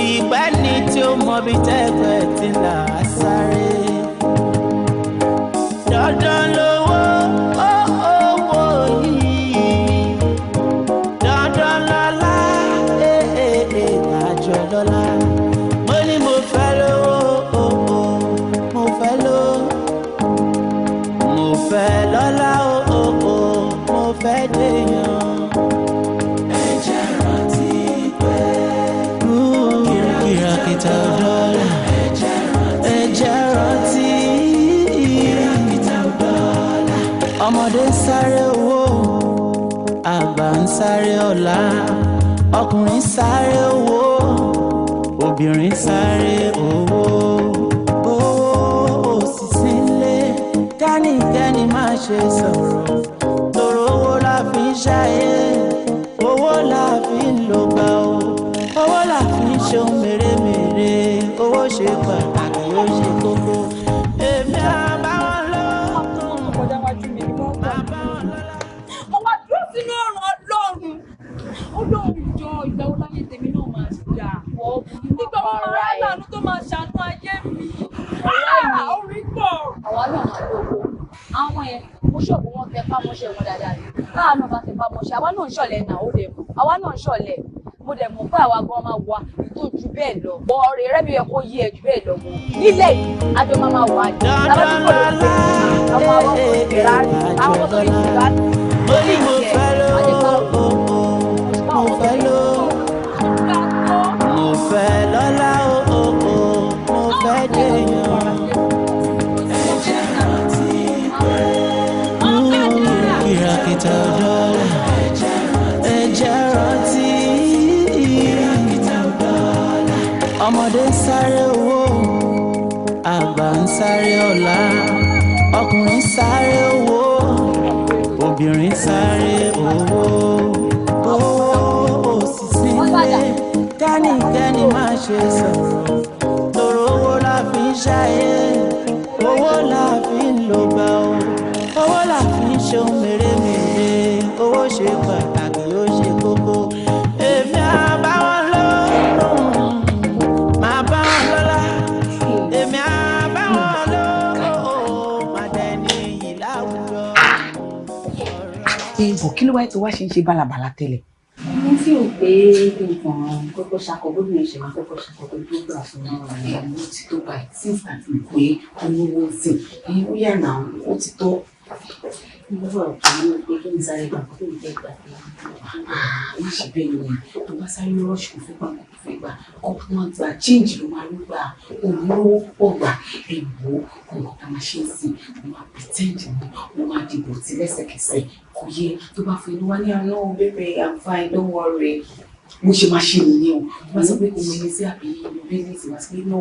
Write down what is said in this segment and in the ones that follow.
Torí pẹ́ni tí ó mọ bí tẹ́gbẹ́ ti là á sáré. Dandan lówó owó yìí, dandan lọ́lá, àjọ lọ́lá. Mo ní mo fẹ́ lówó, mo fẹ́ lówó, mo fẹ́ lọ́lá, mo fẹ́ dèèyàn. Ẹ jẹ́ rántí pé kìràkìtà dọ́là. Ẹ jẹ́ rántí kìràkìtà dọ́là. Ọmọdé ń sáré owó, àgbà ń sáré ọlá, ọkùnrin ń sáré owó, obìnrin ń sáré owó. Owó ò sì sílé, kẹ́nikẹ́ni má ṣe sọ̀rọ̀, tòrò owó la fi ń ṣayé, owó la fi ń lò gbà o, owó la fi ń ṣe ohun mèremère. Owó ṣe pàtàkì, ó ṣe kókó. Èmi á bá wọn lọ. Kọjá wájú mi ni wọ́n gbà. Mo wá dúró sínú ọ̀run. Ọlọ́run, Ọlọ́run, jọ, ìgbà wo láyé tèmi náà máa dà? Nígbà wo máa rà láàánú tó máa ṣàánú ayé mi? Orí pọ̀. Àwa náà máa lówó. Àwọn yẹn, mo ṣọ̀bù wọn tẹ pámọ́ṣẹ́ wọn dáadáa ni. Káà náà bá tẹ pámọ́ṣẹ́, àwa náà ń ṣọ̀lẹ̀ náà. Ó dẹ̀ mọ̀ àwa náà ń ṣọ̀lẹ̀. Mo dẹ̀ mọ̀ pé àwa gan máa wà tó ju bẹ́ẹ̀ lọ. Bọ́ ọ̀rẹ́ rẹ́ mi yẹ kó yí ẹ ju bẹ́ẹ̀ lọ mọ́ nílẹ̀ yìí. Àjọ máa máa wà ní tábà tí kò lè pè àwọn ọmọ Ferrari, àwọn ọmọ tó ní Bugatti. Mo ní mo fẹ́ lówó, mo fẹ́ lówó, mo fẹ́ lọ́lá, mo fẹ́ dèèyàn. Ẹ jẹ́ rántí pé kìràkìtà dọ́là. Ẹ jẹ́ rántí kìràkìtà dọ́là. Ọmọdé ń sáré owó, àgbà ń sáré ọlá, ọkùnrin ń sáré owó, obìnrin ń sáré owó. Owó ò sì sílé, kẹ́nikẹ́ni má ṣe sọ̀rọ̀, tòrò owó la fi ń ṣayé, owó la fi ń lò gbà o, owó la fi ń ṣe ohun mèremère. Owó ṣe pàtàkì, ó ṣe kókó. Èmi á bá wọn lọ, máa bá wọn lọ́lá. Èmi á bá wọn lọ, máa dẹni iyì láwùjọ. Ìbò kí ló wáyé tó wá ṣe ń ṣe bálabàla tẹ́lẹ̀? Mo fi hàn pé kí n kàn kọ́kọ́ ṣakọ, gómìnà ṣe máa kọ́kọ́ ṣakọ pé tó gbà fún Ẹ̀ ó ti tó báyìí since àti pé olówó sìn ẹ̀ ó yà náà, ó ti tó. Mo wà òkè ní pé kí n sáré gbà kó tó ń fẹ́ gbà pé. Má ṣe bẹ́ẹ̀ yẹn. Tó bá sáré rush, kò fẹ́ gbà, kò fẹ́ gbà kó máa gbà, change ló máa ń gbà, òun lówó pọ̀ gbà. Ẹ wò ó, nǹkan tá a máa ṣe ń sìn, mo máa pretend ni mo máa dìbò tí lẹ́sẹ̀kẹsẹ̀ kò yẹ. Tó bá fún inú wa ní àná, "Baby, I'm fine, don't worry." Bó ṣe máa ṣe nìyẹn o. Tó bá sọ pé kò mọ ẹni sí àbí business, wá sí pé, "No,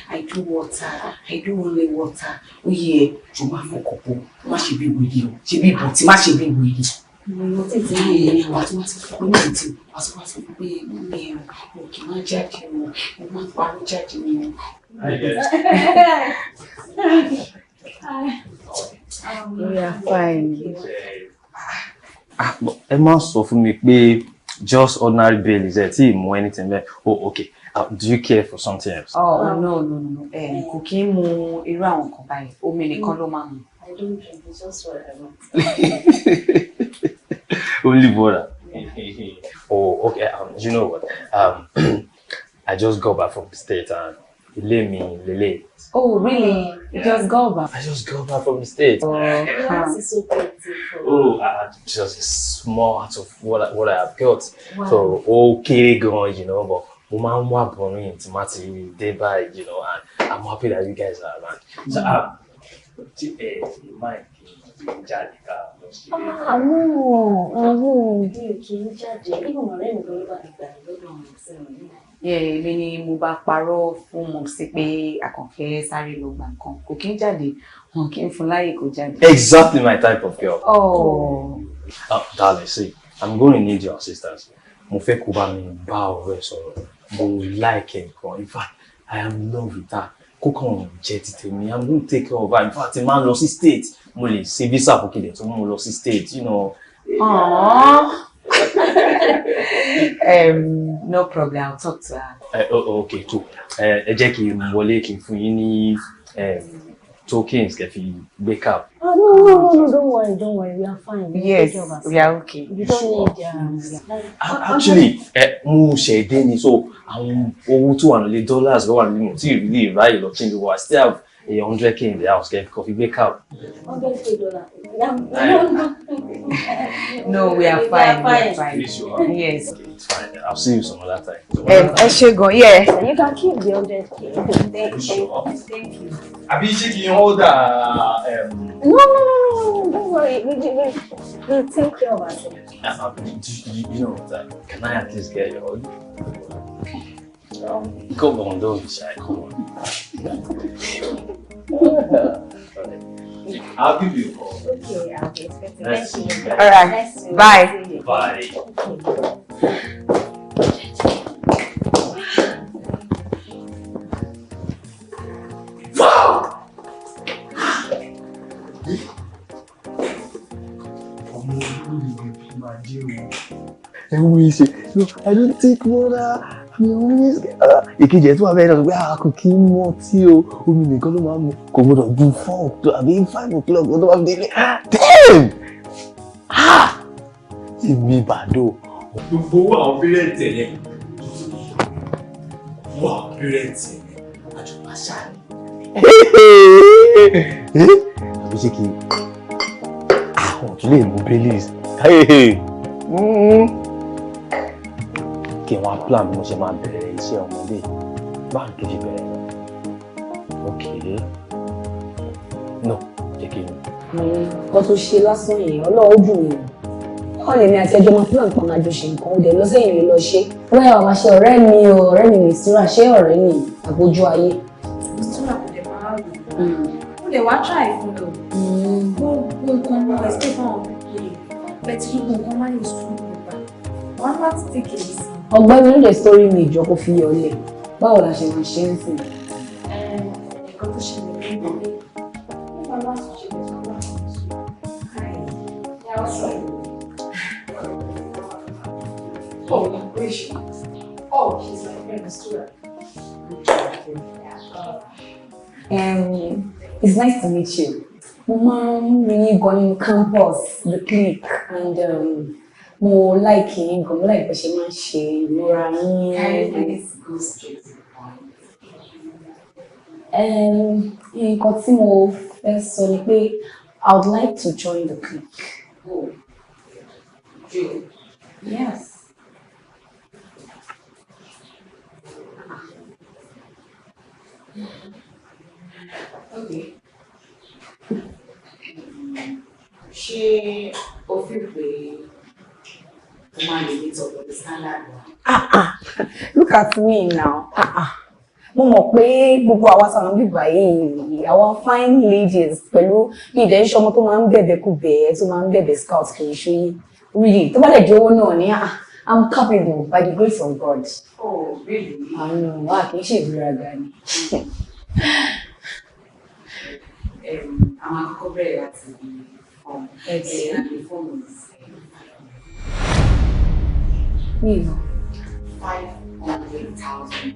I do water, I do only water." Ó yẹ jọ, máa fọkàn bò, má ṣe bí wèrè o, ṣe bí ìbò tí, má ṣe bí wèrè. Mo tètè ń Wà tí wọ́n ti fún pé ní ìtì wà tí wọ́n ti fún pé mummy ẹ̀ o kì í máa jáde o, mo máa ń parọ́ jáde ni o. Hi guys. Hi. We are fine. Ah, but ẹ má sọ fún mi pé just ordinary Baileys ẹ tí ì mú anything bẹ́ẹ̀. Oh, okay. Do you care for something else? Oh, no. Ẹ kò kí ń mu irú àwọn nǹkan báyìí. Omi nìkan ló máa ń mu. I don't drink, it's just what I want. Only water. Oh, okay. You know what? I just got back from the state and ilé mi lele. Oh, really? You just go back? I just got back from the state. Oh, Yours is so beautiful. Oh, just a small out of what I have got. So, okay, gan, but mo máa ń wá boring tí má ti dé báyìí, and I'm happy that you guys are around. So, tí ẹ mind kí n jáde ká lọ sí. Àwọn àwọn mi ò kì í jáde. Even ọ̀rẹ́ mi gan ló bá mi gbà mí lọ́dọ̀ àwọn ọ̀sẹ̀ mi. Yeah, èmi ni mo bá parọ́ fún mọ̀ sí pé àkànfẹ́ sáré lọ gbà nǹkan. Kò kí ń jáde, wọn kì í fún láyè kó jáde. Exactly my type of girl. Oh. Darling, see, I'm going to need your assistance. Mo fẹ́ kó bá mi bá ọ̀rẹ́ sọ̀rọ̀. Mo like ẹ̀ gan. In fact, I am in love with her. Kó kàn jẹ́ ti tèmi. I'm going to take care of her. In fact, tí máa ń lọ sí state, mo lè ṣe visa fún kí lè tún mú lọ sí state. Aww. No problem, I'll talk to her. Oh, okay, cool. Ẹ jẹ́ kí n wọlé kí n fún yín ní tokens kẹ́ fi gbé cab. Oh, no, no, no, no, don't worry, don't worry. We are fine. We Yes, take care of ourselves. we are okay. You don't need. Yeah. Actually, mo ṣẹ̀ dé ni, so àwọn owó tó wà nílé, dollars ló wà nílé, mo tí ì really ráyè lọ change owó. I still have 100K in the house kẹ́ kọ́ fi gbé cab. $100K. No, we are fine. We are fine. Please, you are. Yes. Okay, it's fine. I'll see you some other time. Ẹ ṣé gan, yeah. You can keep the 100K. Thank Sure. you. Thank you. Àbí ṣé kí n order? No, no, no, no, no, don't worry. We take care of ourselves. You know what? Can I at least get your hug? Come on, don't be shy. Come on. Alright. I'll give you a call. Okay, I'll be expecting. Nice Thank to see you. you. All right. Nice to Bye. see you. Bye. Wow! Ọmọ olórí máa jẹ́ o. Ẹ wo ìṣe, no, I don't take water. Mi ò ní. Ìkejì ẹ̀ tó wà bẹ́ẹ̀ náà sọ pé a kò kí ń mu ọtí o, omi nìkan ló máa ń mu, kò gbọdọ̀ ju 4 o'clock àbí 5 o'clock tó bá fi délé. Damn! Ah! Èmi bàdó. Gbogbo owó àwọn parents ẹ̀ yẹn, owó àwọn parents ẹ̀ yẹn, àjọpá ṣáà ni. Àbí ṣé kí àwọn tún lè mú Baileys kí wọ́n á plan bí mo ṣe máa bẹ̀rẹ̀ iṣẹ́ ọmọdé, báńkì kejì bẹ̀rẹ̀ lọ. Ok, no, jẹ́ kí n. Nǹkan tó ṣe lásán yẹn, Ọlọ́run ojú mi o. Báwo lèmi àti ẹjọ́ máa plan pa máa jọ ṣe nǹkan, ó dẹ̀ lọ sẹ́yìn lè lọ ṣe? Wọ́n yà wá ṣe ọ̀rẹ́ mi o, ọ̀rẹ́ mi Mistura, ṣé ọ̀rẹ́ mi àbójú ayé? Mistura kò dẹ̀ máa rò. Ó lè wá try fún mi o. Gbogbo nǹkan mo explain fún àwọn people yìí. Bẹ́ẹ̀ tí gbogbo nǹkan máa ń sùn nípa. Wọ́n á láti take it easy. Ọ̀gbẹ́ni ló lè sórí mi ìjọ kó fi yọ lẹ̀. Báwo la ṣe máa ṣe ń sìn? Nǹkan tó ṣẹlẹ̀ ní ìgbà nígbà láti ṣẹlẹ̀ tó wà ní sùn. Hi. Yeah, what's up? Oh, who is she? Oh, she's my friend, Mistura. It's nice to meet you. Mo máa ń rí yín gan nínú campus, the clique, and mo like yín gan, mo like bó ṣe máa ń ṣe ìmúra yín. Can you please go straight to the point? Nǹkan tí mo fẹ́ sọ ni pé I would like to join the clique. Oh, you. Yes. Okay. Ṣé o fi pé o máa lè meet up with the standard wa? Ah ah, look at me now. Ah ah. Mo mọ̀ pé gbogbo àwa sàwọn bíbá yìí, àwọn fine ladies pẹ̀lú bí ìdẹ́ iṣẹ́ ọmọ tó máa ń bẹ̀bẹ̀ kú bẹ̀ẹ́, tó máa ń bẹ̀bẹ̀ scout kì í ṣe yí. Really, tó bá lè jẹ́ owó náà ní, ah, I'm capable by the grace of God. Oh, really? Àánú wa kì í ṣe ìgbéraga ni. Àwọn akọ́kọ́ bẹ̀rẹ̀ láti form. Okay. And the form is Mi ò. ₦500,000.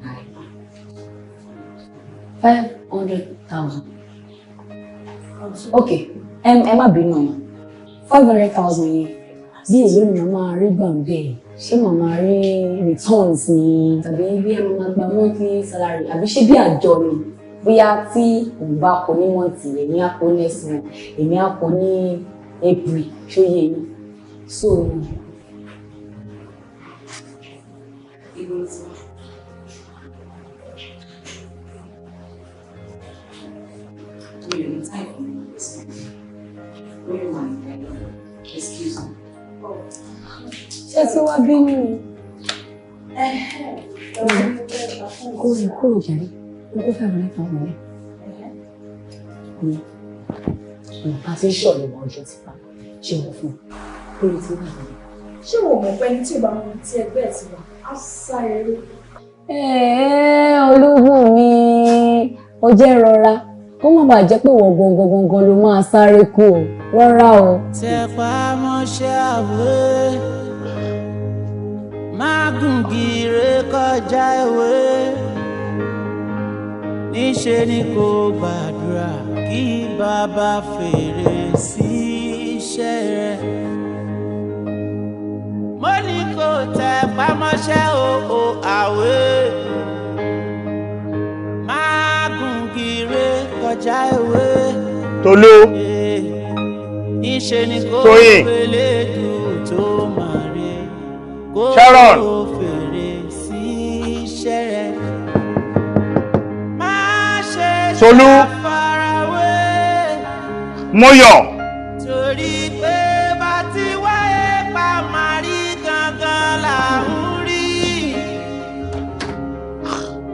500,000. Okay, ẹ má bínú o. 500,000 yẹn, bí èló ni màá máa rí gbà ń bẹ̀? Ṣé màá máa rí returns ni? Tàbí bí ẹ máa gba monthly salary? Àbí ṣé bí àjọ ni? Bóyá tí òun bá kọ ní month, èmi á kọ next month, èmi á kọ ní April, ṣó yé yín? So, Ibo ló ti wá? Mi ò ní time fún mi. Bóyá wà ní ìgbà. Excuse me. Ṣé tí wàá bínú ni? Kúrò kúrò jàre, mo kó 500,000 rẹ̀. Nǹkan tí ń ṣọ̀lẹ̀ wọ ọjọ́ ti pa ṣé wọ́n fún un lórí tí wọ́n wà. Ṣé wo mọ̀ pé ẹni tí ò bá mọ ibi tí ẹgbẹ́ ẹ̀ ti wà, á sá eré? Ẹ̀ẹ́, ológun mi, ó jẹ́ rọra kó má bàa jẹ́ pé wọ́n gangan gangan ló máa sáré kú o, rọra o. Tẹpá mọ́ṣẹ́ àwẹ̀. Má gùn gìrè kọjá ewé. Níṣe ni kò gbàdúrà kí bàbá fèrè sí iṣẹ́ rẹ̀. Mo ní kò tẹ pamọ́ṣẹ́ o àwẹ̀. Má gùn gìrè kọjá ewé. Tolú. Níṣe ni kò Tóyìn. pélé dùn tó máa rí. Kó Sharon. fèrè sí iṣẹ́ rẹ̀. Má ṣe Tolú. ṣàfarawé. Mọ́yọ̀. Torí pé bá ti wáyé pa máa rí gangan là ń rí.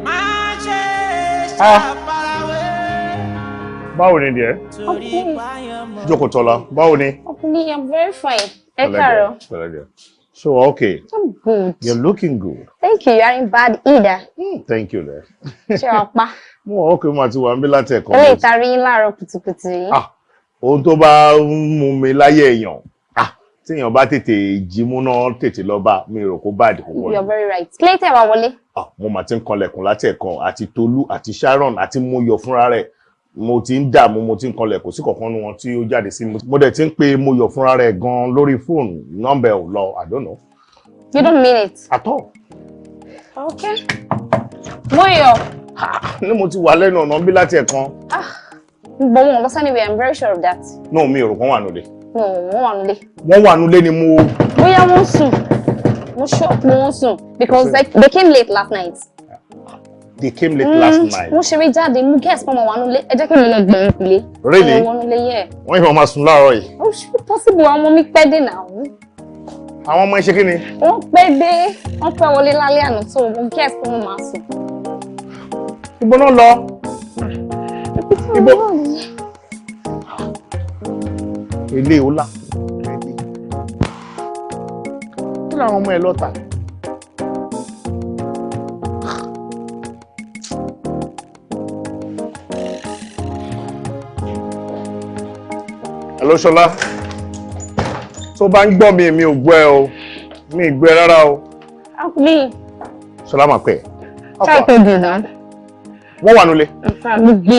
Má ṣe ṣàfarawé. Báwo ni díẹ̀? Torí páyọ̀ mọ́. Jókòó Tọ́lá, báwo ni? Ọkùnrin, I'm very fine. Ẹ káàárọ̀. Pẹ̀lẹ́ díẹ̀. So, okay. I'm good. You're looking good. Thank you. You aren't bad either. Thank you there. Ṣé wàá pa? Mo wà okay, mo àti wà ń bí láti ẹ̀kọ́. Eléyìí ta rí yín láàárọ̀ kùtùkùtù yìí. Ah, ohun tó bá ń mú mi láyé èèyàn, ah, tí èèyàn bá tètè jí múná tètè lọ bá mi rò kó bá àdìkú pọ̀. You're very right. Kílé tẹ̀ wá wọlé. Ah, mo mà ti ń kanlẹ̀kùn láti ẹ̀kan, àti Tolú àti Sharon àti Moyọ̀ fúnra rẹ̀. Mo ti ń dààmú, mo ti ń kanlẹ̀kùn sí kọ̀ọ̀kan nu wọn tí ó jáde sí mi. Mo dẹ̀ ti ń pe Moyọ̀ fúnra rẹ̀ gan lórí fóònù, nọ́mbà ẹ̀ ò lọ, I don't know. You don't mean it. At all. Okay. Moyo. Ní mo ti wà lẹ́nu ọ̀nà bí láti ẹ̀kan. Ah, but wọn ò lọ anywhere. I'm very sure of that. No, mi ò rò kán wà nulẹ̀. No, wọ́n wà nílé. Wọ́n wà nulẹ̀ ni mo. Bóyá wọ́n sùn. Mo sure pé wọ́n sùn because they came late last night. They came late last night. Mo ṣeré jáde, mo guess pé wọ́n wà nílé. Ẹ jẹ́ kí mi lọ gbẹ̀yìn ilé. Really? Wọ́n wà nílé, yeah. Wọ́n yìí máa sùn láàárọ̀ yìí. Ó ṣe possible àwọn ọmọ mi pẹ́ dé náà. Àwọn ọmọ ẹ ṣe kí ni? Wọ́n pẹ́ dé, wọ́n pẹ́ wọlé lálẹ́ àná, tó mo guess pé wọ́n máa sùn. Ibo náà lọ? Ibo? Ilé ọlá. Kí làwọn ọmọ ẹ lọ tà? Hello Ṣọlá. Tó bá ń gbọ́ mi, mi ò gbọ́ ẹ o. Mi ì gbọ́ ẹ rárá o. Ọkùnrin. Ṣọlá máa pẹ́. Try to do that. Wọ́n wà nulẹ̀. In fact, gbogbo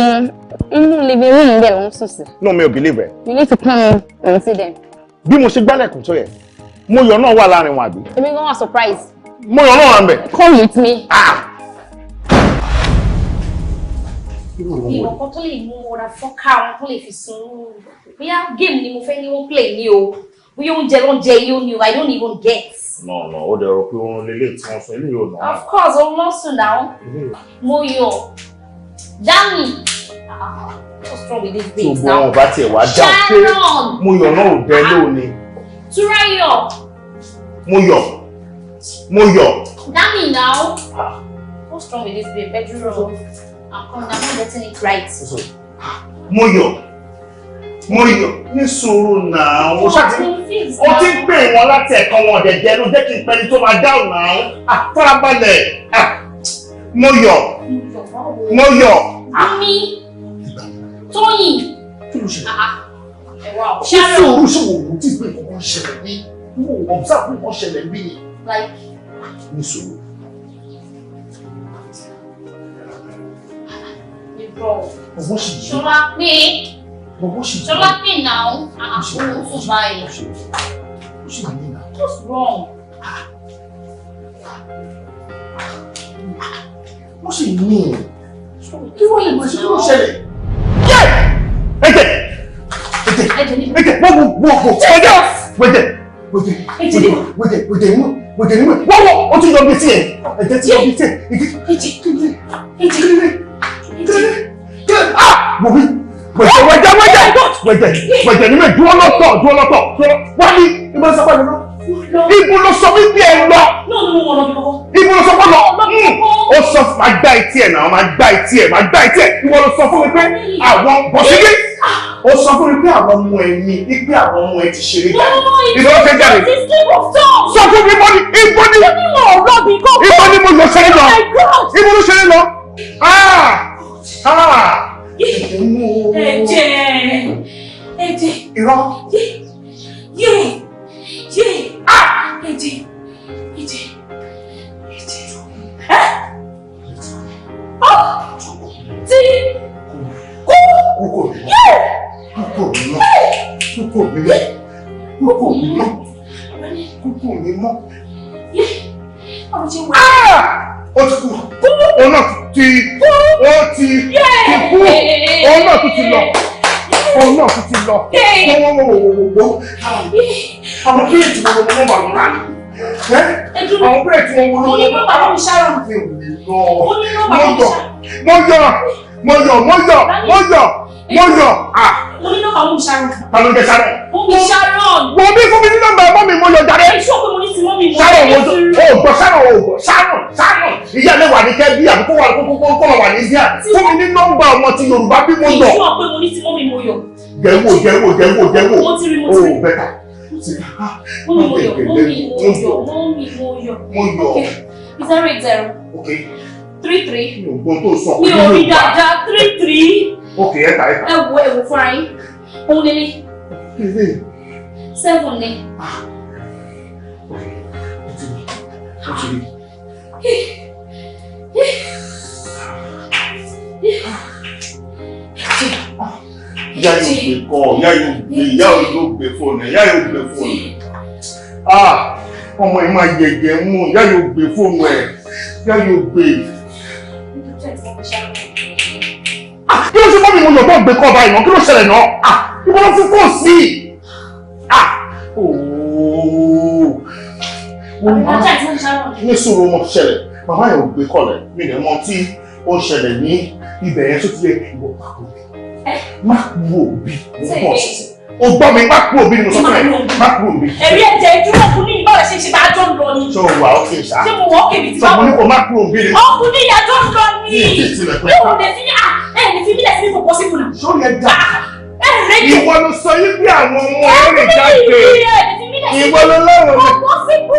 inú living room bẹ́ẹ̀ ló ń sùn sí. No, mi ò believe ẹ. You need to come and see them. Bí mo ṣe gbálẹ̀kùn tó yẹ, Moyọ̀ náà wà láàrin wọn àbí? Èmi gan wà surprise. Moyọ̀ náà wà ń bẹ̀. Come with me. Ìmọ̀ kan tó lè mú ọ̀rá fọ́ká wọn tó lè fi sun, bóyá game ni mo fẹ́ ní wọ́n play ní o, bóyá oúnjẹ ló ń jẹ yóò ní o, I don't even get. No, no, ó dẹ̀ rò pé oorun lélẹ̀ tí wọ́n sọ eléyìí ò náà. Of course, òun ló sùn náà. Moyọ̀, Dami, what's wrong with this Tí babe gbogbo now? wọn bá tiẹ̀ wá dáhùn pé Sharon. Moyọ̀ náà ò dẹ lóòní. Túráyọ̀. Moyọ̀, Moyọ̀. Dami now. What's wrong with this babe? Ẹ dúró. I'm coming, I'm not getting it right. Moyọ̀, Moyọ̀, ní sùúrù náà. Ó ṣáà ti ó ti ń pè wọ́n láti ẹ̀kan wọn ọ̀dẹ̀dẹ̀ ló jẹ́ kí n pẹ́ni tó máa dáhùn náà. Ah, farabalẹ̀. Ah, Moyọ̀, Moyọ̀. Dami, Tóyìn. Kí ló ṣe? Ẹ wá o. Ṣé sùúrù ṣé wò ó tí pé nǹkan ṣẹlẹ̀ ní? Mo observe pé nǹkan ṣẹlẹ̀ bí ni. Like, Ní sùúrù. irọ́. Ọwọ́ sì yí. Ṣọlá pé. Ọwọ́ sì yí. Ṣọlá pé náà. Ah, òun sùn báyìí. Ó sì yí náà. What's wrong? Wọ́n sì ní. Kí wọ́n lè mọ̀ ṣe kí ló ṣẹlẹ̀? Yẹ́! Ẹ̀jẹ̀! Ẹ̀jẹ̀! Ẹ̀jẹ̀! Wọ́n wọ́n wọ́n wọ́n ẹ̀jẹ̀! Wẹ̀jẹ̀! Wẹ̀jẹ̀! Wẹ̀jẹ̀! Wẹ̀jẹ̀! Wẹ̀jẹ̀ nímú! Wẹ̀jẹ̀ nímú! Wọ́n wọ́n ó ti yọ bí tiẹ̀! Ẹ̀jẹ̀ ti yọ bí tiẹ̀! Ẹ̀jẹ̀! Ẹ̀jẹ̀! Ẹ̀jẹ̀! Ẹ̀jẹ̀! Ah! Wò mí! Wẹ̀jẹ̀! Wẹ̀jẹ̀! Wẹ̀jẹ̀! Wẹ̀jẹ̀! Wẹ̀jẹ̀ nímú! Dúró lọ́tọ̀! Dúró lọ́tọ̀! Wá ní ibo ló sọ pé lọ. Ibo ló sọ wípé ẹ lọ. Ibo ló sọ pé lọ. Ó sọ máa gbá etí ẹ̀ náà, máa gbá etí ẹ̀, máa gbá etí ẹ̀. Ìwọ ló sọ fún mi pé àwọn bọ̀sídé. Ó sọ fún mi pé àwọn ọmọ ẹ ní, pé àwọn ọmọ ẹ ti ṣeré jáde. Ìbọn ṣe jáde. Sọ fún mi bọ́ni, ibo ni. Ibo ni mo lọ ṣeré lọ. Ibo ló ṣeré lọ. Ah! Ah! Ẹ̀jẹ̀! Ẹ̀jẹ̀! Irọ́. Yé! Yé! Ah! Ẹ̀jẹ̀! Ẹ̀jẹ̀! mi mọ́. Ó ti kú. Òun náà ti ó ti kú. Òun náà tún ti lọ. Òun náà tún ti lọ. Wọ́n wọ́n wọ́n wọ́n wọ́n. Àwọn pírẹ̀tì wọn wọ́n wà lọ́la ni. Àwọn pírẹ̀tì wọn wọ́n lọ́la. Mo ní nọ́mbà mọ́ mi Sharon. Mo yọ. Mo yọ. Mo yọ. Mo yọ. Mo yọ. Mo yọ. Mo ní nọ́mbà mọ́ mi Sharon. Ta ló ń jẹ Sharon? Mọ́ mi Sharon. Wo bí fún mi ní nọ́mbà mọ́ mi mo yọ jáde. Èso pé mo ní ti mọ́ mi mo Sharon wo o gbọ́ Sharon o gbọ́ Sharon Sharon. Ìyá mi wà ní Kẹ́bí àbí kó wà kó wà ní India. Fún mi ní nọ́mbà ọmọ ti Yorùbá bí mo yọ. Èso pé mo ní ti mọ́ mi mo yọ. Jẹ́wọ́ jẹ́wọ́ jẹ́wọ́ jẹ́wọ́. Mo ti rí mo ti rí. O bẹ́tà. Mọ́ mi mo yọ mọ́ mi mo yọ mọ́ mi mo yọ. Mo yọ. 080. Okay. 33. Mi ò gbọ́n tó sọ. Mi ò rí dáadáa 33. Okay, ẹ̀ta ẹ̀ta. Ẹ wo ẹ wo fúnra yín. Òun lélẹ̀. 7 ni. Okay. Mo ti rí. Ìyá yóò gbé kọ́, ìyá yóò gbé, ìyá yóò gbé fóònù, ìyá yóò gbé fóònù. Ah! Ọmọ yìí máa yẹ̀yẹ̀ mú, ìyá yóò gbé fóònù ẹ̀, ìyá yóò gbé. Kí ló ṣe fọ́ mi mo yọ̀ tó gbé kọ́ báyìí náà? Kí ló ṣẹlẹ̀ náà? Ah! Ibo ló fi fóònù sí? Ah! Ooo! Ní sùúrù mo ṣẹlẹ̀, màmá yẹn ò gbé kọ̀lẹ̀, mi lè mọ tí ó ṣẹlẹ̀ ní ibẹ̀ yẹn tó ti yẹ ìwọ pàkó. Má kú òbí, mo bọ̀ sí. O gbọ́ mi, má kú òbí ni mo sọ fún ẹ, má kú òbí. Ẹ̀rí ẹ̀jẹ̀ dúró ọkùnrin yìí báwo ṣe ṣe bá jọ ń lọ ni. Ṣé o wà ókè ṣá? Ṣé mo wà ókè mi ti bá wọ́n? Sọ mo ní kó má kú òbí ni. Ọkùnrin yìí àjọ ń lọ ni. Mi ò tí ì tilẹ̀kùn. Mi ò lè fi ẹ̀ lè fi mílẹ̀ sí mi kò pọ̀ síbù náà. Ṣé o yẹ dà? Ìwọ ló sọ yí pé àwọn ọmọ rẹ̀ jáde. Ìwọ ló lọ́rọ̀ mi. Kò pọ̀ síbù.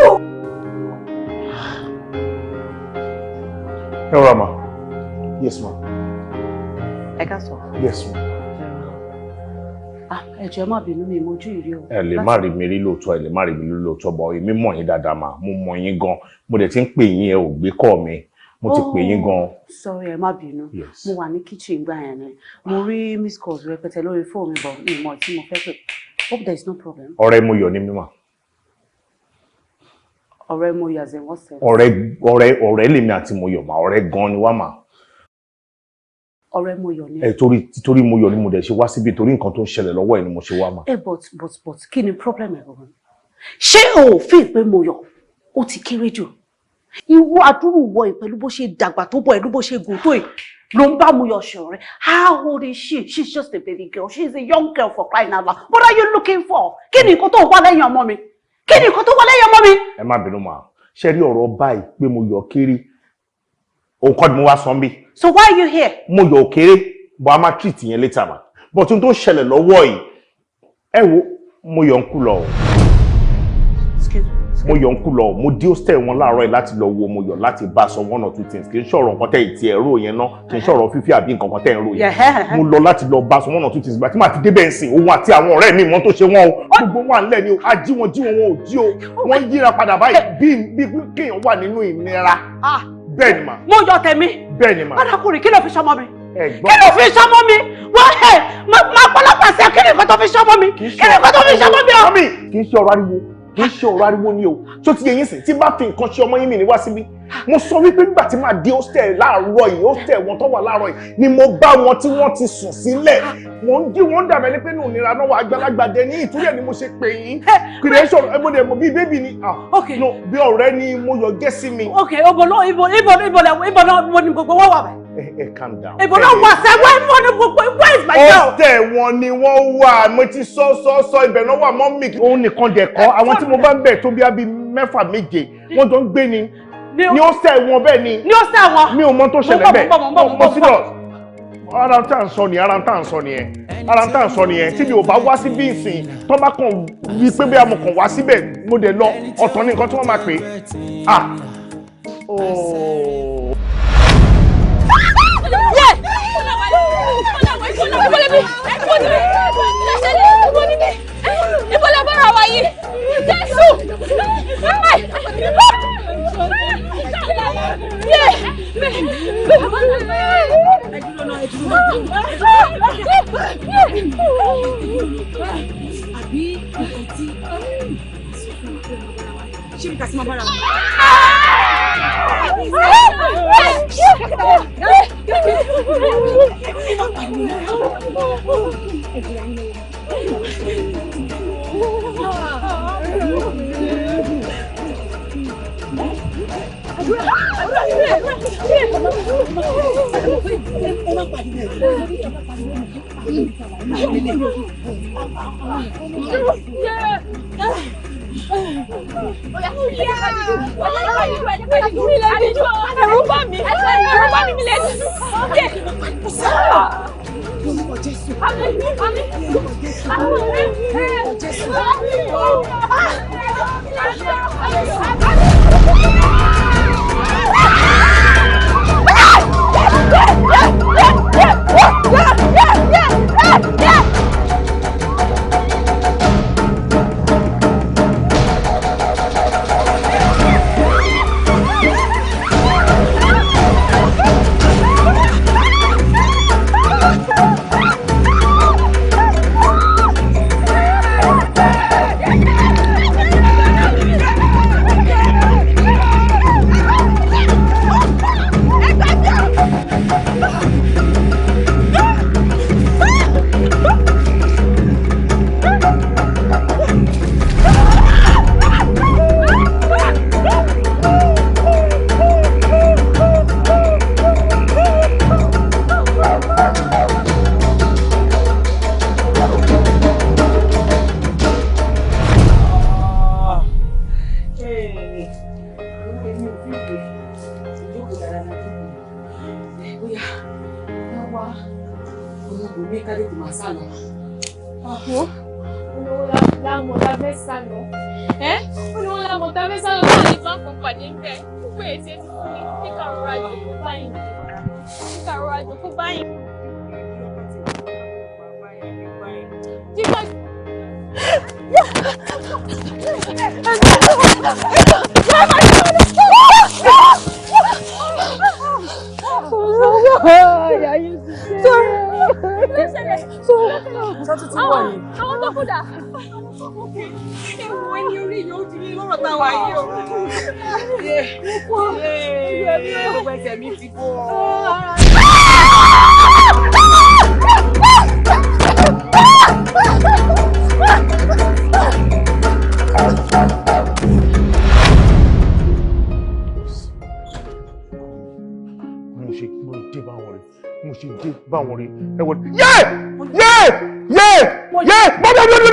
Ẹ rọra ma. Yes ma. Ẹ káàsán. Yes ma. Ah, ẹ jọ̀ọ́ ẹ má bínú mi mojú ìrí o. Ẹ lè má rí mi rí lóòótọ́, ẹ lè má rí mi rí lóòótọ́, bọ̀ èmi mọ̀ yín dáadáa mà, mo mọ̀ yín gan. Mo dẹ̀ ti ń pè yín, ẹ ò gbé kọ́ mi. Mo ti pè yín gan. Sorry, ẹ má bínú. Yes. Mo wà ní kitchen gbà yẹn ni. Mo rí miss calls rẹpẹtẹ lórí fóònù mi bọ̀ mi mọ̀ tí mo fẹ́ pè. Hope there is no problem. Ọ̀rẹ́ mo yọ̀ ní mímọ̀. Ọ̀rẹ́ mo yọ̀ as in what sense? Ọ̀rẹ́ ọ̀rẹ́ ọ̀rẹ́ lèmi àti mo yọ̀ mà, ọ̀rẹ́ gan ni wá mà. Ọ̀rẹ́ mo yọ̀ ni. Ẹ torí mo yọ̀ ni mo dẹ̀ ṣe wá síbi torí nǹkan tó ń ṣẹlẹ̀ lọ́wọ́ ẹ̀ ni mo ṣe wá mà. Ẹ but kí ni problem ẹ̀ gangan? Ṣé o ò fi pé mo yọ̀? Ó ti kéré jù. Ìwọ àdúrú wọ ẹ̀ pẹ̀lú bó ṣe dàgbà tó bọ̀ pẹ̀lú bó ṣe gùn tó ẹ̀ ló ń bá mo yọ̀ ṣọ̀rẹ́. How old is she? She's just a baby girl. She's a young girl for crying out loud. What are you looking for? Kí ni nǹkan tó wà lẹ́yìn ọmọ mi? Kí ni nǹkan tó wà lẹ́yìn ọmọ mi? Ẹ má bínú mà, ṣé rí ọ̀rọ̀ báyìí pé mo yọ̀ kéré? Òun kọ́ ni mo wá sọ ń bí. So why are you here? Mo yọ̀ kéré, but a máa treat yẹn later mà. But ohun tó ṣẹlẹ̀ lọ́wọ́ yìí, ẹ wo, mo yọ̀ ń kú lọ o. Excuse me. Mo yọ̀ ń kú lọ o. Mo dé hostel wọn láàárọ̀ yìí láti lọ wo mo yọ̀ láti bá a sọ one or two things. Kì í ṣọ̀rọ̀ nǹkan tẹ́ ìtì ẹ̀rọ yẹn ná, kì í ṣọ̀rọ̀ fífi àbí nǹkan kan tẹ́ ń ro yẹn. Mo lọ láti lọ bá a sọ one or two things. Ìgbà tí màá fi débẹ̀ ń sìn, òun àti àwọn ọ̀rẹ́ mi mọ́ tó ṣe wọ́n o. Gbogbo wọn à ń lẹ̀ ni o, a jí wọn jí wọn wọn ò jí o. Wọ́n yíra padà báyìí bí kéèyàn wà nínú ìnira. Bẹ́ẹ̀ ni mà. Mo yọ̀ tẹ̀mí. Bẹ́ẹ̀ ni mà. Arákùnrin, kí ló fi ṣọmọ mi? Ẹ̀gbọ́n. Kí ló fi ṣọmọ mi? Wọ́n ẹ̀ máa pọ́lọ́pàá sí ẹ, kí ni nǹkan tó fi ṣọmọ mi? Kí ni nǹkan tó fi ṣọmọ mi o? Mọ́mì, kì í ṣe ọ̀rọ̀ ariwo, kì í ṣe ọ̀rọ̀ ariwo ni o. Tó ti yẹ yín sìn, tí bá fi nǹkan ṣe ọmọ yín mi ní wá síbí. Mo sọ wípé nígbà tí màá dé hostel láàárọ̀ yìí, hostel wọn tó wà láàárọ̀ yìí, ni mo bá wọn tí wọ́n ti sùn sílẹ̀. Mo ń jí wọn dàbẹ̀ ní pé nù nira náà wà àgbàlagbà dẹ ní ìtúrí ẹ̀ ni mo ṣe pè yín. Creation ẹ mo dẹ̀ mọ̀ bí bébì ni. No, bí ọ̀rẹ́ ni mo yọ gẹ́ sí mi. Ok, ibo náà ibo ibo ibo ibo náà ibo ni gbogbo wọn wà bẹ́ẹ̀. Ẹ calm down. Ibo náà wà sẹ́, where ibo ni gbogbo, where is my girl? Hostel wọn ni wọ́n wà, mo ti sọ sọ sọ ibẹ̀ náà wà mọ́ mi. Òun nìkan dẹ̀ kọ́, àwọn tí mo bá ń bẹ̀ tó bí abí mẹ́fà méje, wọ́n jọ ń gbé ni. Ní hostel wọn bẹ́ẹ̀ ni. Ní hostel wọn. Mi ò mọ tó ṣẹlẹ̀ bẹ́ẹ̀. Mo serious. Ara tá à ń sọ nìyẹn, ara tá à ń sọ nìyẹn, ara tá à ń sọ nìyẹn. Tí mi ò bá wá síbí ìsìn, tó bá kàn wí pé bí a mọ̀ kàn wá síbẹ̀, mo dẹ̀ lọ, ọ̀tọ̀ ní nǹkan tí wọ́n máa pè é. Ah! Oh. Àbí nǹkan tí Ṣé mi kà sí máa bára wọn?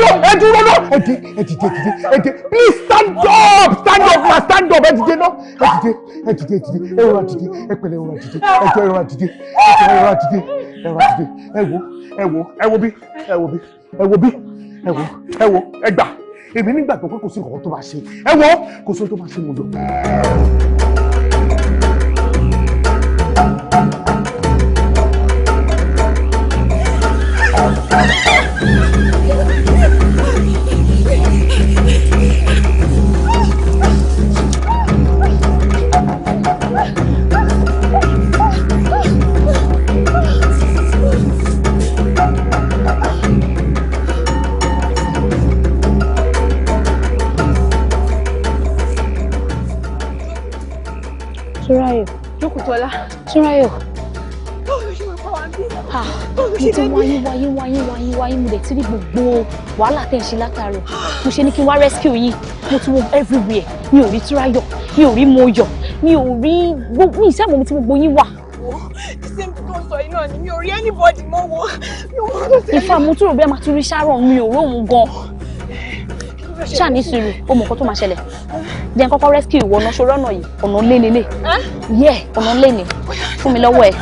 Ẹ dìde, ẹ dìde, please stand up, stand up ma, stand up, ẹ dìde náà, ẹ dìde, ẹ dìde, ẹ dìde, ẹ rọra dìde, ẹ pẹ̀lẹ́, ẹ rọra dìde, ẹ jọ̀ọ́, ẹ rọra dìde, ẹ jọ̀ọ́, ẹ rọra dìde, ẹ rọra dìde, ẹ wo, ẹ wo, ẹ wo bí, ẹ wo bí, ẹ wo bí, ẹ wo, ẹ wo, ẹ gbà, èmi nígbàgbọ́ pé kò sí nǹkan tó máa ṣe, ẹ wo, kò sí ohun tó máa ṣe, mo lọ. Túnráyọ̀. Mo ti wáyé wáyé wáyé wáyé wáyé, mo dẹ̀ ti rí gbogbo wàhálà tẹ̀ ń ṣe látàárọ̀. Mo ṣe ní kí n wá rescue yín. Mo ti wo everywhere. Mi ò rí Túnráyọ̀, mi ò rí Mọ́yọ̀, mi ò rí mi ìṣe àmọ́ mi tí gbogbo yín wà. The same thing tó ń sọ yìí náà ni, mi ò rí anybody mọ́ wo. Mi ò mọ̀ tó ṣẹlẹ̀. Ìfà mo tún rò bí a máa tún rí Sharon, mi ò róhun gan. Ṣáà ní sùúrù, o mọ̀ nǹkan tó máa ṣẹlẹ̀. Jẹ́ n kọ́kọ́ rescue ìwọ náà, ṣòro ọ̀nà yìí, ọ̀nà lé lélẹ̀. Yẹ́ ọ̀nà lé ni, fún mi lọ́wọ́ ẹ̀.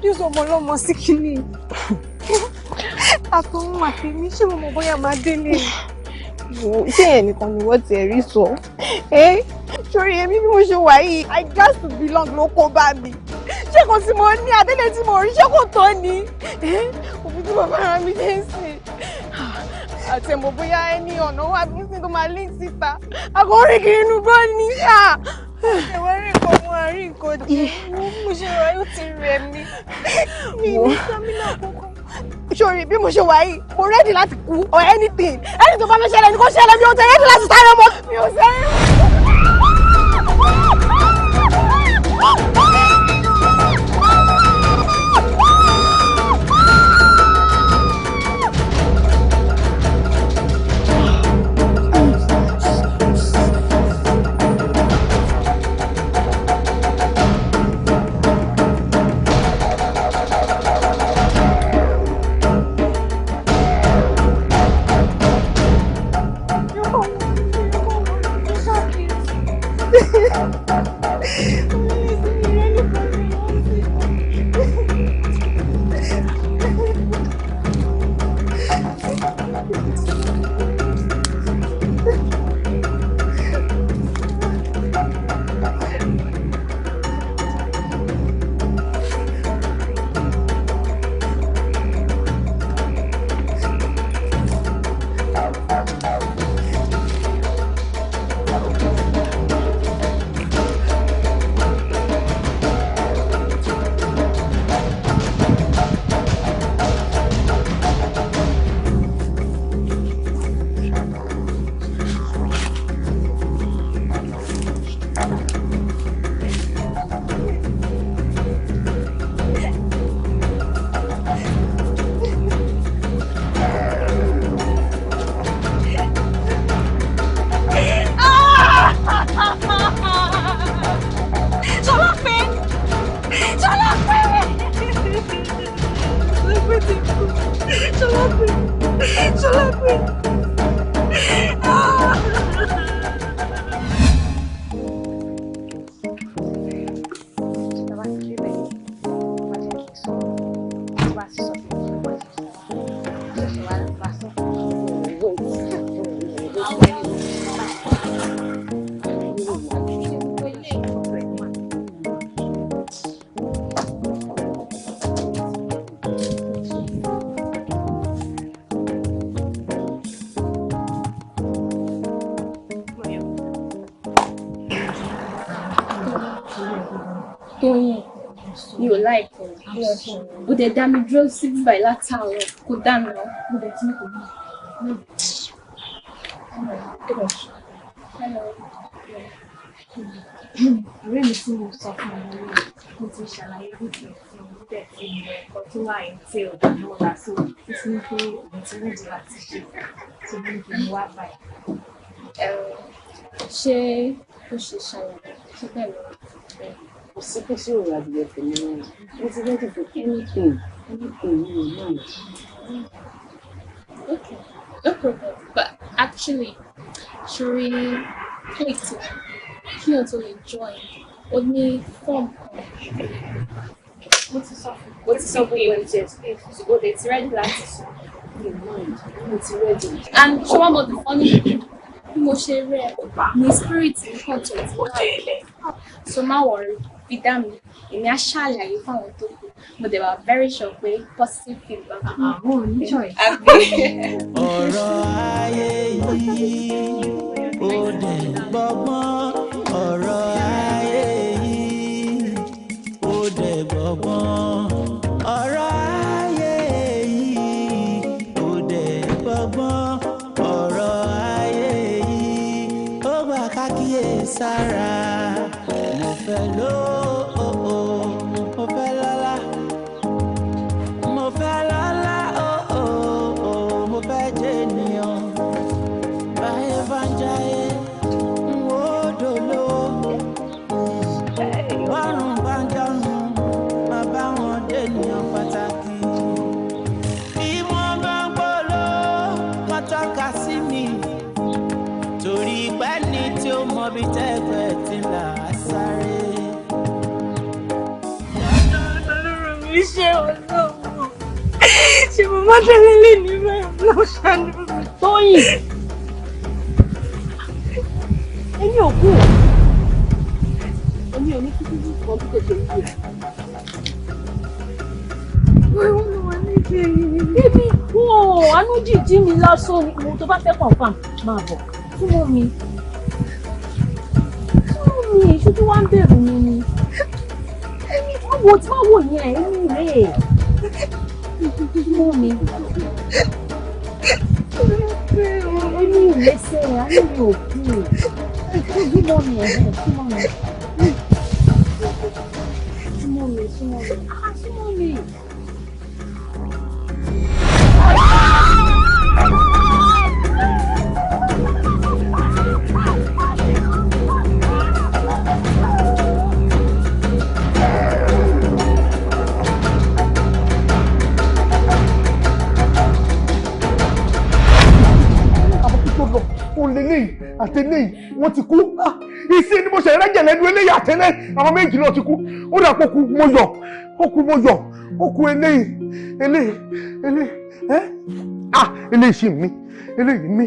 introduce ọmọ ọlọ́mọ sí kinní. Àtòun àtèmi, ṣé mo mọ̀ bóyá máa délé ni? Ṣé ẹ̀ nìkan ni wọ́n ti ẹ̀rí sọ? Ẹ́ sórí èmi bí mo ṣe wà yìí, I got to belong ló kó bá mi. Ṣé kò sí mo ní adélé tí mo rí, ṣé kò tó ni? Òbí tí bàbá ara mi ṣe ń sìn. Àtẹ̀mọ̀ bóyá ẹni ọ̀nà wà bí sí tó máa link síta. Àkọ́rí kiri inú gbọ́ ni. Ẹ̀wọ̀n rí nǹkan mú àárín nǹkan jẹ. Mo ṣe wà yóò ti rẹ̀ mí. Mi ní stamina kankan. Sori bí mo ṣe wà yìí, mo ready láti kú or anything. Ẹni tó bá fẹ́ ṣẹlẹ̀ ni kò ṣẹlẹ̀, mi ò tẹ̀ ready láti sáré ọmọ. Mi ò sáré. Tóyìn, mi ò láìpẹ́. Ó dẹ̀ dá mi dúró sí bíbáyìí látàárọ̀, kò dá mi lọ. Mo dẹ̀ ti ní kò ní. Ọ̀rẹ́ mi tí mo sọ fún ọ lórí, mo ti ṣàlàyé bó ti fún un dẹ̀ ti mọ ẹ̀kọ́ tó wà ní tí ọ̀dọ̀ náà rà, so ó ti ní pé òun ti ready láti ṣe tó ní kí n wá báyìí. Ṣé ó ṣe ṣàlàyé ṣé bẹ́ẹ̀ lọ? Kò sí kó sí òun adìyẹ tèmi náà. Mo ti ready for anything, anything, mi ò mind. Okay, no problem. But actually, ṣorí click kí o tó lè join, o ní form kan. Mo ti sọ fún mo ti sọ fún ìwé jẹ, o dẹ̀ ti ready láti sọ. Mi ò mind, mo ti ready. And ṣé wàá mọ the funny thing? Bí mo ṣe rí ẹ ní spirit mi kàn tó ti wá. So má worry, fi dá mi, èmi á ṣàlàyé fáwọn tó kù. Mo dẹ̀ wà very sure pé positive feedback. Àwọn ò ní choice. Àbí? Ọ̀rọ̀ ayé yìí ó dẹ̀ gbọ́gbọ́n, ọ̀rọ̀ ayé yìí ó dẹ̀ gbọ́gbọ́n, ọ̀rọ̀ ayé yìí ó dẹ̀ gbọ́gbọ́n, ọ̀rọ̀ ayé yìí ó gbà ká kíyè sára. Mo fẹ́ lówó, mo fẹ́ lọ́lá, mo fẹ́ lọ́lá, mo fẹ́ jẹ́ ènìyàn. Báyé bá ń jayé, n ó dolówó. Bọ́rùn bá ń jọ́rùn, máa bá wọn dènìyàn pàtàkì. Bí wọ́n bá ń polówó, wọ́n tọ́ka sí mi. Torí pẹ́ ní tí ó mọ bí tẹ́gbẹ́ ti ń là á sáré. Ọlọ́run mi ṣe. Ṣé Ọlọ́run, ṣé mo má tẹ̀lé lé ní báyìí? Lọ ṣàánú mi. Tóyìn, èmi ò kú, èmi ò ní kí bíbí kan bí kò ṣe wí ẹ. Èmi kú o, àánú jìjì mi lásán ni mo. Tó bá fẹ́ confirm, máa bọ̀, súnmọ́ mi, súnmọ́ mi. Ìṣojú wa ń bẹ̀rù mi ni èmi má wo tí má wò yẹn, èmi rèé, súnmọ́ mi. Èmi ò lẹ́sẹ̀, àánú mi ò kú. Súnmọ́ mi, ẹ̀hẹ́, súnmọ́ mi, súnmọ́ mi, súnmọ́ mi, ah, súnmọ́ mi. Àwọn tó lọ ó lé léyìí àtẹlẹyìí, wọ́n ti kú. Ìsìn ni mo ṣe rẹ́jẹ̀ lẹ́nu eléyìí àtẹlẹ́, àwọn méjì náà ti kú. Ó dà pé ó kú mo yọ̀, ó kú mo yọ̀, ó kú eléyìí, eléyìí, eléyìí. Ẹ́ ah, eléyìí sì mí, eléyìí mí,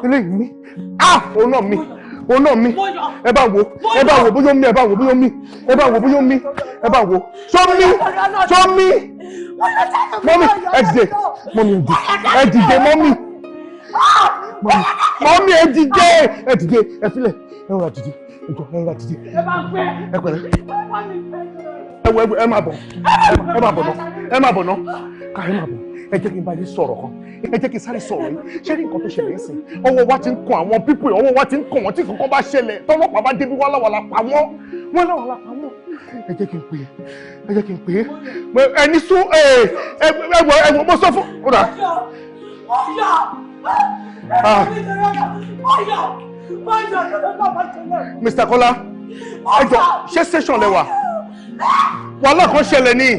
eléyìí mí. Ah, òun náà mí, òun náà mí. Ẹ bá wo, ẹ bá wo bóyá ó mí, ẹ bá wo bóyá ó mí, ẹ bá wo bóyá ó mí, ẹ bá wo ṣó mí, ṣó mí. Mọ́mí, ẹ dìde, mọ́mí, ẹ dìde, mọ́mí, mọ́mí, ẹ dìde, ẹ dìde, ẹ filẹ̀, ẹ rọra dìde, ẹ jọ, ẹ rọra dìde, ẹ pẹ̀lẹ́, ẹ wọ, ẹ máa bọ̀, ẹ máa bọ̀ ná, ẹ máa bọ̀ ná, ká ẹ máa bọ̀. Ẹ jẹ́ kí n bá yín sọ̀rọ̀ kan, ẹ jẹ́ kí n sáré sọ̀rọ̀ yìí. Ṣé ní nǹkan tó ṣẹlẹ̀ ń sìn, ọwọ́ wa ti ń kan àwọn people, ọwọ́ wa ti ń kàn wọ́n. Tí kankan bá ṣẹlẹ̀, tọ́lọ́pàá bá débi, wọ́n láwàlà pa wọ́n, wọ́n láwàlà pa wọ́n. Ẹ jẹ́ kí n pè é, ẹ jẹ́ kí n pè é. Ẹ ní sún, ẹ ẹ wọ, ẹ wọ, mo sọ fún ó dà. Ah. Mr. Kola, ẹ jọ, ṣé station lẹ wà? Wàhálà kan ṣẹlẹ̀ ní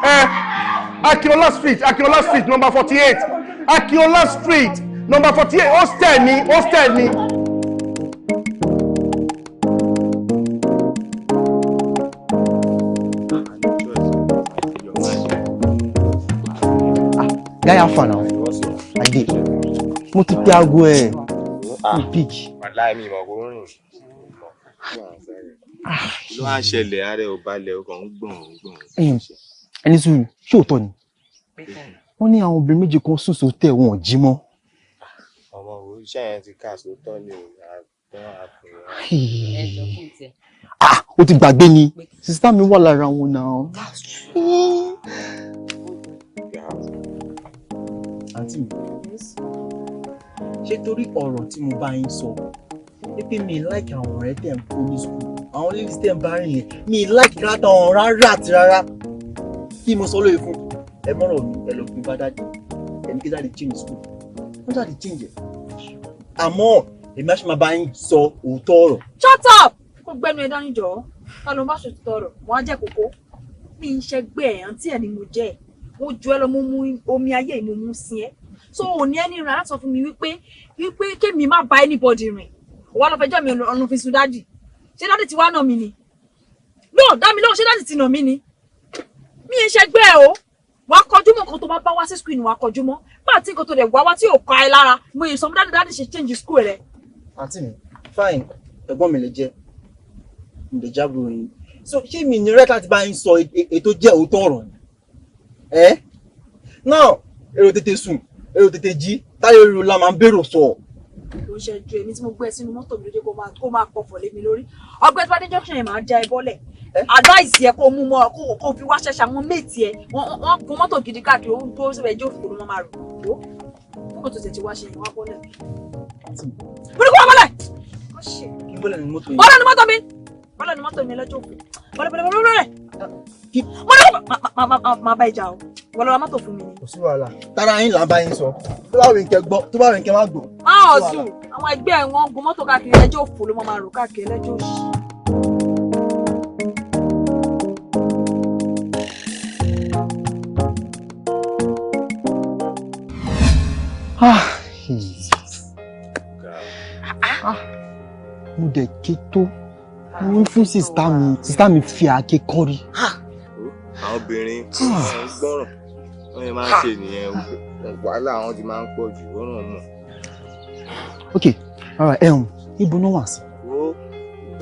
ẹ Akinola Street, Akinola Street number 48, Akinola Street number 48, hostel ni, hostel ni. Guy, how far now? I dey. Mo ti pe aago ẹ. Mi pick. Wàláì, mi ìmọ̀ kó rìn. Ló wá ń ṣẹlẹ̀, ààrẹ ò balẹ̀, ó kàn ń gbọ̀n ń gbọ̀n. Ẹni sùúrù, ṣé òótọ́ ni? Wọ́n ní àwọn obìnrin méjì kan sùn sótẹ̀, wọn ò jí mọ́. Ọmọ wo, iṣẹ́ yẹn ti ká sótọ́ ni o, àtọ́ àfihàn. Ah, o ti gbàgbé ni. Sister mi wà lára wọn náà. Àǹtí mi, ṣé torí ọ̀rọ̀ tí mo bá yín sọ pé mi like àwọn ọ̀rẹ́ tẹ̀ ń kó ní school, àwọn ladies tẹ̀ ń bá rìn yẹn, mi like rárá wọn rárá àti rárá, kí mo sọ lóye fún ẹ mọ́rọ̀ mi, ẹ lọ gbé bá daddy, ẹni kí daddy change school, wọ́n daddy change ẹ̀, àmọ́ èmi á ṣe máa bá yín sọ òótọ́ ọ̀rọ̀. Shut up! Kó gbẹnu ẹ dání jọ. Ta ló ń bá ṣòtítọ́ ọ̀rọ̀? Wọn á jẹ́ kókó. Mi ń ṣẹgbẹ́ ẹ̀, àǹtí ẹ̀ ni mo jẹ́. Ẹ̀ mo ju ẹ lọ, mo mú omi ayé yìí, mo mú sí ẹ, so ò ní ẹni rìn láti sọ fún mi wípé kémi má bá anybody rìn. Wà lọ fẹjọ́ mi ọ̀nà fi sùn daddy. Ṣé daddy ti wá nà mí ni? No, dá mi lóhùn, ṣé daddy ti nà mí ni? Mi ń ṣẹgbẹ́ ẹ o. Wàá kọjú mọ́ nǹkan tó bá bá wá sí school ni wàá kọjú mọ́ bá àti nǹkan tó dẹ̀ wá wá tí ò kọ́ ẹ lára. Mo yìí sọ fún daddy, daddy ṣe change school rẹ. Àǹtí mi, fine, ẹ̀gbọ́n mi lè jẹ́, mi lè jábọ̀ yín, so ṣé mi ní rẹ́ láti bá yín sọ ètò jẹ́ òótọ́ ọ̀rọ̀ ni ẹ́ now? Èrò tètè sùn, èrò tètè jí, táyé èrò la máa ń bèrò sọ. Ló ń ṣẹjú èmi tí mo gbé ẹ sínú mọ́tò mi lóde, kó máa pọ̀fọ̀ lé mi lórí. Ọgbẹ́ tí wọ́n dé junction yẹn, máa já ẹ bọ́lẹ̀. Advice yẹ kó mú mọ́, kó fi wá ṣẹ̀ṣẹ̀. Àwọn mate ẹ, wọ́n gun mọ́tò gidi káàkiri, ó ń tó síbẹ̀, ẹjọ́ òfò ló máa rò ó kó tó tẹ̀ tí wá ṣe yẹn, wá bọ́lẹ̀. Mo ní kó wá bọ́lẹ̀. Kí bọ́lẹ̀ ní mọ́tò yìí? Bọ́lẹ̀ ní mọ́tò mi, bọ́lẹ̀ ní mọ́tò mi lọ́jọ́ òfò. Bọ́lẹ̀, bọ́lẹ̀, bọ́lẹ̀, bọ́lẹ̀. Mo ní kó máa bá ìjà o, wọ́n lọ ra mọ́tò fún mi ni. Kò sí wàhálà, tára yín là ń bá yín sọ. Tó bá rìn kẹ́ gbọ́, tó bá rìn kẹ́ má gbọ́. Máa ọ̀sùn àwọn ẹgbẹ́ ẹ̀, wọ́n gun mọ́tò káàkiri, ẹjọ́ òfò ló máa rò káàkiri, ẹlẹ́jọ́ òṣì. Ah, ah, mo dẹ̀ ké tó mo ń fún sister mi, sister mi fi àáké kọ́rí. Àwọn obìnrin wọ́n ń gbọ́ràn, wọ́n yẹn máa ń ṣe nìyẹn, wàhálà àwọn ti máa ń pọ̀ jù, wọ́n náà mọ̀. Ok, alright, ibo náà wà sí? Wo, ó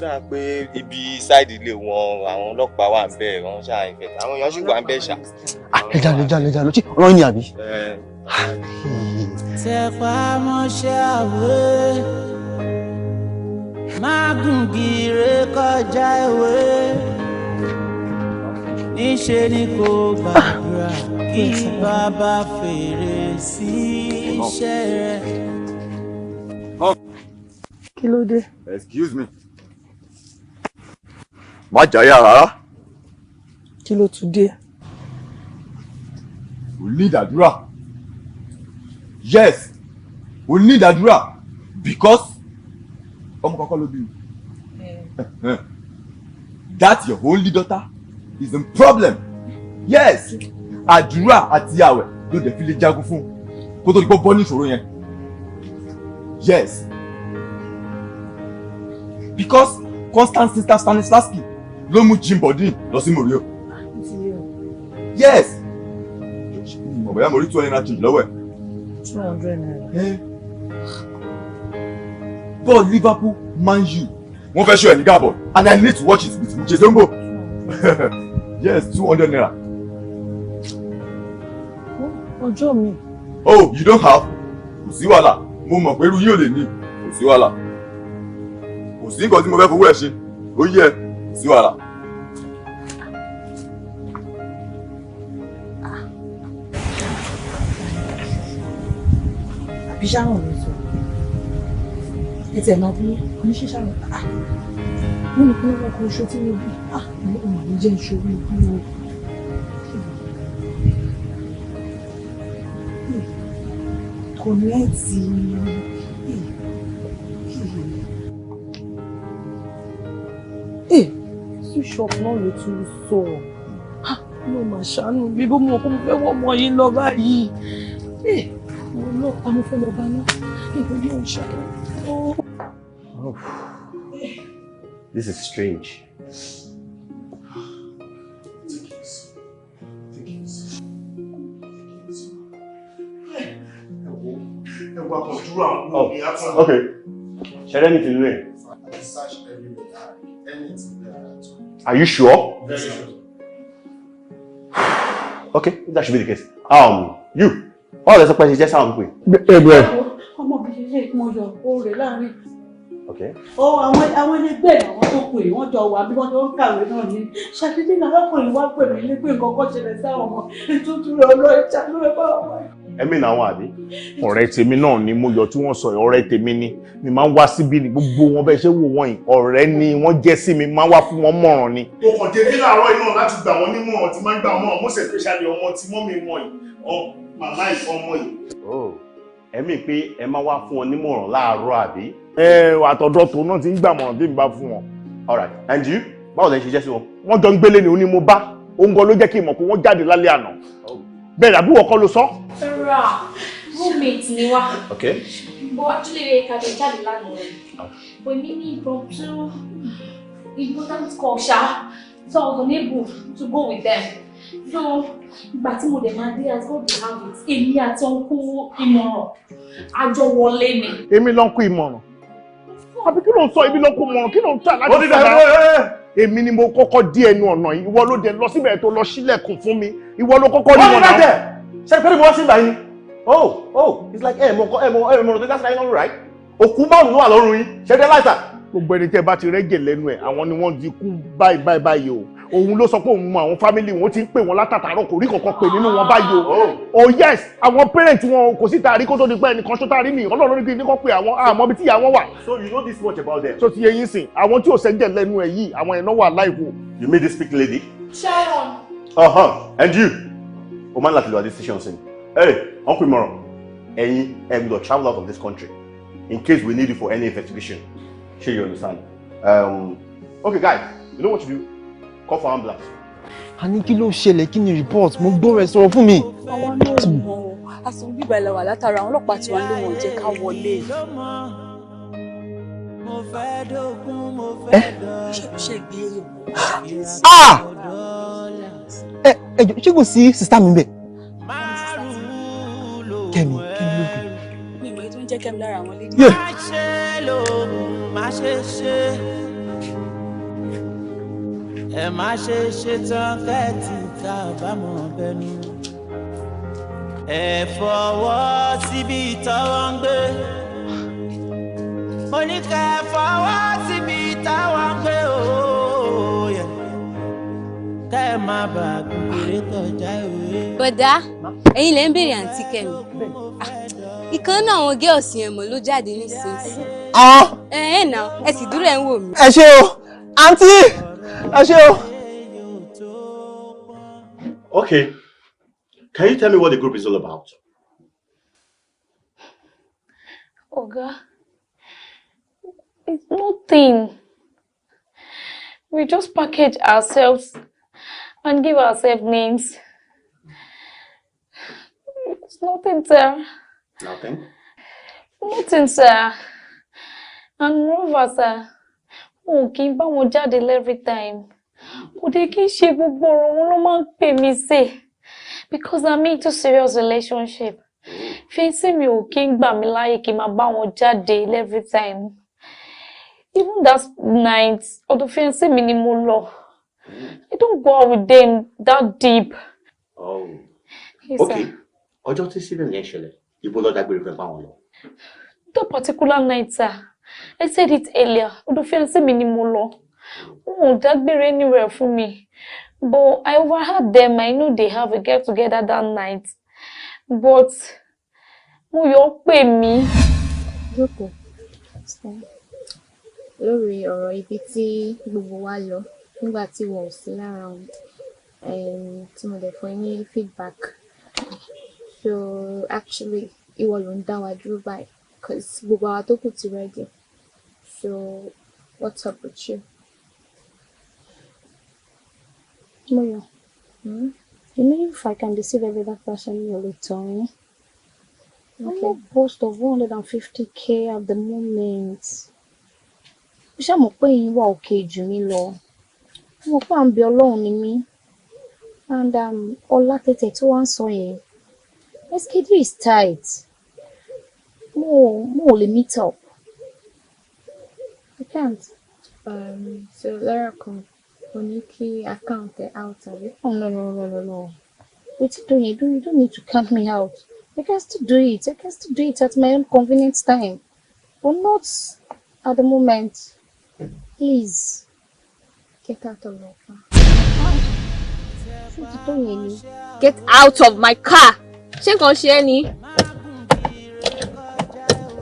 dáa pé ibi side ilé wọn, àwọn ọlọ́pàá wà ń bẹ̀, wọ́n ṣáà ń fẹ́, àwọn èèyàn sì wà ń bẹ̀ ṣá. Ẹ já lọ, já lọ, já lọ, ṣé ọ̀rọ̀ yín ni àbí? Tẹpá mọ́ṣẹ́ àwẹ̀, má gùn gìrè kọjá ìwé, níṣe ni kò gbàdúrà kí bàbá fèrè sí iṣẹ́ rẹ̀. Kí ló dé? Excuse me. Má jáyà rárá. Kí ló tún dé? O ní ìdádúrà. Yes, o ní ìdádúrà because ọmọ kọ́kọ́ ló bí mi. That your only daughter is in problem. Yes, àdúrà àti àwẹ̀ ló dẹ̀ fi lè jagun fún kó tó di pé ó bọ́ ní ìṣòro yẹn. Yes, because Constant Sister Stanislavski ló mú Jim Bodine lọ sí Morio. Yes, mọ̀ bóyá mo rí 200 naira change lọ́wọ́ ẹ̀. ₦200. Ball Liverpool, Man U, wọ́n fẹ́ show ẹ̀ ní Gabon and I need to watch it with Uche Zombo. Yes, ₦200. Ọjọ́ mi. Oh, you don't have? Kò sí wàhálà, mo mọ̀ pé irú yín ò lè ní. Kò sí wàhálà, kò sí nǹkan tí mo fẹ́ fowó ẹ̀ ṣe, ó yẹ. Kò sí wàhálà. Àbí Sharon ló sọ? Ẹ tẹ̀ máa bí oníṣẹ́ Sharon. Ah, wọ́n ní pé wọ́n kọ oṣù tí mo bí. Ah, mo mà ní jẹ́ ìṣòro ìbí o. Connect. Switch off náà ló tún sọ. Ló máa ṣàánú mi bó mọ̀ kó mo fẹ́ wọ́ ọmọ yìí lọ báyìí. Mo lọ pa, mo fẹ́ lọ bá náà. Ìwé yóò ṣàánú. Oh, this is strange. Oh, okay. Share anything with me. Search everywhere. Anything there at all. Are you sure? Very sure. Okay, that should be the case. You. Oh, there's a question. Just sound quick. Ọmọbìnrin lè mọ yọ oore láàrin. Okay. Ó àwọn ẹlẹgbẹ́ àwọn tó pè wọ́n jọ wà bí wọ́n jọ ń kàwé náà ni. Ṣàdédé làrákùnrin wá pè mí ní pé nǹkan kan ṣẹlẹ̀ sáwọn ọmọ ìtútù rẹ̀ ọlọ́ ìṣàánú rẹ̀ bá wọn. Ẹ̀mí náà wà bí. Ọ̀rẹ́ tèmi náà ni mo yọ tí wọ́n sọ, ọ̀rẹ́ tèmi ni mi máa ń wá síbí ni gbogbo wọn bẹ́ẹ̀ ṣe wò wọ́n yìí, ọ̀rẹ́ ni wọ́n jẹ́ sí mi, máa ń wá fún wọn mọ̀ràn ni. Mo kàn dé ní láàárọ̀ iná láti gbà wọ́n nímọ̀ràn tí máa ń gbà wọ́n, most especially ọmọ tí mọ́mí wọn yìí, màmá yìí, ọmọ yìí. Oh, ẹ̀mí pé ẹ máa wá fún wọn nímọ̀ràn láàárọ̀ àbí? Ẹ àtọ̀dọ̀ tó náà ti ń gbàmọ̀ràn bí mi bá fún wọn. All right, and you? Báwo lẹ ṣe jẹ́ sí wọn? Wọ́n jọ ń gbélé ni, ó ní mo bá, òun gan ló jẹ́ kí n mọ̀ pé wọ́n jáde lálẹ́ àná. Bẹ́ẹ̀ àbí wọ́n kọ́ ló sọ? Rárá, roommate ni wá. Okay. But actually, we ká jọ jáde lánàá. But èmi ní impromptu important call ṣá, so I was unable to go with them. So ìgbà tí mo dẹ̀ máa dé, as God will have it, èmi àti ọkọ ìmọ̀ràn àjọ wọlé ni. Èmi ló ń kó ìmọ̀ràn. Àbí kí ló ń sọ? Èmi ló ń kó ìmọ̀ràn, kí ló ń tà láti sọ náà? Èmi ni mo kọ́kọ́ dé ẹnu ọ̀nà yìí, ìwọ ló dé lọ síbẹ̀ tó lọ sílẹ̀kùn fún mi, ìwọ ló kọ́kọ́ ní ọ̀nà. Ṣé pé mo wá sí ìgbà yìí? Oh, it's like ẹ mọ tó dá sí ayé lọ́rùn, right? Òkú márùn-ún wà lọ́rùn yín, ṣé dé láìsà? Gbogbo ẹni tẹ́ bá ti rẹ́jẹ̀ lẹ́nu ẹ̀, àwọn ni wọ́n ti kú báyìí báyìí báyìí o. Òun ló sọ pé òun mọ àwọn fámìlì wọn, ti ń pè wọn látàtàrọ̀, kò rí kankan pè nínú wọn báyìí o. Oh yes, àwọn parents wọn kò sí taari kó tó di pé ẹnìkan ṣó taari mi, Ọlọ́run ní kí ní kó pe àwọn àmọ́ ibi tí ìyá wọn wà. So you know this much about them. So ti yẹ yín sìn, àwọn tí ò sẹ́jẹ̀ lẹ́nu ẹ̀ yìí, àwọn ẹ̀ náà wà láìwo. You made this big lady. Sharon. And you. O máa ń láti lo a decision sin. Hey, Uncle Imọ̀ràn, ẹ̀yin ẹ gbọ́dọ̀ travel out of this country in case we need you for any investigation. Ṣé you understand? Okay guys, you know what to do. Call for ambulance. A ní kí ló ṣẹlẹ̀, kí ni report? Mo gbọ́ rẹ̀ sọ̀rọ̀ fún mi. Àwọn náà mọ̀ ọ́, aṣọ bíbá ilẹ̀ wà látara àwọn ọlọ́pàá tí wọ́n lé wọn jẹ́ ká wọlé. Ṣé ṣe gbé Ah! Ẹ ẹ jọ̀ọ́, ṣé kò sí sister mi bẹ́ẹ̀? Kẹ́mi, Kẹ́mi ló kù. Mi ìmọ̀ èyí tó ń jẹ́ Kẹ́mi lára àwọn lady. Yeah. Má ṣe lóògùn, má ṣe ṣe. Ẹ má ṣe ṣe tán kẹ́ẹ̀tì ká bámọ̀ bẹnu. Ẹ fọwọ́ síbi tọ́wọ́ ń gbé. Mo ní kẹ́ ẹ fọwọ́ síbi táwọn ń gbé ooo. Kẹ́ ẹ má bàa gbèrè kọjá ìwé. Bọ̀dá, ẹ̀yin lẹ ń béèrè àǹtí Kẹ́mi. Ìkan náà àwọn girls yẹn mọ̀ ló jáde nísinsìnyí. Ah! Ẹ ẹ nà, ẹ sì dúró, ẹ ń wò mí. Ẹ ṣé o, àǹtí, ẹ ṣé o. Okay. Can you tell me what the group is all about? Oga, it's nothing. We just package ourselves and give ourselves names. It's nothing, sir. Nothing. Nothing, sir. And moreover, sir, wọn ò kí ń bá wọn jáde every time. Kò dé kí n ṣe gbogbo ọ̀rọ̀ wọn ló máa ń pè mí sí. Because I'm into serious relationship. Fiancé mi ò kí ń gbà mí láyè kí n máa bá wọn jáde every time. Even that night, ọ̀dọ̀ fiancé mi ni mo lọ. I don't go out with them that deep. Oh. Yes, Okay. sir. Ọjọ́ tí incident yẹn ṣẹlẹ̀, ibo ló dágbére fẹ́ bá wọn lọ? That particular night, sir, I said it earlier. Ọ̀dọ̀ fiancé mi ni mo lọ. Wọn ò dágbére anywhere fún mi. But I overheard them. I know they have a get together that night. But Moyọ̀ pè mí. Jókòó. Lórí ọ̀rọ̀ ibi tí gbogbo wa lọ nígbà tí wọ́n ò sí lára wọn, tí mo dẹ̀ fún ẹ ní feedback. So actually, ìwọ ló ń dá wa dúró báyìí 'cause gbogbo àwa tó kù ti ready. So what's up with you? Moyọ̀, you know if I can deceive every other person, mi ò lè tàn yín. I'm not boast of 150K at the moment. Mo ṣáà mọ̀ pé ẹ̀yin wà òkè jù mí lọ. Mo mọ̀ pé à ń bẹ Ọlọ́run ni mí. And ọlá tètè tó wá ń sọ yẹn, my schedule is tight. Mo ò lè meet up. I can't. So lọ́rọ̀ kan, o ní kí a count ẹ out, àbí? Oh, no, no, no, no, no. Wetin do you don't need to count me out. I can still do it. I can still do it at my own convenient time. But not at the moment. Please. Get out of my car. Ṣé ti tó yẹn ni? Get out of my car! Ṣé nǹkan ṣe ẹ́ ni?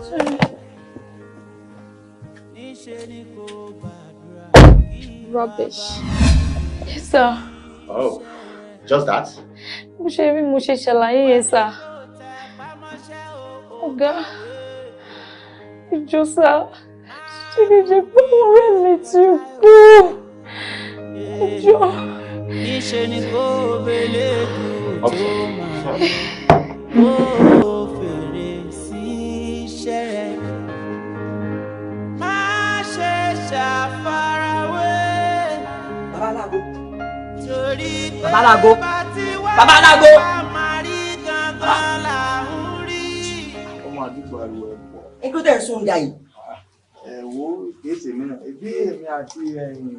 Sorry. Rubbish. Yes, sir. Oh, just that? Bó ṣe rí mo ṣe ṣàlàyé yẹn, sir. Ọ̀gá, ìjọ sir, ṣé kìí ṣe pé ọ̀rẹ́ mi ti kú? Ìjọ. Níṣe ni kò bẹ̀lẹ̀ dùn tó máa kó fèrè sí iṣẹ́ rẹ̀. Má ṣe ṣàfarawé. Babaláwo. Torí pé Babaláwo. bá ti wá Babaláwo. bá máa rí gangan là ń rí. Ọmọ àdúgbò, ariwo ẹ pọ̀. Ikú tẹ̀ ń sún ya yìí. Ẹ wo, kìí ṣe mí náà, ẹbí èmi àti ẹ̀yìn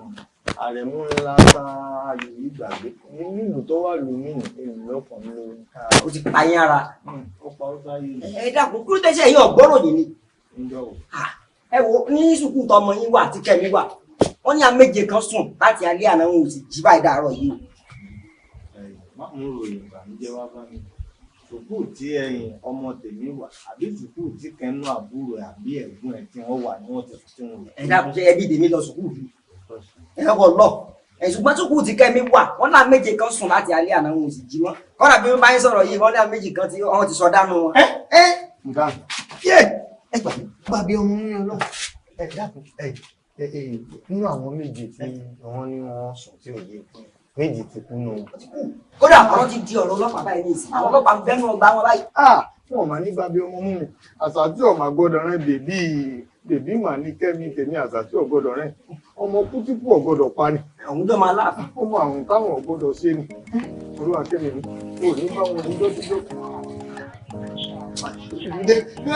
àrẹ̀mú ńlá ta ayò yìí gbàgbé nílùú tó wà lómìnì èmi lọ́kàn mi lórí. O ti pa yín ara. Ó pa ó sáyé mi. Ẹ dákun, kúrú tẹ́sẹ̀ yín ọ̀gbọ́rọ̀ yìí ni. Ǹjọ́ o. Ẹ wo, ní sùkúù tọmọ yín wà tí Kẹ́mi wà, wọ́n ní àméje kan sùn láti alẹ́ àná, wọn ò sì jí báyìí dàárọ̀ yìí o. Má mú ròyìn ìbànújẹ́ wá bá mi. Sùkúù tí ẹ̀yìn ọmọ tèmi wà àbí sùkúù tí kẹnu àbúrò ẹ̀ àbí ẹ̀gbọ́n ẹ̀ tí wọ́n wà ní wọ́n ti tí wọ́n rò? Ẹ dákun, ṣe ẹbí tèmi lọ sùkúù yìí? Ẹ kọ́ lọ ẹ, ṣùgbọ́n sùkúù tí Kẹ́mi wà, wọ́n ní àméje kan sùn láti alẹ́ àná, wọn ò sì jí mọ́. Kọ́dà bí wọ́n bá yín sọ̀rọ̀ yìí, wọ́n ní àméje kan tí wọ́n ti sọ dánú wọn. Ẹ Nǹkan Yé, ẹ gbà mí, gbà bí ọmọ yín lọ. Ẹ dákun, ẹ ẹ ẹ nínú àwọn méje tí wọ́n ní wọ́n sùn tí ò yé, méjì ti kú nù. Kódà ọ̀rọ̀ ti di ọ̀rọ̀ ọlọ́pàá báyìí ní ìsìn, àwọn ọlọ́pàá ń bẹ́nu ọgbà wọn báyìí. Wọn mà ní bàbí ọmọ mú mi, àṣà tí ọmọ gbọ́dọ̀ rẹ bèbí bèbí mà ní Kẹ́mi tèmi, àṣà tí ò gbọ́dọ̀ rẹ. Ọmọ kútíkù ọ̀gbọ́dọ̀ pa ni. Àwọn tó máa láàfin. Ọmọ àrùn táwọn ọ̀gbọ́dọ̀ ṣe ni. Olúwa kẹ́mi ni. O ní bá wọn ní dọ́sídọ́.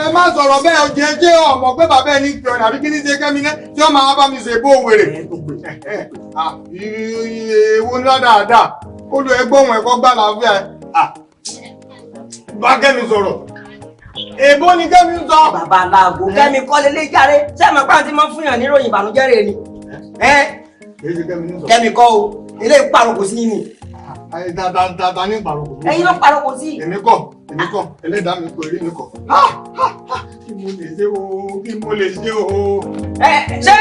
Ẹ má sọ̀rọ̀ bẹ́ẹ̀ o jẹ́ jẹ́ ọmọ pé bàbá ẹni pè ọ̀nà àbí kí ní ṣe kẹ́mi náà tí ó máa bá mi ṣe bó wèrè. Èwo ńlá dáadáa. Olú ẹgbọ́n òun ẹ̀kọ́ gbà láàfíà ẹ̀. Bá kẹ́mi sọ̀rọ̀. Èbó ni kẹ́mi ń sọ. Bàbá aláàgò kẹ́mi kọ́ lélẹ́ járe. Ṣé ẹ mọ̀ pé àwọn tí máa ń fún yàn níròyìn ìbànújẹ́ rè ni? Kẹ́mi kọ́ o, ilé ìparoko sí ni. Dáadáa ní ìparoko. Ẹ̀yin ló paroko sí. Èmi kọ́, èmi kọ́, ẹlẹ́dàá mi kọ́, eré mi kọ́. Kí mo lè ṣe o, kí mo lè ṣe o. Ẹ ṣé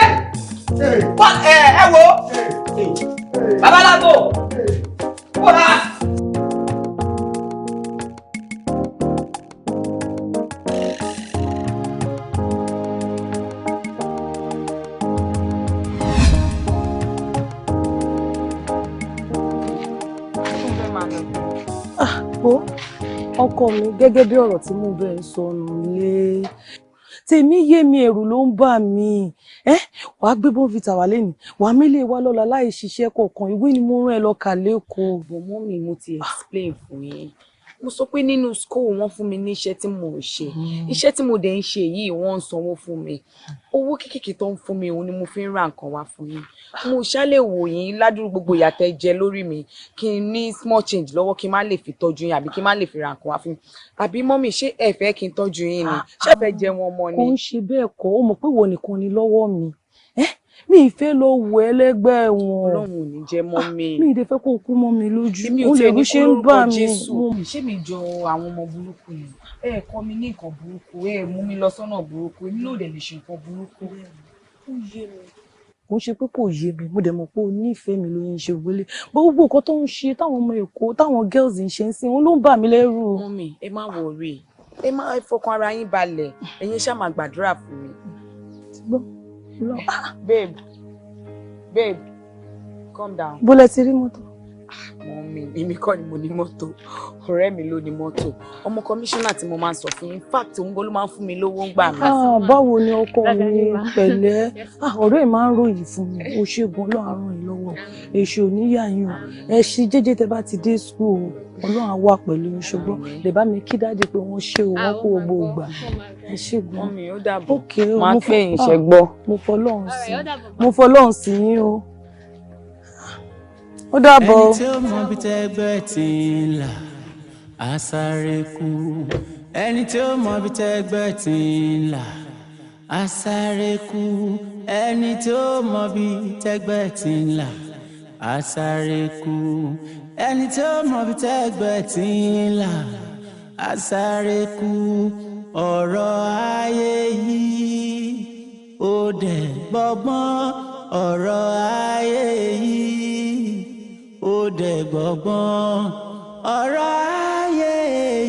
ẹ wo bàbá aláàgò kóra. Ọkọ mi gẹ́gẹ́ bí ọ̀rọ̀ tí mo bẹ̀ ń sọnù lé tèmi yé mi, ẹ̀rù ló ń bà mí. Wàá gbé bóńfìtà wà lẹ́nu, wàá mílẹ̀ wá lọ́la láì ṣiṣẹ́ kọ̀ọ̀kan. Ìwé ni mo rán ẹ lọ kà lẹ́kọ̀ọ́. Bọ̀ mọ́ mi, mo ti explain fún yín. Mo sọ pé nínú school wọ́n fún mi ní iṣẹ́ tí mo ń ṣe. Iṣẹ́ tí mo dẹ̀ ń ṣe yìí wọ́n ń sanwó fún mi. Owó kéékèèké tó ń fún mi òun ni mo fi ń ra nǹkan wá fún yín. Mo ṣálẹ̀ wò yín ládùúgbò gbogbo ìyàtẹ̀ jẹ lórí mi kí n ní small change lọ́wọ́ kí n má lè fi tọ́jú yín àbí kí n má lè fi ra nǹkan wá fún yín. Àbí mọ́mì ṣé ẹ fẹ́ kí n tọ́jú yín ni? Ṣé ẹ fẹ́ jẹ wọn mọ́ ni? Kò ń ṣe bẹ́ẹ̀ kọ́, ó mọ̀ pé ìwọ nìkan ni lọ́wọ́ mi. Mi ì fẹ́ lọ wọ ẹlẹ́gbẹ́ wọn. Ọlọ́run ò ní jẹ́ mọ́ mi. Mi ì dẹ̀ fẹ́ kó kú mọ́ mi lójú. Èmi ò tiẹ̀ ní kó lórúkọ Jésù. Ṣé mi jọ àwọn ọmọ burúkú ni? Ẹ kọ́ mi ní nǹkan burúkú, ẹ mú mi lọ sọ́nà burúkú, èmi náà dẹ̀ lè ṣe nǹkan burúkú. Ó yé mi. Kò ń ṣe pé kò yé mi, mo dẹ̀ mọ̀ pé o nífẹ̀ẹ́ mi ló ń ṣe wọlé. Gbogbo nǹkan tó ń ṣe táwọn ọmọ Èkó táwọn girls ń ṣe ń sìn, òun ló ń bà mí lẹ́rù. Mọ́mì, ẹ má worry, ẹ má fọkàn ara yín balẹ̀, ẹ̀yin ṣáà máa gbàdúrà fún mi. Babe, babe, calm down. Bó lẹ ti rí mọ́tò? Mọ́mì, èmi kọ́ ni mo ní mọ́tò, ọ̀rẹ́ mi ló ní mọ́tò. Ọmọ kọmíṣánná tí mo máa ń sọ fún, in fact, òun gan ló máa ń fún mi lówó ń gbà mí. Báwo ni ọkọ mi pẹ̀lẹ́? Ọ̀rẹ́ mi máa ń ròyìn fún mi, o ṣègùn Ọlọ́run á ràn yín lọ́wọ́, èṣù ò ní yà yín o, ẹ ṣe jẹ́jẹ́ tẹ bá ti dé school o, Ọlọ́run á wà pẹ̀lú yín ṣùgbọ́n lè bá mi kí dáàdì pé wọ́n ṣe o, wọ́n kó gbogbo ìgbà. Ẹ ṣègùn. Mọ́mì, ó dàbọ̀. Máa pè yín ṣe gbọ́. Mo fọlọ́run sí, mo fọlọ́run sí yín o. Ó dàbọ̀. Ẹni tí ó mọ bí tẹ́gbẹ́ ti ń là á sáré kú. Ẹni tí ó mọ bí tẹ́gbẹ́ ti ń là á sáré kú. Ẹni tí ó mọ bí tẹ́gbẹ́ ti ń là á sáré kú. Ẹni tí ó mọ bí tẹ́gbẹ́ ti ń là á sáré kú. Ọ̀rọ̀ ayé yìí ó dẹ̀ gbọ́gbọ́n. Ọ̀rọ̀ ayé yìí ó dẹ̀ gbọ́gbọ́n. Ọ̀rọ̀ ayé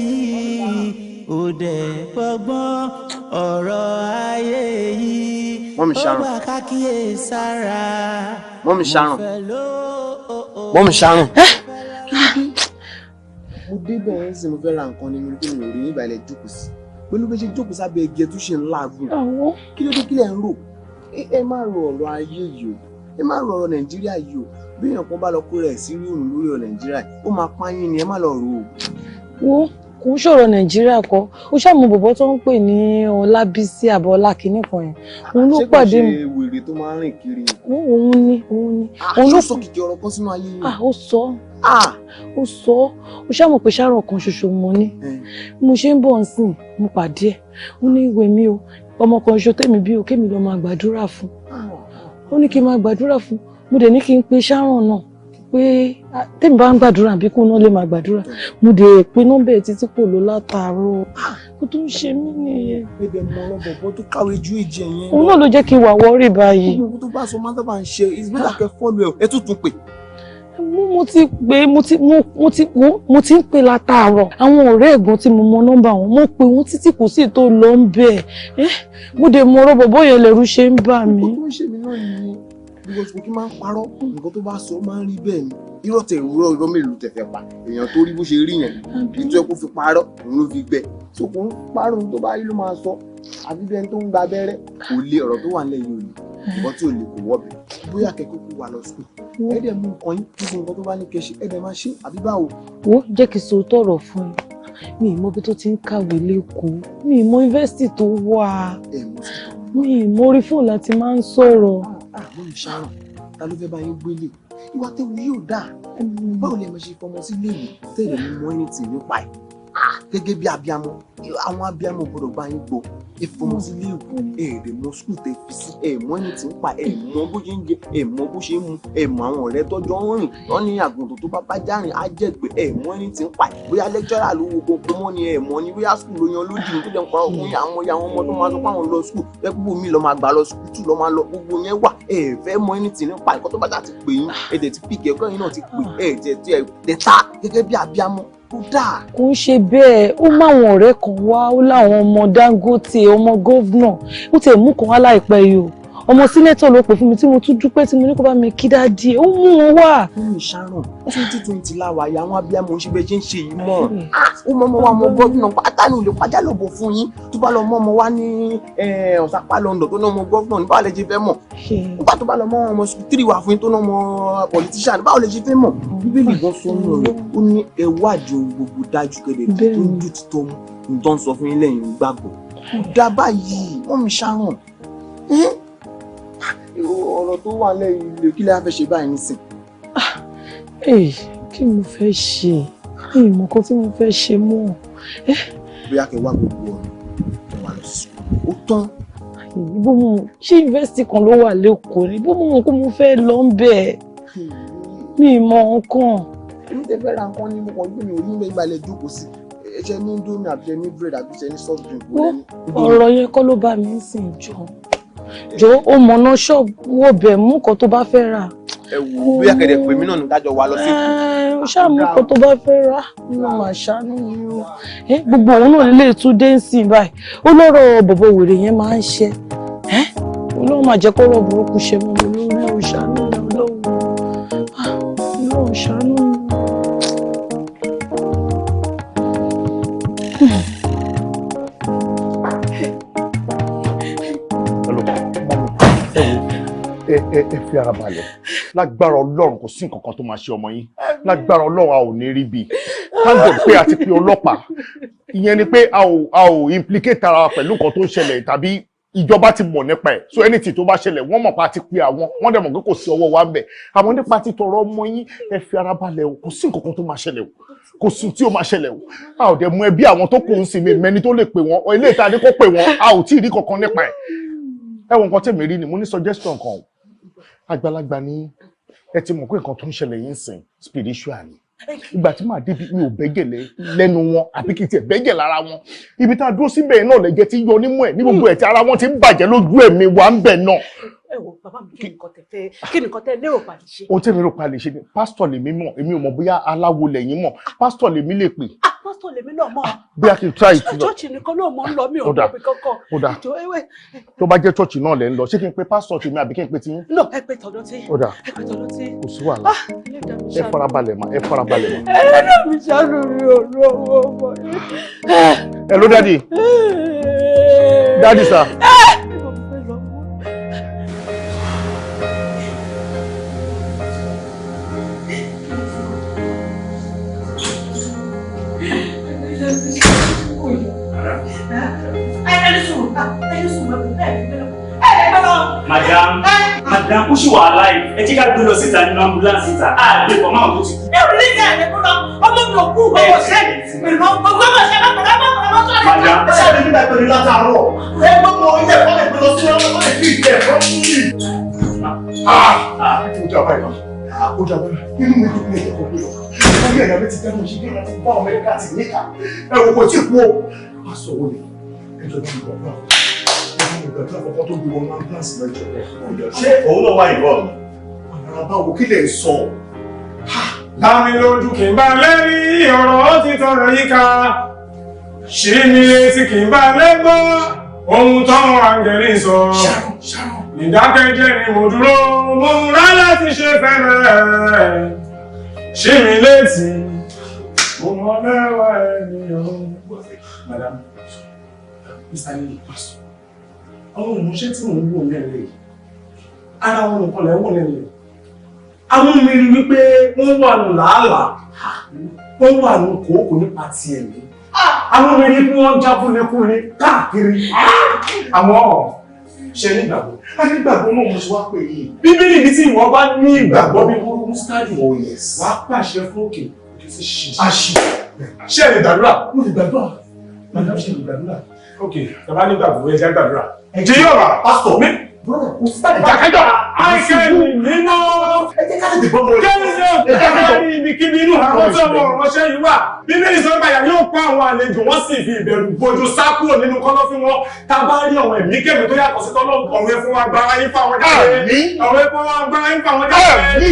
yìí ó dẹ̀ gbọ́gbọ́n. Ọ̀rọ̀ ayé yìí ó gbà kákíyè sára. Mọ́mì Sharon. Mọ́mì Sharon. Mo débẹ̀ ẹ̀ ń sìn, mo fẹ́ ra nǹkan ni mo rí pé mi ò rí nígbà ilẹ̀ jókòó sí. Pẹ̀lú bí ṣe jókòó sábẹ́ igi ẹ̀ tún ṣe ń láàgùn. Kí ló dé, kí lẹ̀ ń rò? Ẹ má ro ọ̀rọ̀ ayé yìí o. Ẹ má ro ọ̀rọ̀ Nàìjíríà yìí o. Bí èèyàn kan bá lọ kó rẹ̀ sí rí òun lórí ọ̀rọ̀ Nàìjíríà, ó máa pààyàn ni, ẹ má lọ rò ó. Wo, kò ń ṣọ̀rọ̀ Nàìjíríà kọ́. Ó ṣàmù bọ̀bọ̀ tó ń pè ní Ọlábísí àbọ̀ Ọlá kìíní kan yẹn. Òun ló pàdé mi. Ṣé kò ṣe wèrè tó máa ń rìn kiri? Òun ni, òun ni. Òun ló sọ kìkì ọ̀rọ̀ kan sínú ayé yìí. Ó sọ. Ó sọ. Ó ṣàmù pé ṣàrọ̀ kan ṣoṣo mo ní. Mo ṣe ń bọ̀ nsìn, mo pàdé ẹ̀. Ó ní ìwé mi o, ọmọ kan ṣoṣo tèmi bí o, kémi lọ máa gbàdúrà fún. Ó ní kí n máa gbàdúrà fún. Mo dẹ̀ ní kí n pe Sharon náà pé tèmi bá ń gbàdúrà àbí kó náà lè máa gbàdúrà. Mo dẹ̀ pe nọ́mbà ẹ̀ títí kò lọ látàárọ̀. Kó tó ń ṣe mí nìyẹn. Bébẹ̀ mọ ọlọ́bọ̀bọ̀ tó kàwé ju èjì ẹ̀yẹn. Òun náà ló jẹ́ kí n wà wọ́rì báyìí. Gbogbo tó bá sọ máa ń sábà ń ṣe, it's better kẹ́ fọ́lù ẹ̀ ẹ tún tún pè. Mo ti pè, mo ti ń pè látàárọ̀. Àwọn ọ̀rẹ́ ẹ̀gbọ́n tí mo mọ nọ́mbà wọn, mo pè wọ́n títí kò sí tó lọ ń bẹ̀. Mo dẹ̀ mọ ọ̀rọ̀ yẹn lẹ̀rú ṣe ń bà mí. Nǹkan tó ń ṣe mí náà nìyẹn. Because kò kí máa ń parọ́, nǹkan tó bá sọ máa ń rí bẹ́ẹ̀ ni. Irọ́ tẹ̀ ìrọ́ irọ́ mélòó tẹ̀ fẹ́ pa. Èèyàn tó rí bó ṣe rí yẹn, ètò ẹ̀ kó fi parọ́, òun ló fi gbẹ. So kò ń parọ́ ohun tó bá rí ló máa sọ. Àbí bí ẹni tó ń gba abẹ́rẹ́, kò lé ọ̀rọ̀ tó wà nílẹ̀ yìí ò lè. Nǹkan tí ò lè kò wọ́bẹ̀. Bóyá kẹ́kọ̀ọ́ kú wà lọ sùkúl. Ẹ dẹ̀ mú nǹkan yín, gbogbo nǹkan tó bá ní kẹ́ ṣe, ẹ dẹ̀ máa ṣe, àbí báwo? Wo, jẹ́ kí n sọ tọ̀rọ̀ fún ẹ. Mi ì mọ ibi tó ti ń kàwé lẹ́kọ̀ọ́, mi ì mọ yunifásitì tó wà, mi ì mọ orí fóònù láti máa ń sọ̀rọ̀. Àmọ́ ìṣàràn, ta ló fẹ́ bá yín gbélé? Ìwà tẹ́wu yóò dáa. Báwo lè máa ṣe fọmọ sí ilé ìwé tẹ́lẹ̀ ní mọ anything nípa ẹ̀? Gẹ́gẹ́ bí abiamọ, àwọn abiamọ gbọ́dọ̀ bá yín gbọ́. Ẹ fọmọ sí ilé ìwé, ẹ rè mọ skul tẹ fi sí, ẹ mọ anything nípa ẹ, mọ bó ṣe ń jẹ, ẹ mọ bó ṣe ń mu, ẹ mọ àwọn ọ̀rẹ́ tọ́jọ́ ń rìn, wọ́n ní àgùntàn tó bá bá járìn á jẹ̀gbẹ́, ẹ mọ anything nípa ẹ. Bóyá lecturer ló wo gbogbo mọ́ ni ẹ mọ ni, bóyá skul ló yan lódì ní tó jẹ́ nǹkan ọkùnrin, àwọn ọmọ àwọn ọmọ tó máa sọ pé àwọn lọ skul, ẹ gbogbo mi lọ máa gbà lọ skul tù lọ máa lọ, gbogbo yẹn wà, ẹ fẹ́ mọ anything nípa ẹ. Nǹkan tó bá ti pè yín, ẹ dẹ̀ ti pìkẹ́, ẹ̀kọ́ yín náà ti pè, ẹ dẹ̀ tẹ̀ ta gẹ́gẹ́ bí abiamọ. Kódà. Kò ń ṣe bẹ́ẹ̀, ó máwọn ọ̀rẹ́ kan wá, ó láwọn ọmọ Dangote, ọmọ gọ́vnà, ó tiẹ̀ mú kan wá láìpẹ́ yìí o, ọmọ sínétọ̀ ló pè fún mi tí mo tún dúpẹ́ tí mo ní kó bá mi kí dáàdì, ó mú wọn wá. Nínú ìṣàràn 2020 láwa yà, àwọn abiyamọ ń ṣe bẹ́ẹ̀ ṣe ń ṣe yìí mọ́. Ó mọ ọmọ wa ọmọ gọ́vnà pátá ní olè pàjá lọ́bọ̀ fún yín, tó bá lọ mọ́ ọmọ wa ní ọ̀sápá London tó ní ọmọ gọ́vnà ní, báwo lẹ ṣe fẹ́ mọ̀? Nígbà tó bá lọ mọ́ ọmọ tírì wà fún yín tó ní ọmọ politician, báwo lẹ ṣe fẹ́ mọ̀? Bíbélì gan sọ nù rẹ̀, ó ní ẹ wádìí ohun gbogbo dájú kẹ́lẹ́ tó ń dùn títọ́ mú ní tó ń sọ fún yín lẹ́yìn gbàgbọ́. Kò dá báyìí, wọ́n mi ṣàràn. Ọ̀rọ̀ tó wà lẹ́yìn ilé, kí lẹ á fẹ́ ṣe báyìí nísìn? Kí mo fẹ́ ṣe? Mi ì mọ̀ nǹkan tí mo fẹ́ ṣe mọ́. Bóyá kẹ́ wá gbogbo ọ̀nà tó wà lọ sí ó tán. Bó mo ṣé yunifásitì kan ló wà lẹ́kọ̀ọ́ ni, bó mo mọ̀ pé mo fẹ́ lọ ń bẹ̀. Mi ì mọ̀ nǹkan. Èmi tẹ fẹ́ ra nǹkan ní mo kàn gbé mi ò ní ilé ìgbàlẹ̀ jókòó sí. Ẹ ṣe ní indomie àbí ṣe ní bread àbí ṣe ní soft drink. Ọ̀rọ̀ yẹn kọ́ ló bá mi ń sìn jọ. Jọ, ó mọ̀nà ṣọ́ọ̀bù wo bẹ̀ mú nǹkan tó bá fẹ́ rà. Ẹ wò ó, bóyá kẹ̀dẹ̀ pè mí náà ní kájọ wa lọ sí Èkó. Ó ṣáà mú nǹkan tó bá fẹ́ rà, nínú àṣàánú mi o. Gbogbo òun náà lè tún dé ń sìn báyìí. Ó lọ́rọ̀ bọ̀bọ̀ wèrè yẹn máa ń ṣe. Ọlọ́run máa jẹ́ kọ́rọ̀ burúkú ṣe mọ́ mi lórí, ó ṣàánú mi Ọlọ́run. Ọlọ́run ṣàánú mi. Ẹ fi ara balẹ̀, lágbára Ọlọ́run kò sí nǹkan kan tó máa ṣe ọmọ yín, lágbára Ọlọ́run a ò ní rí bí. Thank God pé a ti pe ọlọ́pàá, ìyẹn ni pé a ò implicate ara wa pẹ̀lú nǹkan tó ń ṣẹlẹ̀, tàbí ìjọba ti mọ̀ nípa ẹ̀, so anything tó bá ṣẹlẹ̀ wọ́n mọ̀ pa ti pe àwọn, wọ́n dẹ̀ mọ̀ pé kò sí ọwọ́ wa ń bẹ̀. Àmọ́ nípa ti tọrọ ọmọ yín, ẹ fi ara balẹ̀ o, kò sí nǹkan kan tó máa ṣẹlẹ̀ o, kò sí tí ó máa ṣẹlẹ̀ o. A ò dẹ̀ mú ẹbí àwọn tó kù ń sinmi mẹ́ni tó lè pè wọ́n, ilé ìta ni kò pè wọ́n, a ò tí ì rí kankan nípa ẹ̀. Ẹ wo nǹkan tèmi rí ni mo ní suggestion kan o. Àgbàlagbà ni ẹ, ti mọ̀ pé nǹkan tó ń ṣẹlẹ̀ yín sìn spiritual ni. Ìgbà tí màá débi, mi ò bẹ́gẹ̀ lẹ́nu wọn àbí kí n tiẹ̀ bẹ́gẹ̀ lára wọn. Ibi tá a dúró síbẹ̀ náà lẹ́jẹ̀ tí yọ nímú ẹ̀ ní gbogbo ẹ̀ tí ara wọn ti ń bàjẹ́ lójú ẹ̀mí wa ń bẹ̀ náà. Ẹ wo bàbá mi, kí nìkan tẹ fẹ́, kí nìkan tẹ lérò pa lè ṣe? Ohun tẹ́mi rò pa lè ṣe ni, pásítọ̀ lèmi mọ̀, èmi ò mọ̀ bóyá aláwo lẹ́yìn mọ̀, pásítọ̀ lèmi lè pè. Ah, pásítọ̀ lèmi náà mọ̀. Bóyá kí n try it lọ. Church nìkan náà mọ̀ ń lọ, mi ò lọ bí kankan. Ó dáa, tó bá jẹ́ church náà lẹ́ ń lọ, ṣé kí n pe pásítọ̀ tèmi àbí kí n pe tiyín? No, ẹ pe tọ̀dọ̀ tí. Ó dáa, ẹ pe tọ̀dọ̀ tí. Kò sí wàhálà, ẹ farabalẹ̀ mà, ẹ farabalẹ̀ mà. Ẹlẹ́dàá mi ṣàánú mi ò lówó ọmọ yìí. Hello daddy, daddy sir. Madam, madam, ó ṣì wà alive. Ẹ jẹ́ ká gbé lọ síta nínú ambulance síta. Á lè pọ̀ máa tó ti kú. Ẹ ò ní ìjà ẹ̀ lọ, ọmọ mi ò kú, gbogbo ṣẹ́ ìrìnà gbogbo ṣẹ́ bá pẹ̀lú ọmọ ọmọ sọ́ọ̀rọ̀. Madam, ẹ ṣáà lè nígbà pẹ̀lú látàárọ̀. Ẹ gbọ́dọ̀ ilé ẹ̀kọ́ lè gbé lọ sí ọmọ lè fi ìtẹ̀ ẹ̀kọ́ fún mi. Ó jà báyìí, ó jà báyìí, inú mi dùn ní ẹ̀kọ́ gbé lọ. Orí ẹ̀yà mi ti tẹ́lẹ̀ ṣe kí láti bá ọmọ ẹ̀ka àti níkà. Ẹ wò kò tí kú o. Má sọ owó ni, ẹjọ́ bí ìgbàgbọ́ ìgbàgbọ́ àkọ́kọ́ tó gbé wọn ambulance lọ́jọ́. Ṣé òun náà wà involved? Ọ̀nà báwo, kí lè sọ? Lámi lójú kì í bá lẹ́rí ọ̀rọ̀ ti tọrọ yíká. Ṣí mi létí kì í bá lẹ́gbọ́ ohun táwọn àǹgẹ̀lì sọ. Ìdákẹ́jẹ́ ni mo dúró, mo múra láti ṣe fẹ́rẹ̀. Ṣí mi létí, mo mọ mẹ́wàá ènìyàn. Madam, Mr. Lily, àwọn ìmúṣẹ́ tí mò ń wò mẹ́rin yìí, Ara wọn nìkan lẹ́ wọ̀n lẹ́nu yẹn. Àwọn mi rí wípé wọ́n wà nù làálàá, wọ́n wà nù kòókò nípa ti ẹ̀mí. Àwọn mi rí pé wọ́n já kúlekúle káàkiri. Àwọn ṣe nígbàgbọ́. A nígbàgbọ́ náà mo ṣe wá pè yìí. Bíbélì ní tí ìwọ bá ní ìgbàgbọ́ bí wọ́n mustard, wàá pàṣẹ fún òkè, òkè sì ṣì. Àṣì. Ṣé ẹ lè gbàdúrà? Mo lè gbàdúrà. Madam, ṣe lè gbàdúrà. Ok, tàbá nígbàgbọ́ ẹ jẹ́ gbàdúrà. Jíyọ̀bà. Pásítọ̀ mi. Ìjàkájọ́. Àìkẹ́ni mímọ́. Ẹ jẹ́ ká tètè gbọ́ mọ́. Kẹ́ni náà ní ibikíbi inú àwọn tí ọmọ ọ̀ránṣẹ́ yìí wà. Bíbélì sọ pé àyà yóò pa àwọn àlejò, wọ́n sì fi ìbẹ̀rù bojo sá kúrò nínú kọ́lọ́fín wọn. Tá a bá rí àwọn ẹ̀mí kẹ́mi tó yàtọ̀ sí tọ́lọ́, ọ̀run ẹ fún wa gbára yín fáwọn jáde. Ọ̀run ẹ fún wa gbára yín fáwọn jáde.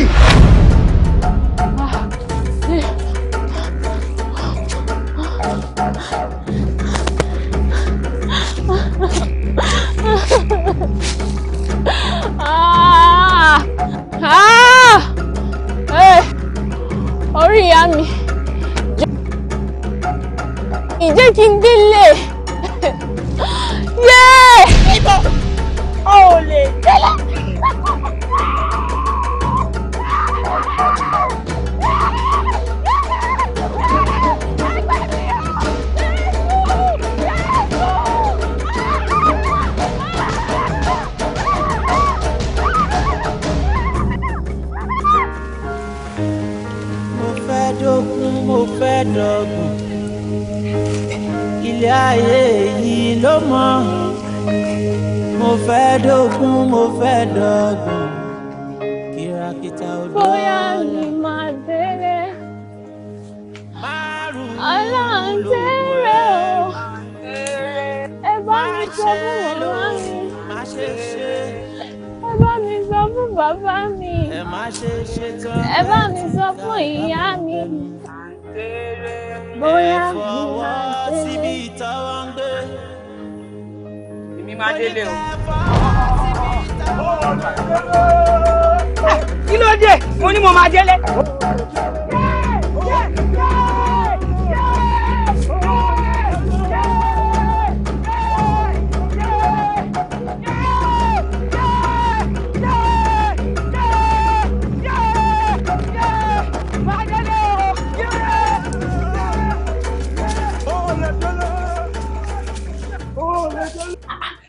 Ah! Ah! Eh! Orí ìyá mi. Ìjẹ́ kí n délé. Yéé! Ibo! O ò lè délé. Mo fẹ́ dógún, mo fẹ́ dọ́gbọ̀n, ilé ayé yìí ló mọ̀. Mo fẹ́ dógún, mo fẹ́ dọ́gbọ̀n, kìràkìtà ò Bóyá dọ́là. ni màá délé. Ọlọ́run o. Ẹ bá mi sọ fún màmá mi. Má ṣe ṣe, Ẹ bá mi sọ fún bàbá mi. ẹ má ṣe ṣe tán. Ẹ bá mi sọ fún ìyá mi. Bóyá Ẹ ni fọwọ́ màá délé. síbi tọ́wọ́ ń gbé. Èmi máa délé o. Kí ló dé? Mo ní mo máa délé.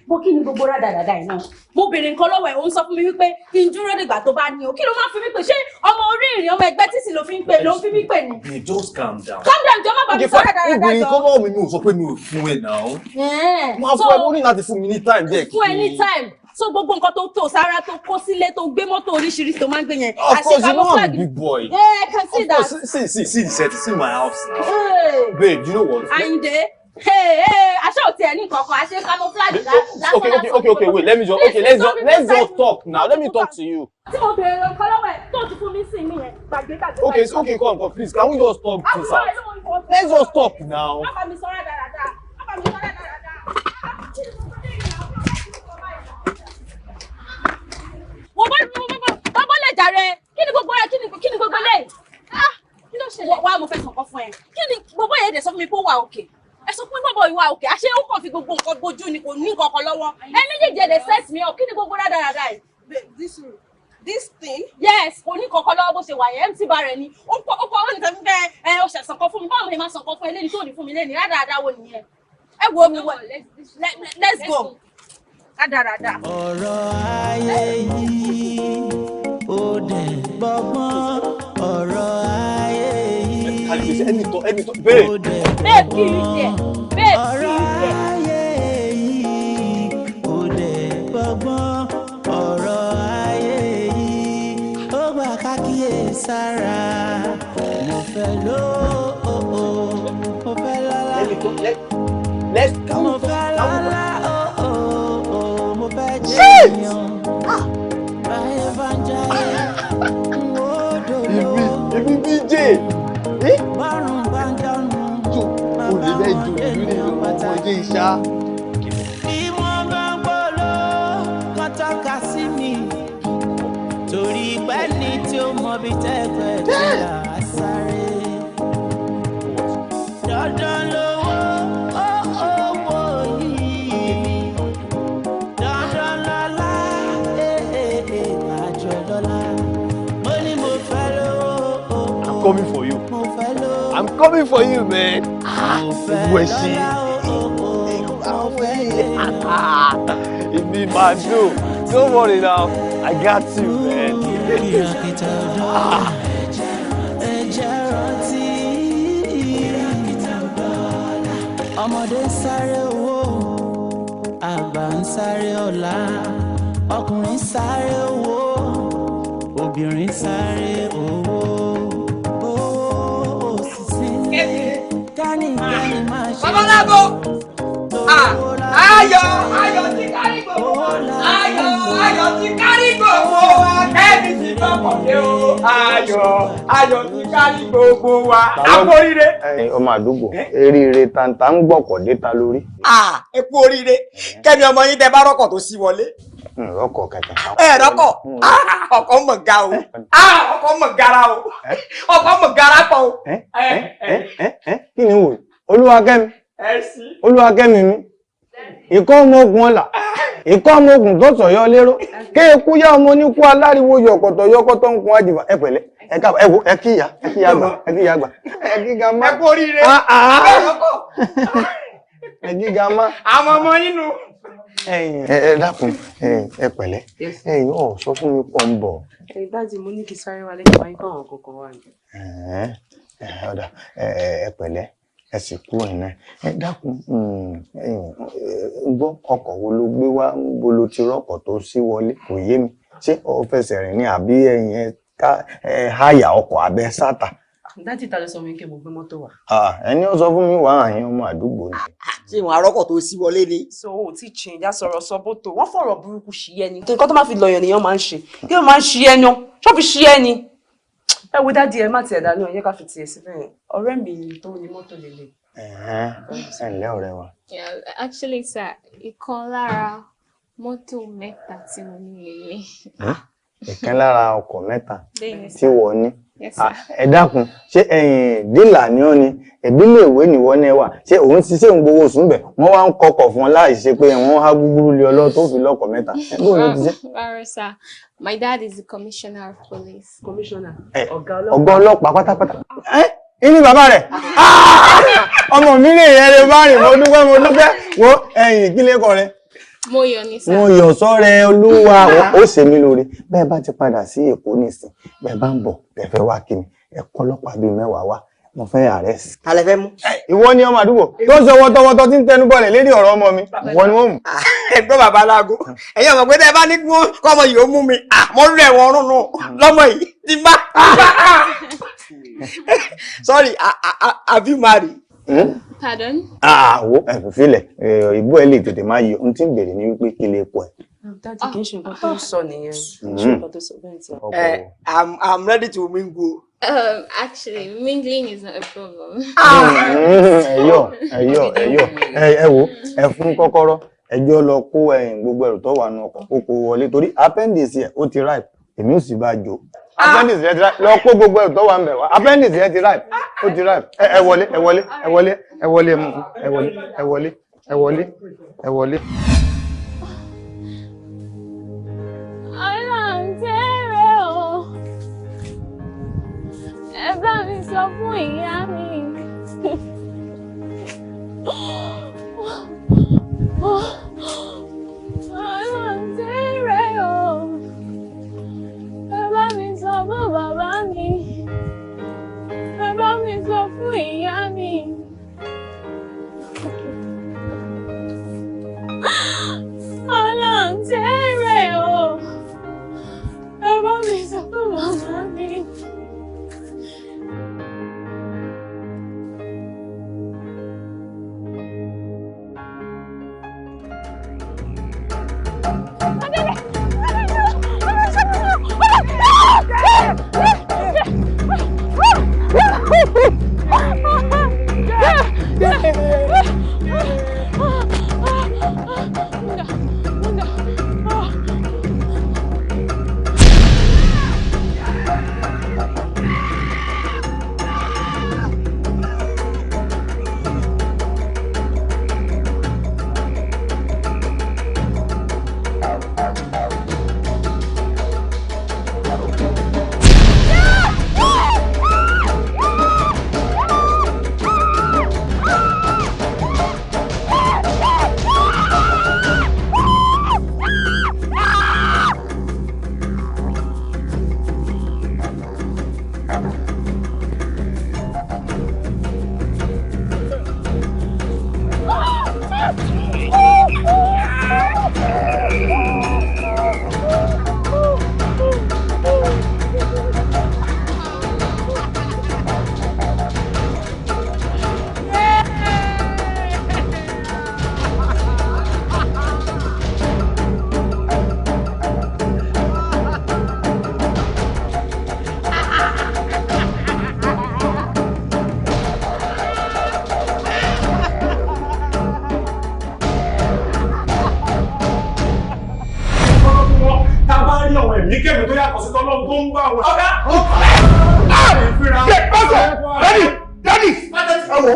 Bó kí ni gbogbo rádaràda yìí náà? Mo béèrè nǹkan lọ́wọ́ ẹ̀, ó ń sọ fún mi wípé kí n dúró dìgbà tó bá ní o. Kí ló máa ń fi mí pè? Ṣé ọmọ orí ìrìn ọmọ ẹgbẹ́ títì ló fi ń pè ló ń fi mí pè ní? Babe, just calm down. Calm down, jọ̀ọ́, má bàa mi sọ rádaràda Obìnrin jọ. kọ́ lọ́wọ́ mi, mi ò sọ pé mi ò fún ẹ náà. Máa fún ẹ, ó ní láti fún mi ní time díẹ̀. Fún ẹ ní time. So gbogbo nǹkan tó tò sára, tó kó sílé, tó gbé mọ́tò oríṣiríṣi tó máa ń gbé yẹn. Of course, you know I'm a camouflage. big boy. Yeah, I can see Of that. course, see, see, see the set, see my house now. Hey. Babe, you know what? Àyìndé, hey, hey, aṣọ ò tiẹ̀ ní nǹkan kan, àṣé camouflage lásán Okay, wait, let me just, okay, let's just talk now. Let me talk to you. Tí mo béèrè nǹkan lọ́wọ́ ẹ̀ tó ti fún mi sí mi yẹn, gbàgbé gbàgbé. Okay, okay, come, come, please. Can we just talk this out? Let's just talk now. Má bá mi sọ rádaràda. Má bá mi sọ rádaràda. Wọ́n bá wọ́n bọ́ lẹ̀ jàre. Kí ni gbogbo rẹ̀? Kí ni gbogbo lẹ̀? Ah! Kí ló ṣẹlẹ̀? Wá, mo fẹ́ sọ̀kan fún ẹ. Kí ni gbogbo yẹn dẹ̀ sọ fún mi pé ó wà òkè? Ẹ sọ fún mi bọ̀bọ̀ ìwà òkè. Àṣé ó kàn fi gbogbo nǹkan bojú ni, kò ní nǹkan kan lọ́wọ́. Ẹ méjèèjì ẹ̀ dẹ̀ set me up. Kí ni gbogbo rádaràda yìí? Babe, this thing. Yes, kò ní kankan lọ́wọ́ bó ṣe wà yẹn, empty barrel ni. Ó kọ́ ó nìkan fún ẹ, ó ṣe sànkan fún mi. Báwo ni màá sànkan fún ẹ lẹ́ni tó ní fún mi lẹ́ni? Rádaràda wo nìyẹn? Ẹ wo mi wọ, let's go. Rádaràda. Ọ̀rọ̀ ayé yìí ó dẹ̀ gbọ́gbọ́n, ọ̀rọ̀ ayé yìí ó dẹ̀ Babe, kí ni tiẹ̀? Babe, kí ni tiẹ̀? Ayé yìí ó dẹ̀ gbọ́gbọ́n, ọ̀rọ̀ ayé yìí ó gbà ká kíyè sára. Mo fẹ́ ló mo fẹ́ lọ́lá, mo fẹ́ lọ́lá, mo fẹ́ jẹ́ èèyàn. Báyé bá ń jayé, n ó dòdò. Èmi BJ. Bárùn bá ń dánú, O lè bẹ́ẹ̀ ju ìlú ní ọmọdé ìṣá. bí wọ́n bá ń polo kán tọ́ka sí mi, torí pẹ́ ní tí ó mọ bí tẹ́gbẹ́ tí là á sáré. Dandan lówó, ó owó yìí, dandan lọ́lá, eh, eh, eh. coming for you, man. Wẹ̀ṣẹ̀. Èmi máa dùn. Don't worry now. I got you, man. Ọmọdé ń sáré owó, àgbà ń sáré ọlá, ọkùnrin ń sáré owó, obìnrin ń sáré owó. Owó òṣìṣẹ́ kání kání máa ṣe. Babaláwo, ayọ̀ ayọ̀ ti kárí gbogbo wa, ayọ̀ ayọ̀ ti kárí gbogbo wa, kẹ́mi ti bọ́kọ̀ dé o, ayọ̀ ayọ̀ ti kárí gbogbo wa, àpò oríire. Ọmọ àdúgbò eríire tanta ń gbọ̀kọ̀ dé ta lórí. Ẹ kú oríire, kẹ́mi ọmọ yín tẹ bá rọ́kọ̀ tó sí wọlé. Rọ́kọ̀ kẹ̀kẹ́. Ẹ rọ́kọ̀, ọkọ̀ mọ̀ ga o, ọkọ̀ mọ̀ gara o, ọkọ̀ mọ̀ gara pọ̀ o. Kí ni wò? Olúwakẹ́mi, Olúwakẹ́mi mi, ìkọ́ ọmọ ogun ọ̀la, ìkọ́ ọmọ ogun tó sọ̀yọ́ lérò, kéèkú yá ọmọ oníkú aláriwo yọ̀kọ̀tọ̀ yọkọ̀tọ̀ ń kun àjìbá. Ẹ pẹ̀lẹ́, ẹ káàbọ̀, ẹ wo, ẹ kí ìyá, ẹ kí ìyá àgbà, ẹ kí ìyá àgbà, ẹ kí gàmá. Ẹ kú oríire. Ẹ kí gàmá. Àwọn ọmọ yín nu. Ẹ dákun, ẹ pẹ̀lẹ́, ẹ̀yin ò sọ fún mi pọ̀ ń bọ̀. Ẹ dájú, mo ní kí sáré wa lẹ́yìn wáyé kọ́ àwọn kankan wà ní. Ọ̀dà, ẹ pẹ̀lẹ́, ẹ sì kú ìná. Ẹ dákun, gbọ́, ọkọ̀ wo ló gbé wá, ń bo lo ti rọ́kọ̀ tó sí wọlé, kò yé mi. Ṣé o fẹsẹ̀ rìn ní àbí ẹ̀yin ẹ ká ẹ háyà ọkọ̀ abẹ́ sátà? Dájú, ta ló sọ mi kí mo gbé mọ́tò wá? Ẹni ó sọ fún mi wà àyín ọmọ àdúgbò ni. Ṣé ìwọ̀n arọ́kọ̀ tó sí wọlé ni? So o ti change, sọ̀rọ̀ sọ bótó, wọ́n fọ̀rọ̀ burúkú ṣí ẹni. Nǹkan tó máa fi lọ̀yàn nìyẹn máa ń ṣe. Kí ló máa ń ṣí ẹni? Ṣọ́ fi ṣí ẹni? Ẹ wo dádì, ẹ má tiẹ̀ dá lóhùn, ẹ jẹ́ ká fi tiẹ̀ síbẹ̀ yẹn. Ọ̀rẹ́ mi tó ní mọ́tò lélẹ̀. Ẹ ǹlẹ́ ọ̀rẹ́ wa. Yeah, actually, sir, ìkan lára mọ́tò mẹ́ta tí mo ní lélẹ̀. Ìkan lára ọkọ̀ mẹ́ta Bẹ́ẹ̀ni, sir. tí wọ́n ní? Yes, sir. Ẹ dákun, ṣé ẹ̀yin dílà ni ọ́ ni ìbílẹ̀ ìwé nìwọ náà wà? Ṣé òun ti ṣe ń gbowó oṣù ń bẹ̀ wọ́n wá ń kọkọ̀ fún ọ láì ṣe pé wọ́n há gúgúrú lé ọlọ́ tó fi lọ́kọ̀ mẹ́ta? Ẹ bóun ló ti ṣe? Rárá, sir. My dad is the commissioner of police. Commissioner. Ọ̀gá ọlọ́pàá pátápátá. Ẹ ìní bàbá rẹ̀, ọmọ mi lè yẹn lè bá rìn. Mo dúpẹ́, mo dúpẹ́. Wo ẹ̀yìn kílé kọ rẹ. Mo yọ̀ ní sir. Mo yọ̀ sọ́rẹ́ olúwa, ó ṣe mí lóore. Bẹ́ẹ̀ bá ti padà sí Èkó nísìn, bẹ́ẹ̀ bá ń bọ̀, bẹ́ẹ̀ fẹ́ wá kí mi, ẹ kọ́ ọlọ́pàá bíi 10 wá, mo fẹ́ arrest. Ta lẹ fẹ́ mú? Ìwọ ni ọmọ àdúgbò tó ń sọ wọ́tọ́wọ́tọ́ tí ń tẹnu bọ̀lẹ̀ lérí ọ̀rọ̀ ọmọ mi, ìwọ ni wọ́n mú. Ẹgbẹ́ bàbá aláàgó, ẹ̀yin ọmọ pé tẹ́ ẹ bá ní kọ́ ọmọ yìí ó mú mi, mo rú ẹ̀wọ̀n ọ̀run nù lọ́mọ yìí ti bá. Sorry, have you married? Pardon? Àwọ̀ ẹ̀fọ́ filẹ̀, ìbú ẹ̀ lè tètè máa yọ. Ohun tí ń bèrè ni wípé kí lè pọ̀ ẹ̀. Dájú, kì í ṣe nǹkan tó ń sọ nìyẹn. Kì í ṣe nǹkan tó sọ bẹ́ẹ̀ tí. I'm ready to mingle. Actually, mingling is not a problem. Ẹyọ ẹyọ ẹyọ, ẹ wo, ẹ fún kọ́kọ́rọ́, ẹjọ́ lọ kó ẹ̀yìn gbogbo ẹrù tó wà nù ọkọ̀ kókó wọlé, torí appendix ẹ̀ ó ti ripe, èmi ò sì bá jò. Appendix ẹ ti ripe, lọ kó gbogbo ẹrù tó wà ń bẹ̀ wá. Appendix ẹ ti ripe, ó ti ripe. Ẹ wọlé, ẹ wọlé, ẹ wọlé, ẹ wọlé, mú ẹ wọlé, ẹ wọlé, ẹ wọlé, ẹ wọlé. Ọlọ́ntẹ́rẹ́ o, ẹ bá mi sọ fún ìyá mi. Ọlọ́ntẹ́rẹ́ o, ẹ bá mi sọ fún bàbá mi. Ẹ bá mi sọ fún ìyá mi. Ọlọ́ntẹ́rẹ́ o, ẹ bá mi sọ fún màmá mi. tó ń bá wa. Ọ̀gá. Pásọ̀, daddy, daddy, ẹ wo,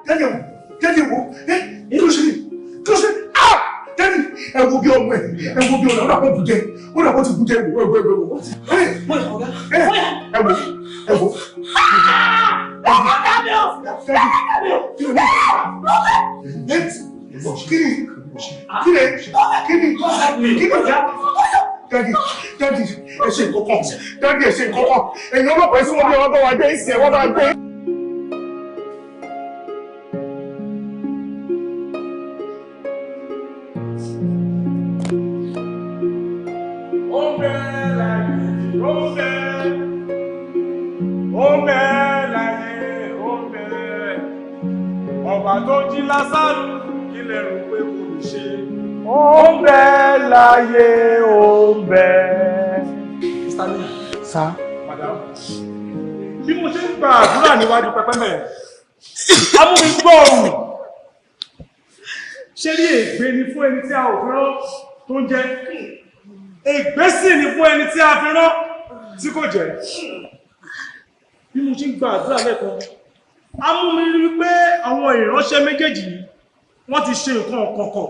daddy wo, daddy wo, kí ló ṣe kí ló ṣe ah daddy, ẹ wo bí ọmọ ẹ, ẹ wo bí ọmọ ẹ, ó dàpọ̀ bùjẹ, ó dàpọ̀ ti bùjẹ, ẹ wo, ẹ wo, ẹ wo, ẹ wo, ẹ wo. Kí ni, daddy, daddy, ẹ ṣe nǹkan kan, daddy, ẹ ṣe nǹkan kan, ẹ̀yin ọlọ́pàá ẹ súnmọ́ bí wọ́n bá wa gbé ìsìn ẹ̀ wọ́n bá gbé. Ó ń bẹ láyé, ó ń bẹ, ó ń bẹ láyé, ó ń bẹ. Ọba tó jí Lásárù, kí lẹ rò pé kò lè ṣe? Ó ń bẹ láyé, ó ń bẹ. Mr. Miller. Sir. Madam, bí mo ṣe ń gba àdúrà níwájú pẹpẹ mẹ́rin, amúmi gbọ́ ohùn. Ṣé rí ègbé ni fún ẹni tí a ò fi rán tó ń jẹ? Ègbé sì ni fún ẹni tí a fi rán tí kò jẹ́. Bí mo ṣe ń gba àdúrà lẹ́ẹ̀kan, amúmi rí wípé àwọn ìránṣẹ́ méjèèjì yìí wọ́n ti ṣe nǹkan ọ̀kọ̀ọ̀kọ̀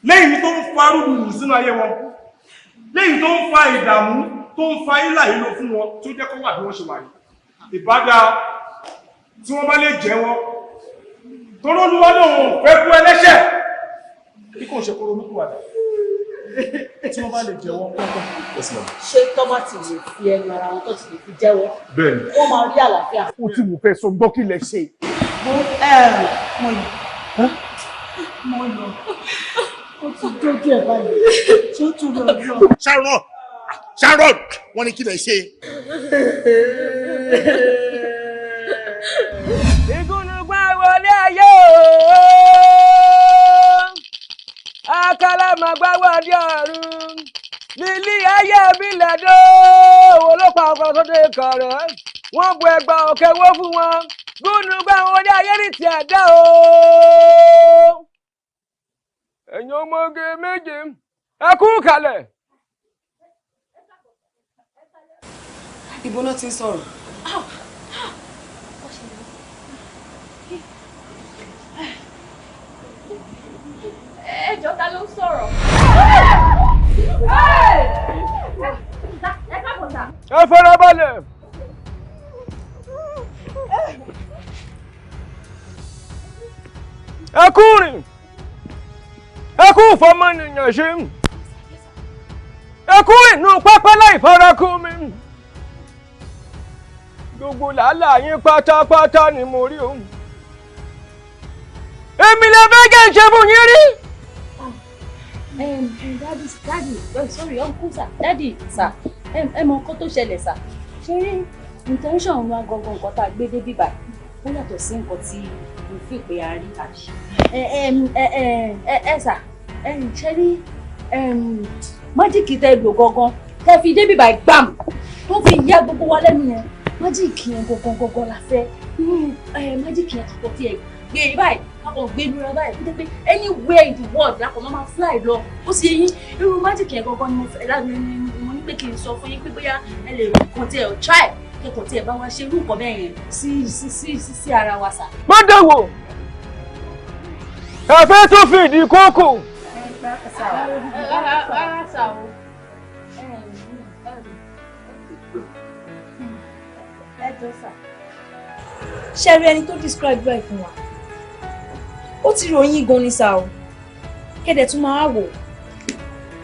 lẹ́yìn tó ń fa rúdurùdu sínú ayé wọn, lẹ́yìn tó ń fa ìdààmú, tó ń fa ìlà ìlò fún wọn, tó jẹ́ kó wà bí wọ́n ṣe wà yìí. Ìbádá tí wọ́n bá lè jẹ́wọ́, torí Olúwa lòun ò fẹ́ kú ẹlẹ́ṣẹ̀ bí kò ṣe kó ronúpìwàdà, tí wọ́n bá lè jẹ́wọ́. Ṣé tọ́mà ti lè fi ẹnu ara wọn tó ti lè fi jẹ́wọ́? Bẹ́ẹ̀ni. Wọ́n máa rí àlàáfíà. Ó tí mo fẹ́ sọ gbọ́ kí lẹ ṣe. Mo mo yọ. Mo yọ. Ó ti dójú ẹ̀ báyìí. Ṣé ó tún lọ lọ? Sharon, Sharon, wọ́n ní kí lẹ ṣe. Ìgúnnugba wọlé ayé o, akálàmọ̀gbá wọlé ọ̀run, lílí ayé mi lẹ́dọ̀, owó ló pa ọkọ̀ tó dé kọ̀rọ̀, wọ́n bu ẹgbà òkè wó fún wọn, gúnnugba wọlé ayé ní tiẹ̀ dá o. Ẹ̀yin ọmọge méje, ẹ kú kalẹ̀. Ibo náà ti ń sọ̀rọ̀? Ẹ jọ̀ọ́, ta ló ń sọ̀rọ̀? Ẹ káàbọ̀ sà. Ẹ fara balẹ̀. Ẹ kú rìn, ẹ kú fọmọnìyàn ṣe, ẹ kú inú pápá láì farakú mi. Gbogbo làálàá yín pátápátá ni mo rí o. Èmi lè fẹ́ kẹ́ ń ṣe fún yín rí. Daddy, daddy, oh, sorry, uncle sir, daddy sir, ẹ mọ nǹkan tó ṣẹlẹ̀ sir. Ṣé rí intention wa gangan, nǹkan tá a gbé dé bíbá ó yàtọ̀ sí nǹkan tí mo fi pé a rí àbí? Ẹ ẹ ẹ ẹ sà, ṣe rí magic tẹ lò gangan tẹ fi dé bíbá gbàm tó fi yá gbogbo wa lẹ́nu yẹn, magic yẹn gangan gangan la fẹ́. Magic yẹn kàkọ́ tí ẹ gbé báyìí, kakọ̀ gbé lura báyìí kó jẹ́ pé anywhere in the world lakọ̀ máa fly lọ. Ó sì yín irú magic yẹn gangan ni mo fẹ́ láti mo ní pé kí n sọ fún yín pé bóyá ẹ lè kàn tí ẹ ò try kẹkọ̀ọ́ tí ẹ bá wá ṣe irú nǹkan bẹ́ẹ̀ yẹn sí sí sí sí sí ara wa sà. Má dẹ̀wò, ẹ fẹ́ tún fi ìdí kókò. Rárá sà o. Ẹ jọ̀ọ́ sà. Ṣé rí ẹni tó describe báyìí fún wa? Ó ti ròyìn gan ni sà o. Kẹ́dẹ̀ tún máa wò.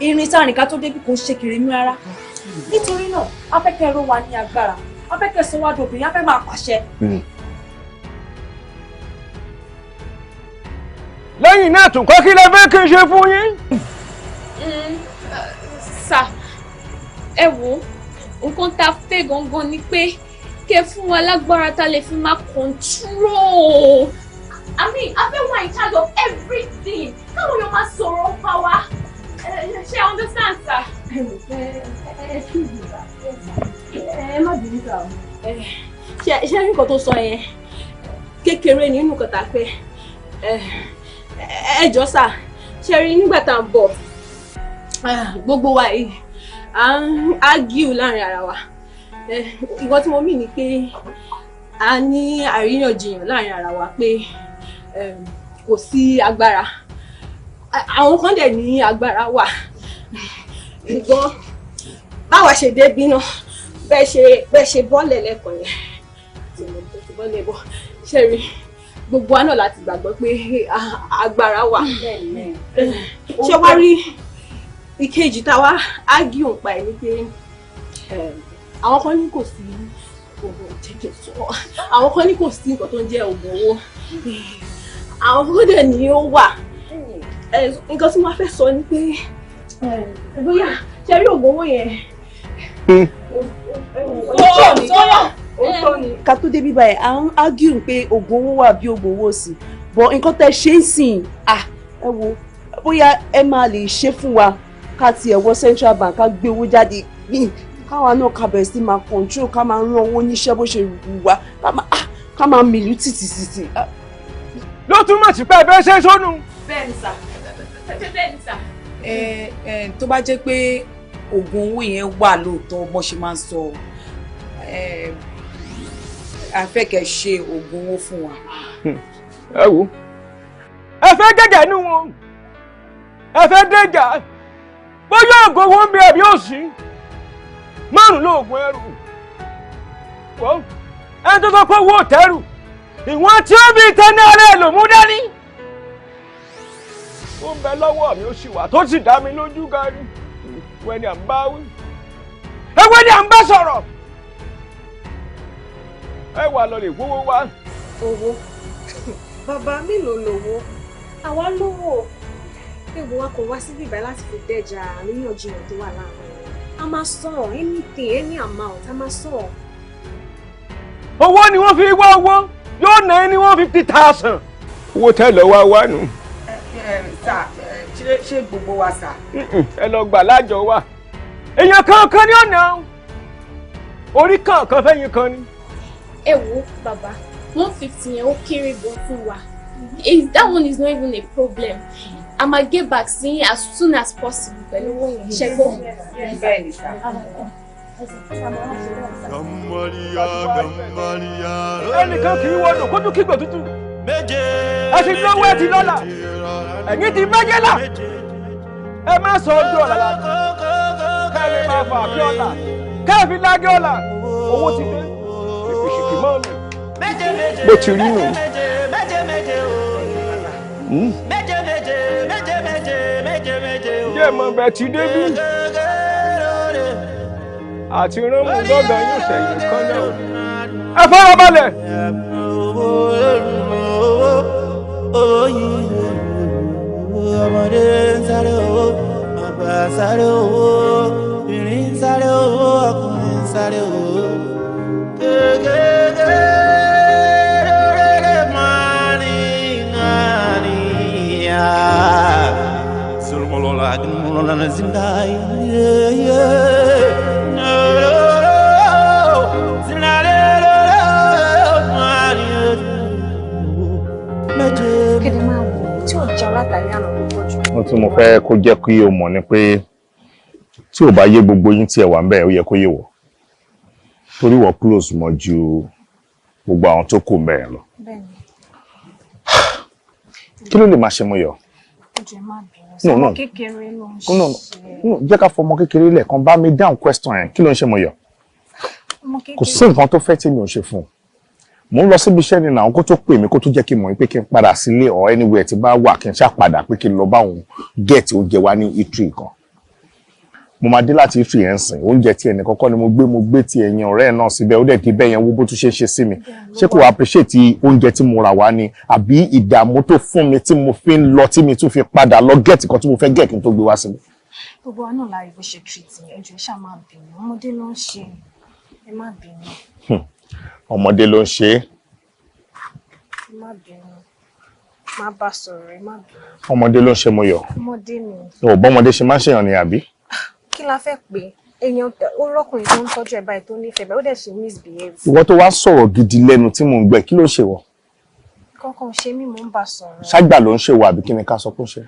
Irin tá a nìka tó débi kò ń ṣe kiri mí rárá. Nítorí náà, a fẹ́ kẹ́ ró wa ní agbára. A fẹ́ kẹ́ sọ wá dobìnrin, a fẹ́ máa pàṣẹ. Lẹ́yìn náà tún kọ́, kí lẹ fẹ́ kí n ṣe fún yín? Sà, ẹ wo, nǹkan tá a fẹ́ gangan ni pé kẹ́ fún wa lágbára tá a lè fi máa control. I mean, a fẹ́ wà in charge of everything. Káwọn èèyàn máa sọ̀rọ̀ pa wa. Ṣé ẹ understand, sir? Excuse me, sir. Ẹ má bínú sà o. Ṣé rí nǹkan tó sọ yẹn? Kékeré nínú nǹkan tá a fẹ́. Ẹ jọ̀ọ́ sà, ṣe rí nígbà tá à ń bọ̀, gbogbo wa yìí, À ń argue láàrin ara wa. Nǹkan tí mo mean ni pé a ní àríyànjiyàn láàrin ara wa pé kò sí agbára. Àwọn kan dẹ̀ ní agbára wà. Ṣùgbọ́n báwa ṣe débí náà, bẹ́ẹ̀ ṣe bọ́lẹ̀ lẹ́kọ̀ọ́ yẹn tí mo tó ti bọ́lẹ̀ bọ́ ṣe rí, gbogbo wa náà láti gbàgbọ́ pé agbára wà. Ṣé wá rí ìkejì táwa argue nípa ẹ̀ ni pé àwọn kan ní kò sí oògùn jẹjẹ sọ, àwọn kan ní kò sí nǹkan tó ń jẹ́ oògùn owó, àwọn kan dẹ̀ ní ó wà. Nǹkan tí mo fẹ́ sọ ni pé bóyá ṣe rí oògùn owó yẹn. Òótọ́ ni. Ká tó débi báyìí, à ń argue pé oògùn owó wà bí oògùn owó sí, but nǹkan tẹ́ ṣe ń sìn, ah, ẹ wo, bóyá ẹ máa lè ṣe fún wa ká tiẹ̀ wọ Central Bank, ká gbé owó jáde ní káwa náà, ká bẹ̀rẹ̀ sí máa control, ká máa rán owó níṣẹ́ bó ṣe wù wá, ká máa, ah, ká máa mìlú tìtìtìtì. Ló túmọ̀ sí pé ẹ fẹ́ ṣe sónú. Bẹ́ẹ̀ni sà. Bẹ́ẹ̀ni sà. Ẹ ẹ, tó bá jẹ́ pé oògùn owó yẹn wà lóòótọ́ bó ṣe máa ń sọ ẹ, a fẹ́ kẹ́ ṣe oògùn owó fún wa. Ẹ wo, ẹ fẹ́ gẹ́gẹ́ nú wọn, ẹ fẹ́ dẹ́jà bóyá oògùn owó ń bẹ àbí òsì márùn lóògùn ẹrù wọ́n. Ẹni tó sọ pé owó tẹ́rù ìwọ̀n tí ó fi tẹ́ náà rẹ̀ ló mú dání, ó ń bẹ lọ́wọ́ mi, ó sì wà tó sì dá mi lójú gan ni. Wẹ́n ni à ń bá wí, ewé ni à ń bá sọ̀rọ̀, ẹ wà lọ lè wówó wá. Owó bàbá, mélòó lówó? Àwa lówó ewu wa kò wá síbí ìbá láti fi dẹ́jà àríyànjiyàn tó wà láàrin wọn. A máa san anything, any amount, a máa san. Owó ni wọ́n fi wá owó, yóò ná ní 150,000. Owó tẹ́ lọ wá wá nù. Sà, ṣé gbogbo wa, sà? Ẹ lọ gbà lájọ wa, èèyàn kankan ní ọ̀nà orí kankan fẹ́yìn kan ni. Ẹ wo bàbá, 150 yẹn ó kéré gan fún wa. That one is not even a problem. A máa get back sí yín as soon as possible pẹ̀lú owó yẹn, ṣe gbọ́? Bẹ́ẹ̀ni sà. Ẹnìkan kì í wọnù kó tún kígbe tútù. Ẹ ti lówó, ẹ ti lọ́lá, ẹ̀yin ti méje là. Ẹ má sọ ojú ọ̀la la kẹ́ ẹ lè máa fà kí ọ̀la kẹ́ ẹ fi lágé ọ̀la. Owó ti dé ṣìkìṣìkì mọ́ mi bó ti rí nù. Méje méje méje méje méje méje o. Jẹ́ mọ̀ bẹ́ẹ̀ ti débí àti ránmú gángan yóò ṣẹ̀yìn kan náà. Ẹ fara balẹ̀. Owó yìí, ọmọdé ń sáré owó, àgbà sáré owó, obìnrin ń sáré owó, ọkùnrin ń sáré owó. Kékeré money, money, ah. Zulmolola, gmolola, zindai, yeah, yeah. No, no, no. Zinale, no, no, money, méje. Kéde máa wò ó tí ò jẹun látàrí àná ló pọ̀ jù. Ohun tí mo fẹ́ kó jẹ́ kí o mọ̀ ni pé tí ò bá yé gbogbo yín tí ẹ wà ń bẹ̀, ó yẹ kó yé wọ̀, torí wọ́n close mọ́ ju gbogbo àwọn tó kù ń bẹ̀ yẹn lọ. Bẹ́ẹ̀ni. Kí ló lè máa ṣe Mọ́yọ̀? Ojú ẹ, má bínú. No, no. Ọmọ kékeré ló ń No, ṣe. no, jẹ́ ká fọmọ kékeré lẹ̀kan, bá mi dáhùn question yẹn. Kí ló ń ṣe Mọ́yọ̀? Ọmọ Kò kékeré. sí nǹkan tó fẹ́ tí mi ò ṣe fún un. Mò ń lọ síbi iṣẹ́ ni náà kó tó pè mí, kó tó jẹ́ kí n mọ̀ pé kí n padà sílé or anywhere tí bá wà, kí n ṣáà padà, pé kí n lọ bá òun get oúnjẹ wá ní eatery kan. Mo máa dé láti eatery yẹn sìn, oúnjẹ tí ẹnì kọ́kọ́ ni mo gbé, mo gbé ti ẹ̀yìn ọ̀rẹ́ ẹ̀ náà síbẹ̀. Ó dẹ̀ dé bẹ́ẹ̀ yẹn, wo bó tún ṣe é ṣe sí mi. Ṣé kò appreciate oúnjẹ tí mo rà wá ni, àbí ìdààmú tó fún mi tí mo fi ń lọ, tí mi tún fi padà lọ get kan tí mo fẹ́ get kí n tó gbé wá síbi? Gbogbo wa náà la rí bó ṣe treat mi. Ẹ jọ̀ọ́, ẹ ṣáà má bínú. Ọmọdé ló ń ṣe, ẹ má bínú. Ọmọdé ló ń ṣe é. Ẹ má bínú, má bá sọ̀rọ̀, ẹ má bínú. Ọmọdé ló ń ṣe Mọ́yọ̀. Ọmọdé ni. Ò bọ́mọdé ṣe máa ń ṣèyàn ni, àbí? Kí la fẹ́ pé èèyàn ó rọ́kùnrin tó ń tọ́jú ẹ̀ báyìí, tó nífẹ̀ẹ́ báyìí, ó dẹ̀ ṣe misbehave? Ìwọ tó wá sọ̀rọ̀ gidi lẹ́nu tí mò ń gbẹ, kí ló ń ṣe wọ? Kankan ṣe mí, mò ń bá sọ̀rọ̀. Ṣágbà ló ń ṣe wọ, àbí kí ni ká sọ pé ó ṣe?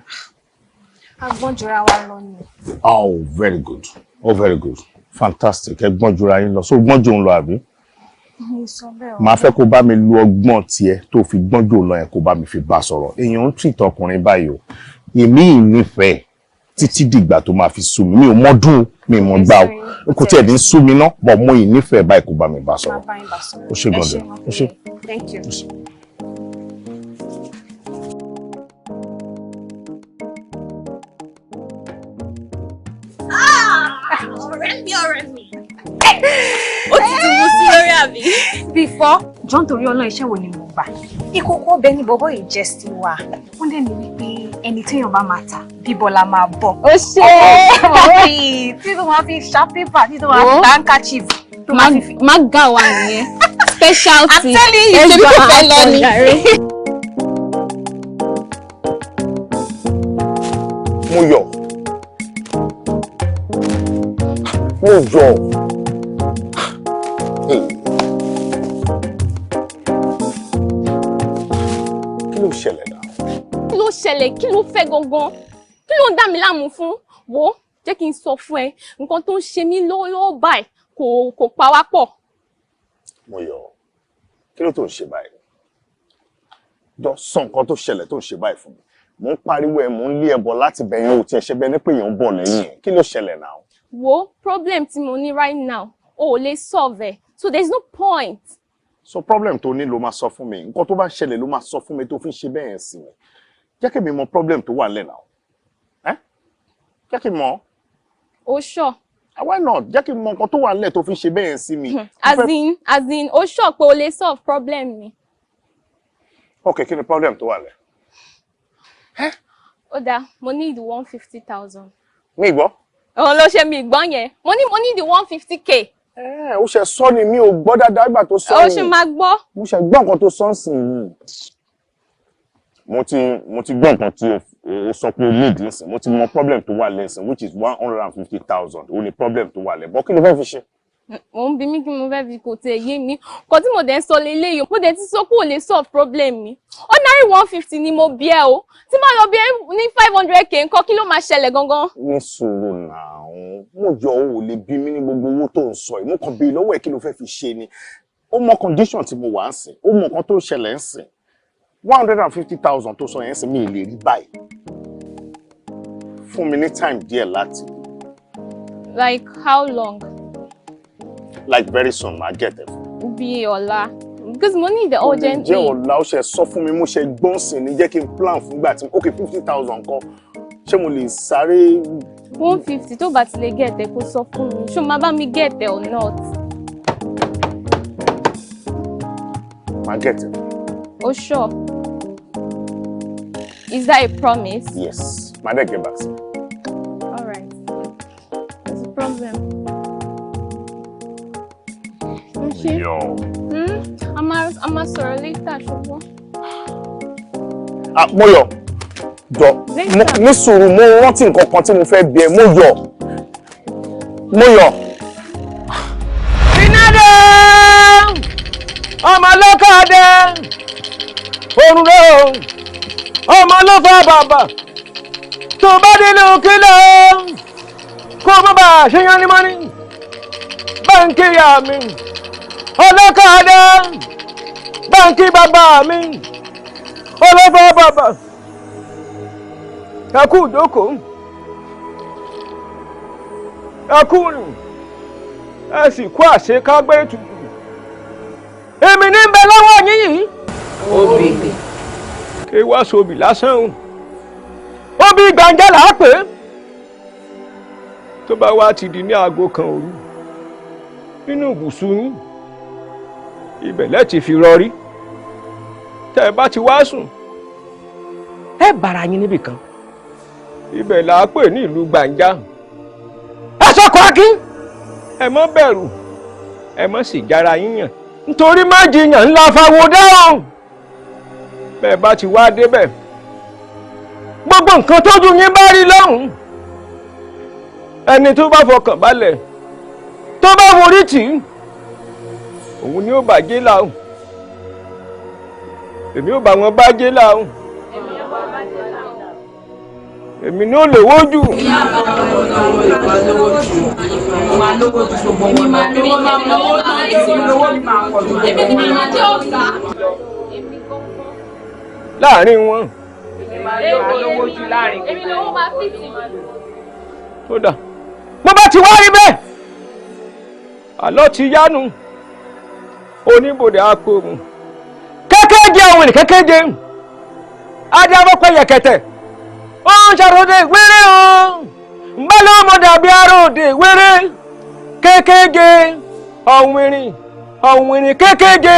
Agbọ́n jọra wa lọ ni. Oh, very good. Oh, very good, fantastic. Ẹ gbọ́n jura yín lọ, so gbọ́n jù ń lọ àbí? Mo sọ bẹ́ẹ̀ o. Màá fẹ́ kó bá mi lu ọgbọ́n tiẹ̀ tó fi gbọ́n jù lọ yẹn, kó bá mi fi bá sọ̀rọ̀. Èèyàn ń tìtọ̀ ọkùnrin báyìí o. Èmi ì nífẹ̀ẹ́ títí dìgbà tó máa fi sú mi. Mi ò mọ́dún, mi ò mọ̀ gbà o, kò tiẹ̀ ní sú mi ná, bọ̀ mo ì nífẹ̀ẹ́ báyìí, kó bá mi bá sọ̀rọ̀. Máa bá yín bá sọ̀rọ̀. Ó ṣe Ẹ gan-an, ó ṣe. Thank you. Ọ̀rẹ́ mi, ọ̀rẹ́ mi. Ó ti tún mú sí lórí àbí? Before, John, torí ọlọ́ iṣẹ́ wo ni mo gbà? Ìkókó ọbẹ̀ ní bọ́bọ́ yìí jẹ́ sí wa. Wọ́n dẹ̀ ní wípé ẹni téèyàn bá máa tà, bíbọ̀ la máa bọ̀. Ó ṣe. Ọ̀rẹ́ yìí tí tó máa fi ṣá pépà, tí tó máa fi Wo. ta handkerchief, tó máa fi. Má gà wá nìyẹn. Specialty. I'm telling you, Ṣebí kò fẹ́ lọ ni. Mo yọ̀, mo yọ̀. Hey. Kí ló ṣẹlẹ̀ náà? Kí ló ṣẹlẹ̀? Kí ló fẹ́ gangan? Kí ló ń dà mí láàmú fún? Wo, jẹ́ kí n sọ fún ẹ, nǹkan tó ń ṣe mí lọ́wọ́lọ́wọ́ báyìí kò pa wá pọ̀. Mo yọ̀, kí ló tó ń ṣe báyìí? Jọ sọ nǹkan tó ṣẹlẹ̀ tó ń ṣe báyìí fún mi. Mò ń pariwo ẹ, mò ń lé ẹ bọ̀ láti bẹ̀yẹn, ò tiẹ̀ ṣe bẹ́ẹ̀ ní pé èèyàn ń bọ̀ lẹ́yìn ẹ̀. Kí ló ṣẹlẹ̀ náà? Wo, problem tí mo ní right now, o ò lè solve ẹ, so there is no point. So problem tó ní ló máa sọ fún mi? Nǹkan tó bá ṣẹlẹ̀ ló máa sọ fún mi tó fi ń ṣe bẹ́ẹ̀ yẹn sí mi. Jẹ́ kí mi mọ problem tó wà nílẹ̀ náà. Ẹ́, jẹ́ kí n mọ̀. O sure? Ah, why not? Jẹ́ kí n mọ nǹkan tó wà nílẹ̀ tó fi ń ṣe bẹ́ẹ̀ yẹn sí mi. As in, o sure pé o lè solve problem mi? Ok, kí ni problem tó wà nílẹ̀? Ó dáa, mo need 150,000. Mi gbọ́. Òun ló ṣe mi gbọ́n yẹn. Mo need 150K. Ẹ ó ṣe sọ ni, mi ò gbọ́ dáadáa ìgbà tó sọ Ó ni. ṣe máa gbọ́. Mo ṣe gbọ́ nǹkan tó sọ ń sìn yìí. Mo ti gbọ́ nǹkan tí o sọ pé o need nísìn. Mo ti mọ problem tó wà lẹ́sìn, which is 150,000. O ní problem tó wà lẹ́ bọ́, kí ló fẹ́ fi ṣe? Mo ń bi mí kí mo fẹ́ fi, kò tiẹ̀ yé mi. Nǹkan tí mo dẹ̀ ń sọ leléyìí, mo dẹ̀ ti sọ pé ò lè solve problem mi. Ordinary 150 ni mo bí ẹ o. Tí máa lọ bí ẹ ní 500K ńkọ́, kí ló máa ṣẹlẹ̀ gangan? Ní sùúrù náà, mo yọ, o ò lè bí mi ní gbogbo owó tó ń sọ yìí. Mo kàn bí lọ́wọ́ ẹ̀, kí ló fẹ́ fi ṣe ni. Ó mọ condition tí mo wà ń sìn, ó mọ nǹkan tó ń ṣẹlẹ̀ ń sìn. 150,000 tó sọ yẹn ń sìn, mi ì lè rí báyìí. Fún mi ní time díẹ̀ láti Like how long? Like very soon, màá get ẹ̀ fún. Bí ọ̀la, because mo need the urgently. Jẹ́ ọ̀la, ó ṣe sọ fún mi, mo ṣe gbọ́n sí ni. Jẹ́ kí n plan fúngbà tí, ok, 50,000 kan, ṣé mo lè sáré? 150, tó bá ti lè get ẹ, kó sọ fún mi. Ṣó máa bá mi get ẹ or not? Màá get ẹ̀. O sure? Is that a promise? Yes, màá dẹ̀ get back sí. All right, there's a problem. Ṣé Yo. A máa sọ̀rọ̀ later, ṣùgbọ́n. Ah, Moyọ̀, jọ ní sùúrù, mo rántí nǹkan kan tí mo fẹ́ bi ẹ́. Moyọ̀, Moyọ̀. Iná dé, ọmọ lọ́kàdé òrùn rẹ̀ o, ọmọ ló fẹ́ bàbà tó bá délé òkèlè kó má bàa ṣe yan ní mọ́ní. Báńkì ìyá mi ọlọ́kàdé, báńkì bàbá mi ọlọ́fẹ́ bàbà, ẹ kú ìjókòó, ẹ kú rìn, ẹ sì kú àṣekágbé ètùtù. Èmi ní bẹ lọ́wọ́ yín yìí. Obì. Kí wá sobì lásán o, obì gbàǹjà là á pè é. Tó bá wá ti di ní aago 1 òru, nínú ibùsùn yín ibẹ̀ lẹ́ẹ̀tì fi rọrí. Tẹ́ ẹ bá ti wá sùn, ẹ bára yín níbì kan, ibẹ̀ là á pè ní ìlú gbàǹjà. Ẹ sọkọ akin, ẹ má bẹ̀rù, ẹ má sì jára yín yàn, nítorí má jiyàn ńlá fáwọn dáhùn. Bẹ́ẹ̀ bá ti wá débẹ̀, gbogbo nǹkan tójú yín bá rí lọ́hùn, ẹni tó bá fọkàn balẹ̀, tó bá forí tì í, òun ni ó bá jẹ́ là o. Èmi ò bá wọn bá jẹ́ là o. Èmi ní ó lówó jù. Láàárín wọn. Tó dà. Mo bá ti wá rí bẹ́ẹ̀. Àlọ́ ti yánu. Oníbodè akóhun. Kékéje àwọn ènìyàn kékéje. Adé afọ́pẹ́ yẹ̀kẹ̀tẹ̀. Ó ń ṣàròdè wéré o. Nbá ló mọ dàbí àròdè wéré. Kékéje ọ̀wìnrìn ọ̀wìnrìn kékéje.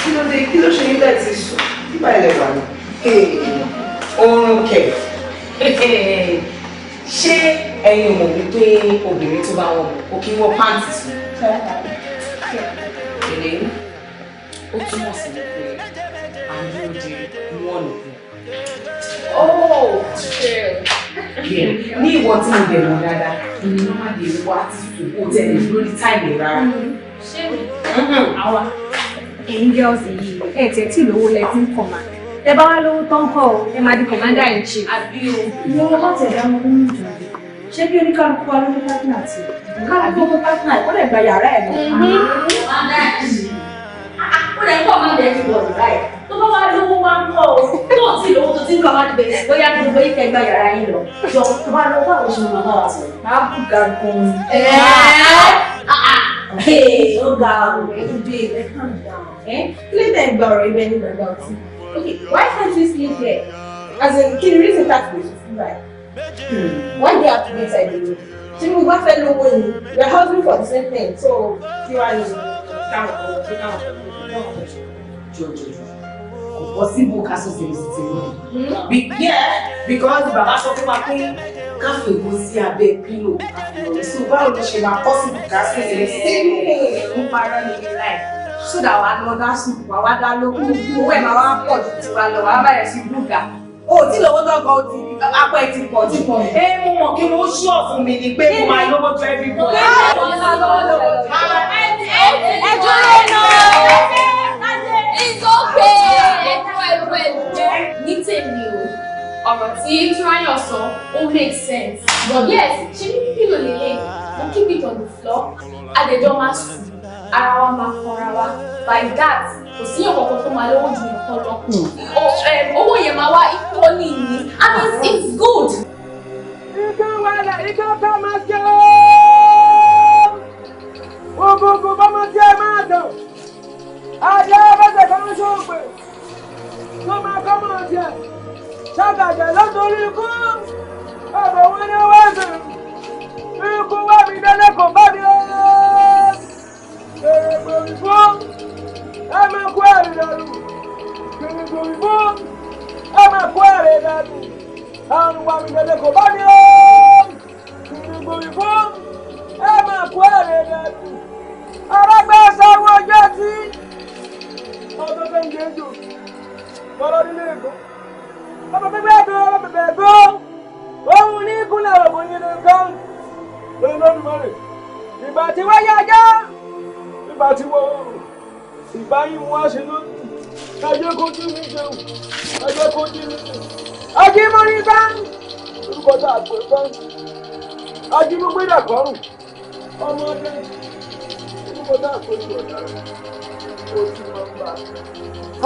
Kí ló dé, kí ló ṣe yín bẹ́ẹ̀ ti sùn nígbà ilẹ̀ wà ní. Oorun kẹ̀. Ṣé ẹ̀yin ò mọ̀ wípé obìnrin tó bá wọn mọ̀ kò kí wọ́n pàǹtì sùn? Èrè ó túmọ̀ sí wípé à ń dúró de one of them. Oh, true. Ní ìwọ tí mo bẹ̀rù dáadáa, èmi náà má lè wá ti sùn kó tẹ̀lé lórí táìmì rárá. Ṣé mi? Àwa. Ẹ̀yin girls yìí, ẹ tiẹ̀ tí lówó lẹ ti ń command. Tẹ bá wá lówó tán kọ́ o, ẹ máa di commander in chief. Àbí o. Ìwọ má tẹ̀ dá wọn lóhùn jù. Ṣé bí oníkálukú wa ló ní partner tí? Kálukú mú partner ẹ̀ kó lè gba yàrá ẹ̀ lọ. Ó lè kọ́ máa bẹ̀rẹ̀ bọ̀dù báyìí. Tó bá wá lówó wá ń kọ́ o, tó ò tí lówó tó ti ń kọ́ máa bẹ̀rẹ̀ bóyá kí gbogbo yìí kẹ́ gba yàrá yín lọ. Jọ tó bá lówó báwo ṣe máa bá wa sọ̀rọ̀? Máa bù ga gan-an. Ẹ̀ẹ́. Ó ga o, babe, ẹ calm down. Kí ló dé gba ọ̀rọ̀ ibẹ̀ ní gbàgbà ọtí? Okay, why can't we sleep here? As in, kí ni reason tá a fi lè sùn fún báyìí? Why do you have to be inside the room? Tí mo bá fẹ́ lówó ni, we are hustling for the same thing, so kí wàá ní káwọn kan lọ sí káwọn kan lọ sí. Jọjọjọ, kò possible ká sọ sèrè sí tèmi. Yeah, because bàbá sọ fún wa pé ká fègbó sí abẹ́ pílò àfihàn so báwo ló ṣe máa possible ká sọ sèrè sí tèmi? Ń parọ́ ní ilé láì. So that wàá lọ dá sùn, wàá wá dá lókun, owó ẹ̀ máa wá pọ̀ ju tiwa lọ, wàá bẹ̀rẹ̀ sí búgà. O ò tí lówó tán gan, o ti apá ẹ̀ ti pọ̀ tí pọ̀. Ẹ mú wọn kí wọ́n ṣọ́ fún mi ni pé mo máa lówó tó everybody. Ẹ dúró náà. It's okay. Ní tèmi o, ọ̀rọ̀ tí Túráyọ̀ sọ, ó make sense. But yes, ṣe ní pílò lélẹ̀, mo keep it on the floor, àdẹ̀jọ́ máa sùn, ara wa máa kanra wa. By that, kò sí ọ̀kọ̀ọ̀kan tó máa lówó ju nǹkan lọ. Owó yẹn máa wá equally ní, and it's good. Ike wàlẹ̀ ike ká máa ṣe ó. Ògùngùn bọ́mọ tí ẹ máa dùn. Adé bẹ́sẹ̀ kan ṣògbè. Tó máa kọ́ mọ̀ tiẹ̀. Ṣàgàjẹ̀ lọ́tòrí ikú. Ọ̀bọ̀ wọn ni wọ́n sùn. Ikú wá mi délé kò bá mi ó. Èrè gbòmí fún. Ẹ máa kó èrè dànù. Èrè gbòmí fún. Ẹ máa kó èrè dànù. Àrùn wà mí délé kò bá mi ó. Èrè gbòmí fún. Ẹ máa kó èrè dànù. Arágbá sanwó ọjọ́ tí. Ọdún tó ń jẹ́ jù. Bọ́lá nílé èkó. Ọmọ bíbẹ́ ẹ̀gbọ́ ọmọ bíbẹ́ ẹ̀gbọ́. Òun ní kúnlẹ̀ ọ̀bùn yìí nìkan. Lórí lórí mọ́rẹ̀. Ìgbà tí wọ́n yá ajá. Ìgbà tí wọ́n ìgbà yìí wọ́n ṣe lónìí. Ẹjẹ́ kó jí mi jẹun. Ẹjẹ́ kó jí mi jẹun. Ajímọ́rí bá. Orúkọ tá a pè bá. Ajímúgbédà kọ́rùn. Ọmọdé. Orúkọ tá a pè ní ọ̀daràn. Ojú máa ń bá.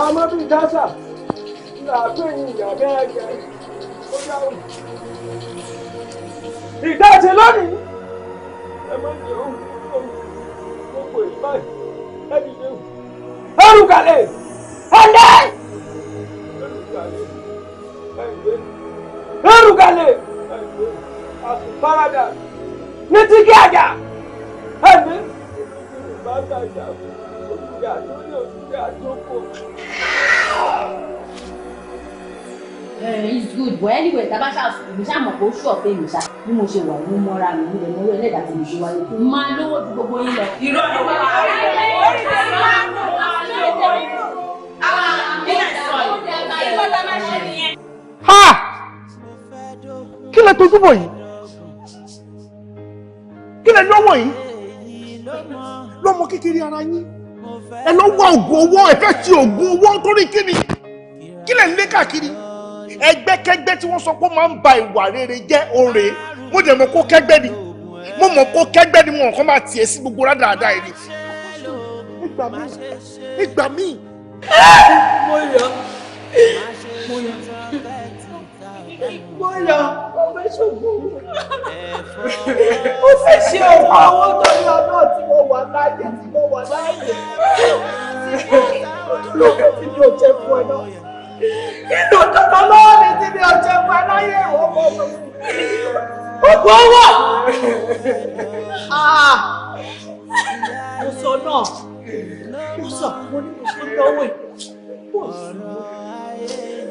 Àmọ́ bíi dásà. Là á pè ní ìyá bẹ́ẹ̀ jẹ́. Ó dáhùn. Ìdájẹ́ lónìí. Ẹ má jẹun. Gbogbo ìbáyìí. Ẹ dìde. Ẹrùkàlẹ̀! Ẹ̀lẹ́! Ẹrùkàlẹ̀! Ẹ̀lẹ́! Ẹrùkàlẹ̀! Ẹ̀lẹ́! Àsùnfàràdà! Ní ti kí àjà! Ẹ̀lẹ́! Ìbátajà òṣìṣẹ́ àtúndì òṣìṣẹ́ àtúnkò. It's good, but anyway, tá a bá ṣàṣù, ṣáà mọ̀ pé ó ṣù ọ̀pẹ mi ṣá. Bí mo ṣe wà ní mọ́ra mi, mo lè mọ orí ẹlẹ́dàá tí mo ṣe wáyé. Máa lówó ju gbogbo yín lọ. Irọ́ ni wọ́n máa rí. Ha! Kí lẹ tójú bọ̀ yìí? Kí lẹ lọ́wọ́ yìí? Lọ́mọ kékeré ara yín. Ẹ lọ wá oògùn owó, ẹ fẹ́ ṣe oògùn owó torí kíni? Kí lẹ̀ ń lé káàkiri? Ẹgbẹ́kẹ́gbẹ́ tí wọ́n sọ pé ó máa ń ba ìwà rere jẹ́ òǹrè. Mo dẹ̀ mọ̀ kó kẹ́gbẹ́ ni, mo mọ̀ kó kẹ́gbẹ́ ni, mo kàn máa tiẹ̀ sí gbogbo rádaràda ẹ̀ ni. Ìgbà míì, ìgbà míì. Mo yọ, mo yọ, mo yọ, mo fẹ́ ṣògùn, mo fẹ́ ṣe ògùn owó torí ọ̀nà tí mo wà láàyè, tí mo wà láàyè. Lóko tí mi ò jẹ fún ẹ náà, inú kankan lọ́wọ́ mi tí mi ò jẹ fún ẹ láyé, ìwọ ọmọ mi. Ògùn owó. Mo sọ náà, mo sọ, mo ní mo ṣe náwó yìí, kò sí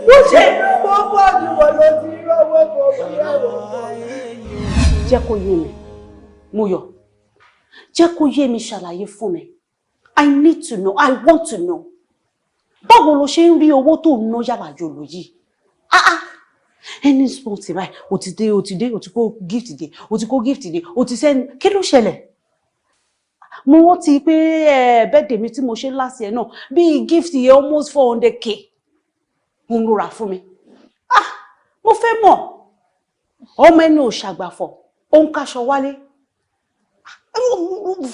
bó ṣe náwó bọ̀ ni wọ́n ló ti rọ́wọ́ bọ̀ bóyá wọ́n bọ̀. Jẹ́ kó yé mi, Mọ́yọ̀, jẹ́ kó yé mi, ṣàlàyé fún mi. I need to know, I want to know. Báwo lo ṣe ń rí owó tó ń ná yàrá yòlò yìí? Ah ah, any small thing báyìí, o ti dé, o ti dé, o ti kó gift dé, o ti kó gift dé, o ti send. Kí ló ṣẹlẹ̀? Mo rántí pé ẹ birthday mi tí mo ṣe last year náà, bíi gift yẹn, almost 400K òun ló rà fún mi. Ah, mo fẹ́ mọ̀. Ọmọ ẹni ò ṣàgbàfọ̀, ó ń káṣọ wálé.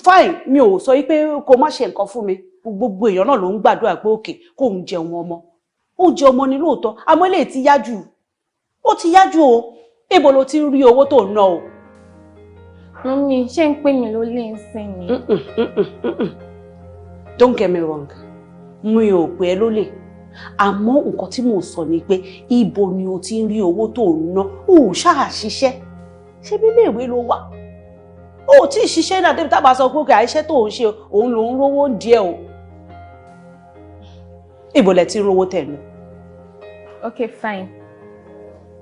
Fine, mi ò sọ pé kó má ṣe nǹkan fún mi. Gbogbo èèyàn náà ló ń gbàdúrà pé òkè kó ń jẹun ọmọ, ó jẹ ọmọ ní lóòótọ́, àmọ́ eléyìí ti yá jù, ó ti yá jù o. Ibo ló ti ń rí owó tó ń ná o? Mummy, ṣé ń pè mí ló lè ń sìn ni? Don't get me wrong, mi ò pè ẹ́ lólè, àmọ́ nǹkan tí mò ń sọ ni pé ibo ni o ti ń rí owó tó ń ná? O ò ṣáà ṣiṣẹ́. Ṣé bí iléèwé ló wà? O ò tí ì ṣiṣẹ́ náà débi tábà sọ pé òkè àìṣẹ́ tó ń ṣe òun ló ń rówó díẹ̀ o. Ibo lẹ ti ń rówó tẹ̀ lọ? Okay, fine.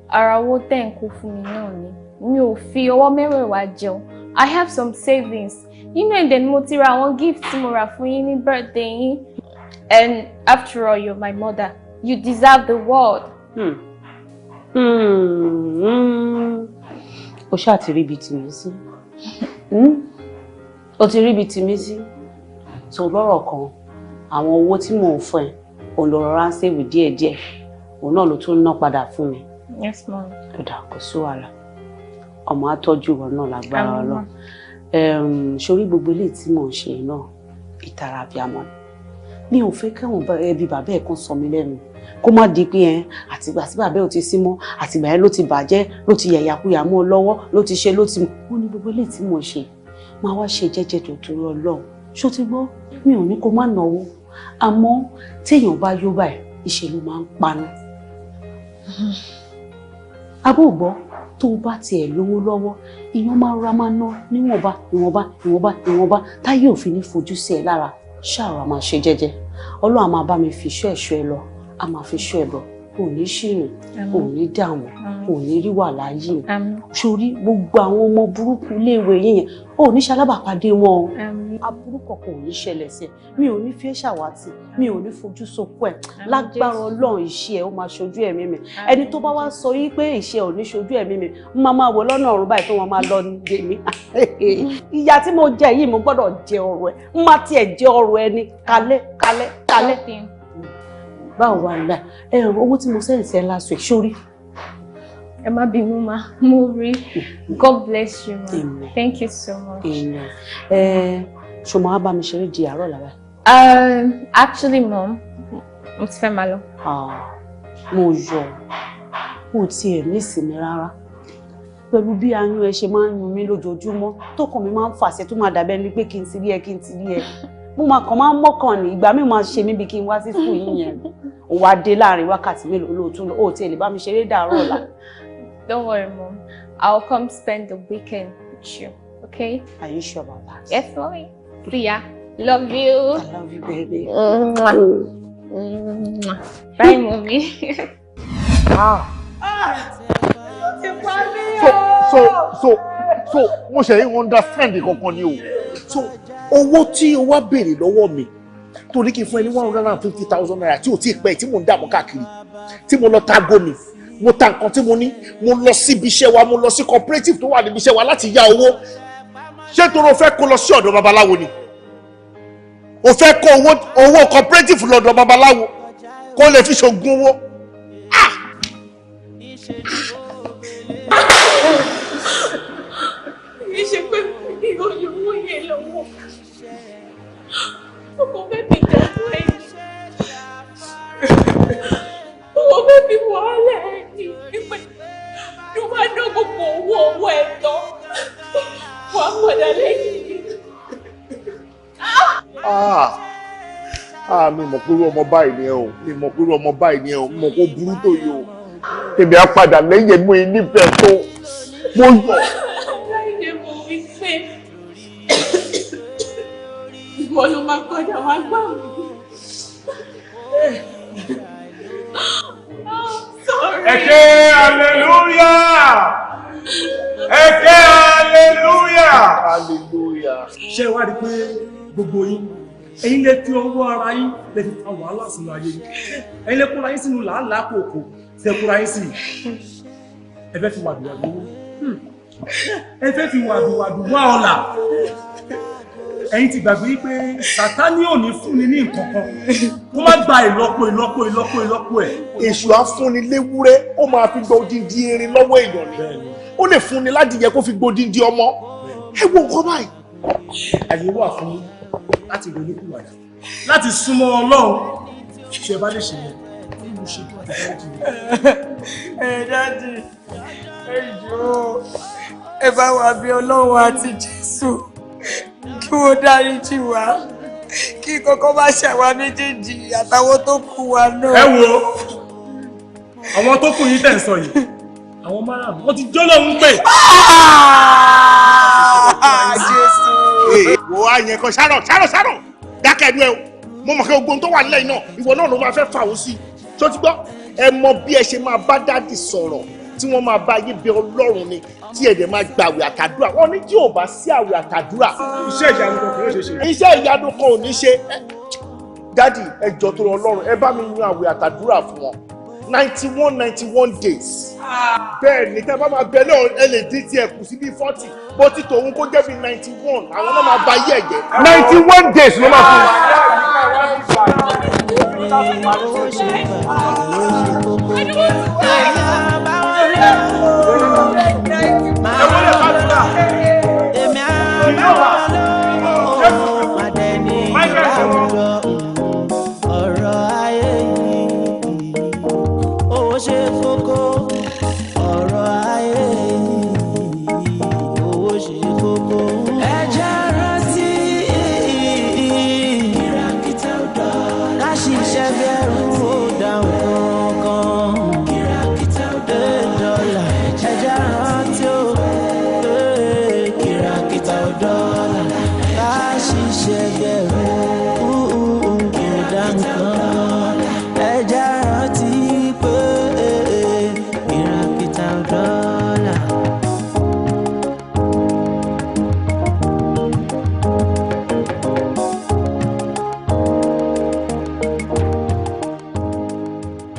Ara owó tẹ̀ ń kó fún mi náà ni. Mi ò fi ọwọ́ mẹ́wẹ̀ẹ̀wá jẹun. I have some savings. Nínú ẹ̀dẹ̀ ni mo ti ra àwọn gift tí mo rà fún yín ní birthday yín. And after all, you're my mother. You deserve the world. O ṣáà ti rí ibi tì mí sí. O ti rí ibi tì mí sí. So lọ́rọ̀ kan, àwọn owó tí mò ń fún ẹ, òun ló rọra ń save díẹ̀díẹ̀. Òun náà ló tún ná padà fún mi. Yes, mom. Kódà kò sí wàhálà. Ọmọ á tọ́jú ìwọ náà lágbára Ọlọ́run. Sórí gbogbo eléyìí tí mò ń ṣe náà, ìtara abiyamọ ni. Mi ò fẹ́ káwọn ẹbí bàbá ẹ̀ kan sọ mí lẹ́nu, kó má di pé ẹ àtìgbà tí bàbá ẹ̀ ò ti sí mọ́, àtìgbà yẹn ló ti bàjẹ́, ló ti yàyàkuyà mọ́ ọ lọ́wọ́, ló ti ṣe, ló ti mọ̀. Wọ́n ní gbogbo eléyìí tí mò ń ṣe, máa wá ṣe jẹ́jẹ́ tòótọ́ Ọlọ́run. Ṣó ti gbọ́? Mi ò ní kó má náwó, àmọ́ téèyàn bá yó báyìí, ìṣe ló máa ń paná. Abó gbọ́, tó o bá tiẹ̀ lówó lọ́wọ́, ìyẹn máa ra, máa ná níwọ̀nba ìwọ̀nba ìwọ̀nba ìwọ̀nba, táyé òfin ní fojú sí ẹ lára. Ṣáà máa ṣe jẹ́jẹ́. Ọlọ́run á máa bá mi fi ṣọ́ ẹ̀ṣọ́ ẹ lọ, á máa fi ṣọ́ ẹ bọ̀. Ò ní ṣìrìn, ò ní dààmú, ò ní rí wàhálà yìí. Sórí gbogbo àwọn ọmọ burúkú iléèwé yìí yẹn, ò ní ṣalábàpàdé wọn o. Aburú kankan ò ní ṣẹlẹ̀ sí ẹ. Mi ò ní fi ẹ́ ṣàwátì, mi ò ní fojú sunkún ẹ lágbára Ọlọ́run. Ìṣe ẹ ó máa ṣojú ẹ̀mí mi. Ẹni tó bá wá sọ yí pé ìṣe ò ní ṣojú ẹ̀mí mi, máa máa wò lọ́nà ọ̀run báyìí tó wọn máa lọ dè mí. Ìyà tí mo jẹ yìí, mo gbọ́dọ̀ jẹ ọrọ̀ ẹ, n má tiẹ̀ jẹ ọrọ̀ ẹni kalẹ̀ kalẹ̀ kalẹ̀. Báwo wà nígbà ẹ, owó tí mo send sí ẹ last week, sórí? Ẹ má bínú ma, mo rí. God bless you, ma. Amen. Thank you so much. Amen. Ẹ ṣo máa bá mi ṣeré di àárọ̀ làbá? Actually, mom, mo ti fẹ́ máa lọ. Mo yọ, mo tiẹ̀ ní ìsinmi rárá pẹ̀lú bí ayún ẹ ṣe máa ń yún mí lójoojúmọ́, tọkàn mi máa ń fàṣẹ, tó máa dàbẹ́ ni pé kí n ti rí ẹ, kí n ti rí ẹ. Mo máa kàn máa ń mọ́kàn ní ìgbà mi máa ṣe mí bí kí n wá sí school yín yẹn. Ó wá dé láàrin wákàtí mélòó lóòótọ́ lọ, ó tiẹ̀ lè bá mi ṣeré dàárọ̀ ọ̀la. Don't worry, mom. I'll come spend the weekend with you. Okay? Are you sure about that? Yes, mommy. See ya. Love you. I love you, baby. Mwah. Mwah. Bye, mommy. Ah. Ti pa mí. So mo ṣe ń understand kankan ni o. So owó tí o wá béèrè lọ́wọ́ mi tó ní kí n fún ẹ ní ₦150,000 tí ò tí ì pẹ́, tí mò ń dààmú káàkiri, tí mo lọ ta gómi, mo ta nǹkan tí mo ní, mo lọ síbi iṣẹ́ wa, mo lọ sí cooperative tó wà níbi iṣẹ́ wa láti yá owó, ṣé torí o fẹ́ kó lọ sí ọ̀dọ̀ babaláwo ni? O fẹ́ kó owó cooperative lọ́dọ̀ babaláwo kó lè fi ṣògùn owó. Kì í ṣe pé mi ò yọ owó yẹn lọ́wọ́. Ọkọ fẹ́ fi dààmú ẹ̀yìn. Ọkọ fẹ́ fi wàhálà ẹ̀yìn. Ìpè ló bá ná gbogbo owó owó ẹ̀ tán. Wàá padà lẹ́yìn mi. Ah, mi mọ̀ pé irú ọmọ báyìí ni ẹ o, mi mọ̀ pé irú ọmọ báyìí ni ẹ o, mi mọ̀ kó burú tó yìí o. Èmi á padà lẹ́yìn ẹ̀mú yìí nífẹ̀ẹ́ tó mo yọ̀. Láìdé mo wí pé ìwọ ló máa padà wá gbà mí. Sorry. Ẹ ké hallelujah! Ẹ ké hallelujah! Hallelujah. Ṣé wá rí pé gbogbo yín, ẹ̀yin lè fi ọwọ́ ara yín lè fi fa wàhálà sínú ayé yín, ẹ̀yin lè kóra yín sínú làálàá kòkò tẹ kóra yín sí. Ẹ fẹ́ fi wàdùwàdù owó, ẹ fẹ́ fi wàdùwàdù wá ọlà. Ẹ̀yin ti gbàgbé pé Sátánì ò ní fúnni ní nǹkan kan kó má gba ìlọ́po ìlọ́po ìlọ́po ìlọ́po ẹ̀. Èṣù á fúnni léwúrẹ́, ó máa fi gbọ́ odindi erin lọ́wọ́ èèyàn ni. Ó lè fúnni ládìyẹ kó fi gbọ́ odindi ọmọ. Ẹ wo nǹkan báyìí. Àyè wà fún yín láti ronúpìwàdà, láti súnmọ́ Ọlọ́run. Ṣé ẹ bá lè ṣe yẹn, kí mo ṣe tó àti dáríjì yín. Ẹ dáàdì, ẹ jọ̀ọ́, ẹ bá wa bí Ọlọ́run àti Jésù kí wọ́n dáríjì wá, kí kọ́kọ́ bá ṣàwa méjèèjì àtàwọn tó kù wa náà. Ẹ wo àwọn tó kù yín tẹ̀ ń sọ yìí, àwọn márààrún wọ́n ti jọ́lọ́run pè. Jésù. Wo àyẹn kan ṣáró ṣáró ṣáró dákẹ́ ẹnu ẹ o. Mo mọ̀ pé gbogbo ohun tó wà nílẹ̀ yìí náà, ìwọ náà ló máa fẹ́ fà ó sí i. Tó ti gbọ́, ẹ mọ bí ẹ ṣe máa bá dádì sọ̀rọ̀ tí wọ́n máa bá yé bẹ Ọlọ́run ni, tí ẹ dẹ̀ máa gbàwẹ̀ àtàdúrà. Wọ́n ní tí ò bá sí àwẹ̀ àtàdúrà. Iṣẹ́ ìyanu kan kì yóò ṣe ṣe. Iṣẹ́ ìyanu kan ò ní ṣe. Dádì, ẹ jọ̀ọ́ tó Ọlọ́run, ẹ bá mi yan àwẹ̀ àtàdúrà fún wọn. 91 91 days. Bẹ́ẹ̀ ni tẹ́ bá máa bẹ náà, ẹ lè dín tiẹ̀ kù sí bíi 40, bó ti tòun kó jẹ́ bíi 91, àwọn náà máa ba ayé ẹ̀ jẹ́. 91 days ló máa fún wọn. Ọ̀rọ̀ ayé yìí, owó ṣe kókó. Ọ̀rọ̀ ayé yìí, owó ṣe kókó. Ẹ jẹ́ rántí kìràkìtà ká ṣiṣẹ́ bẹ̀rù o.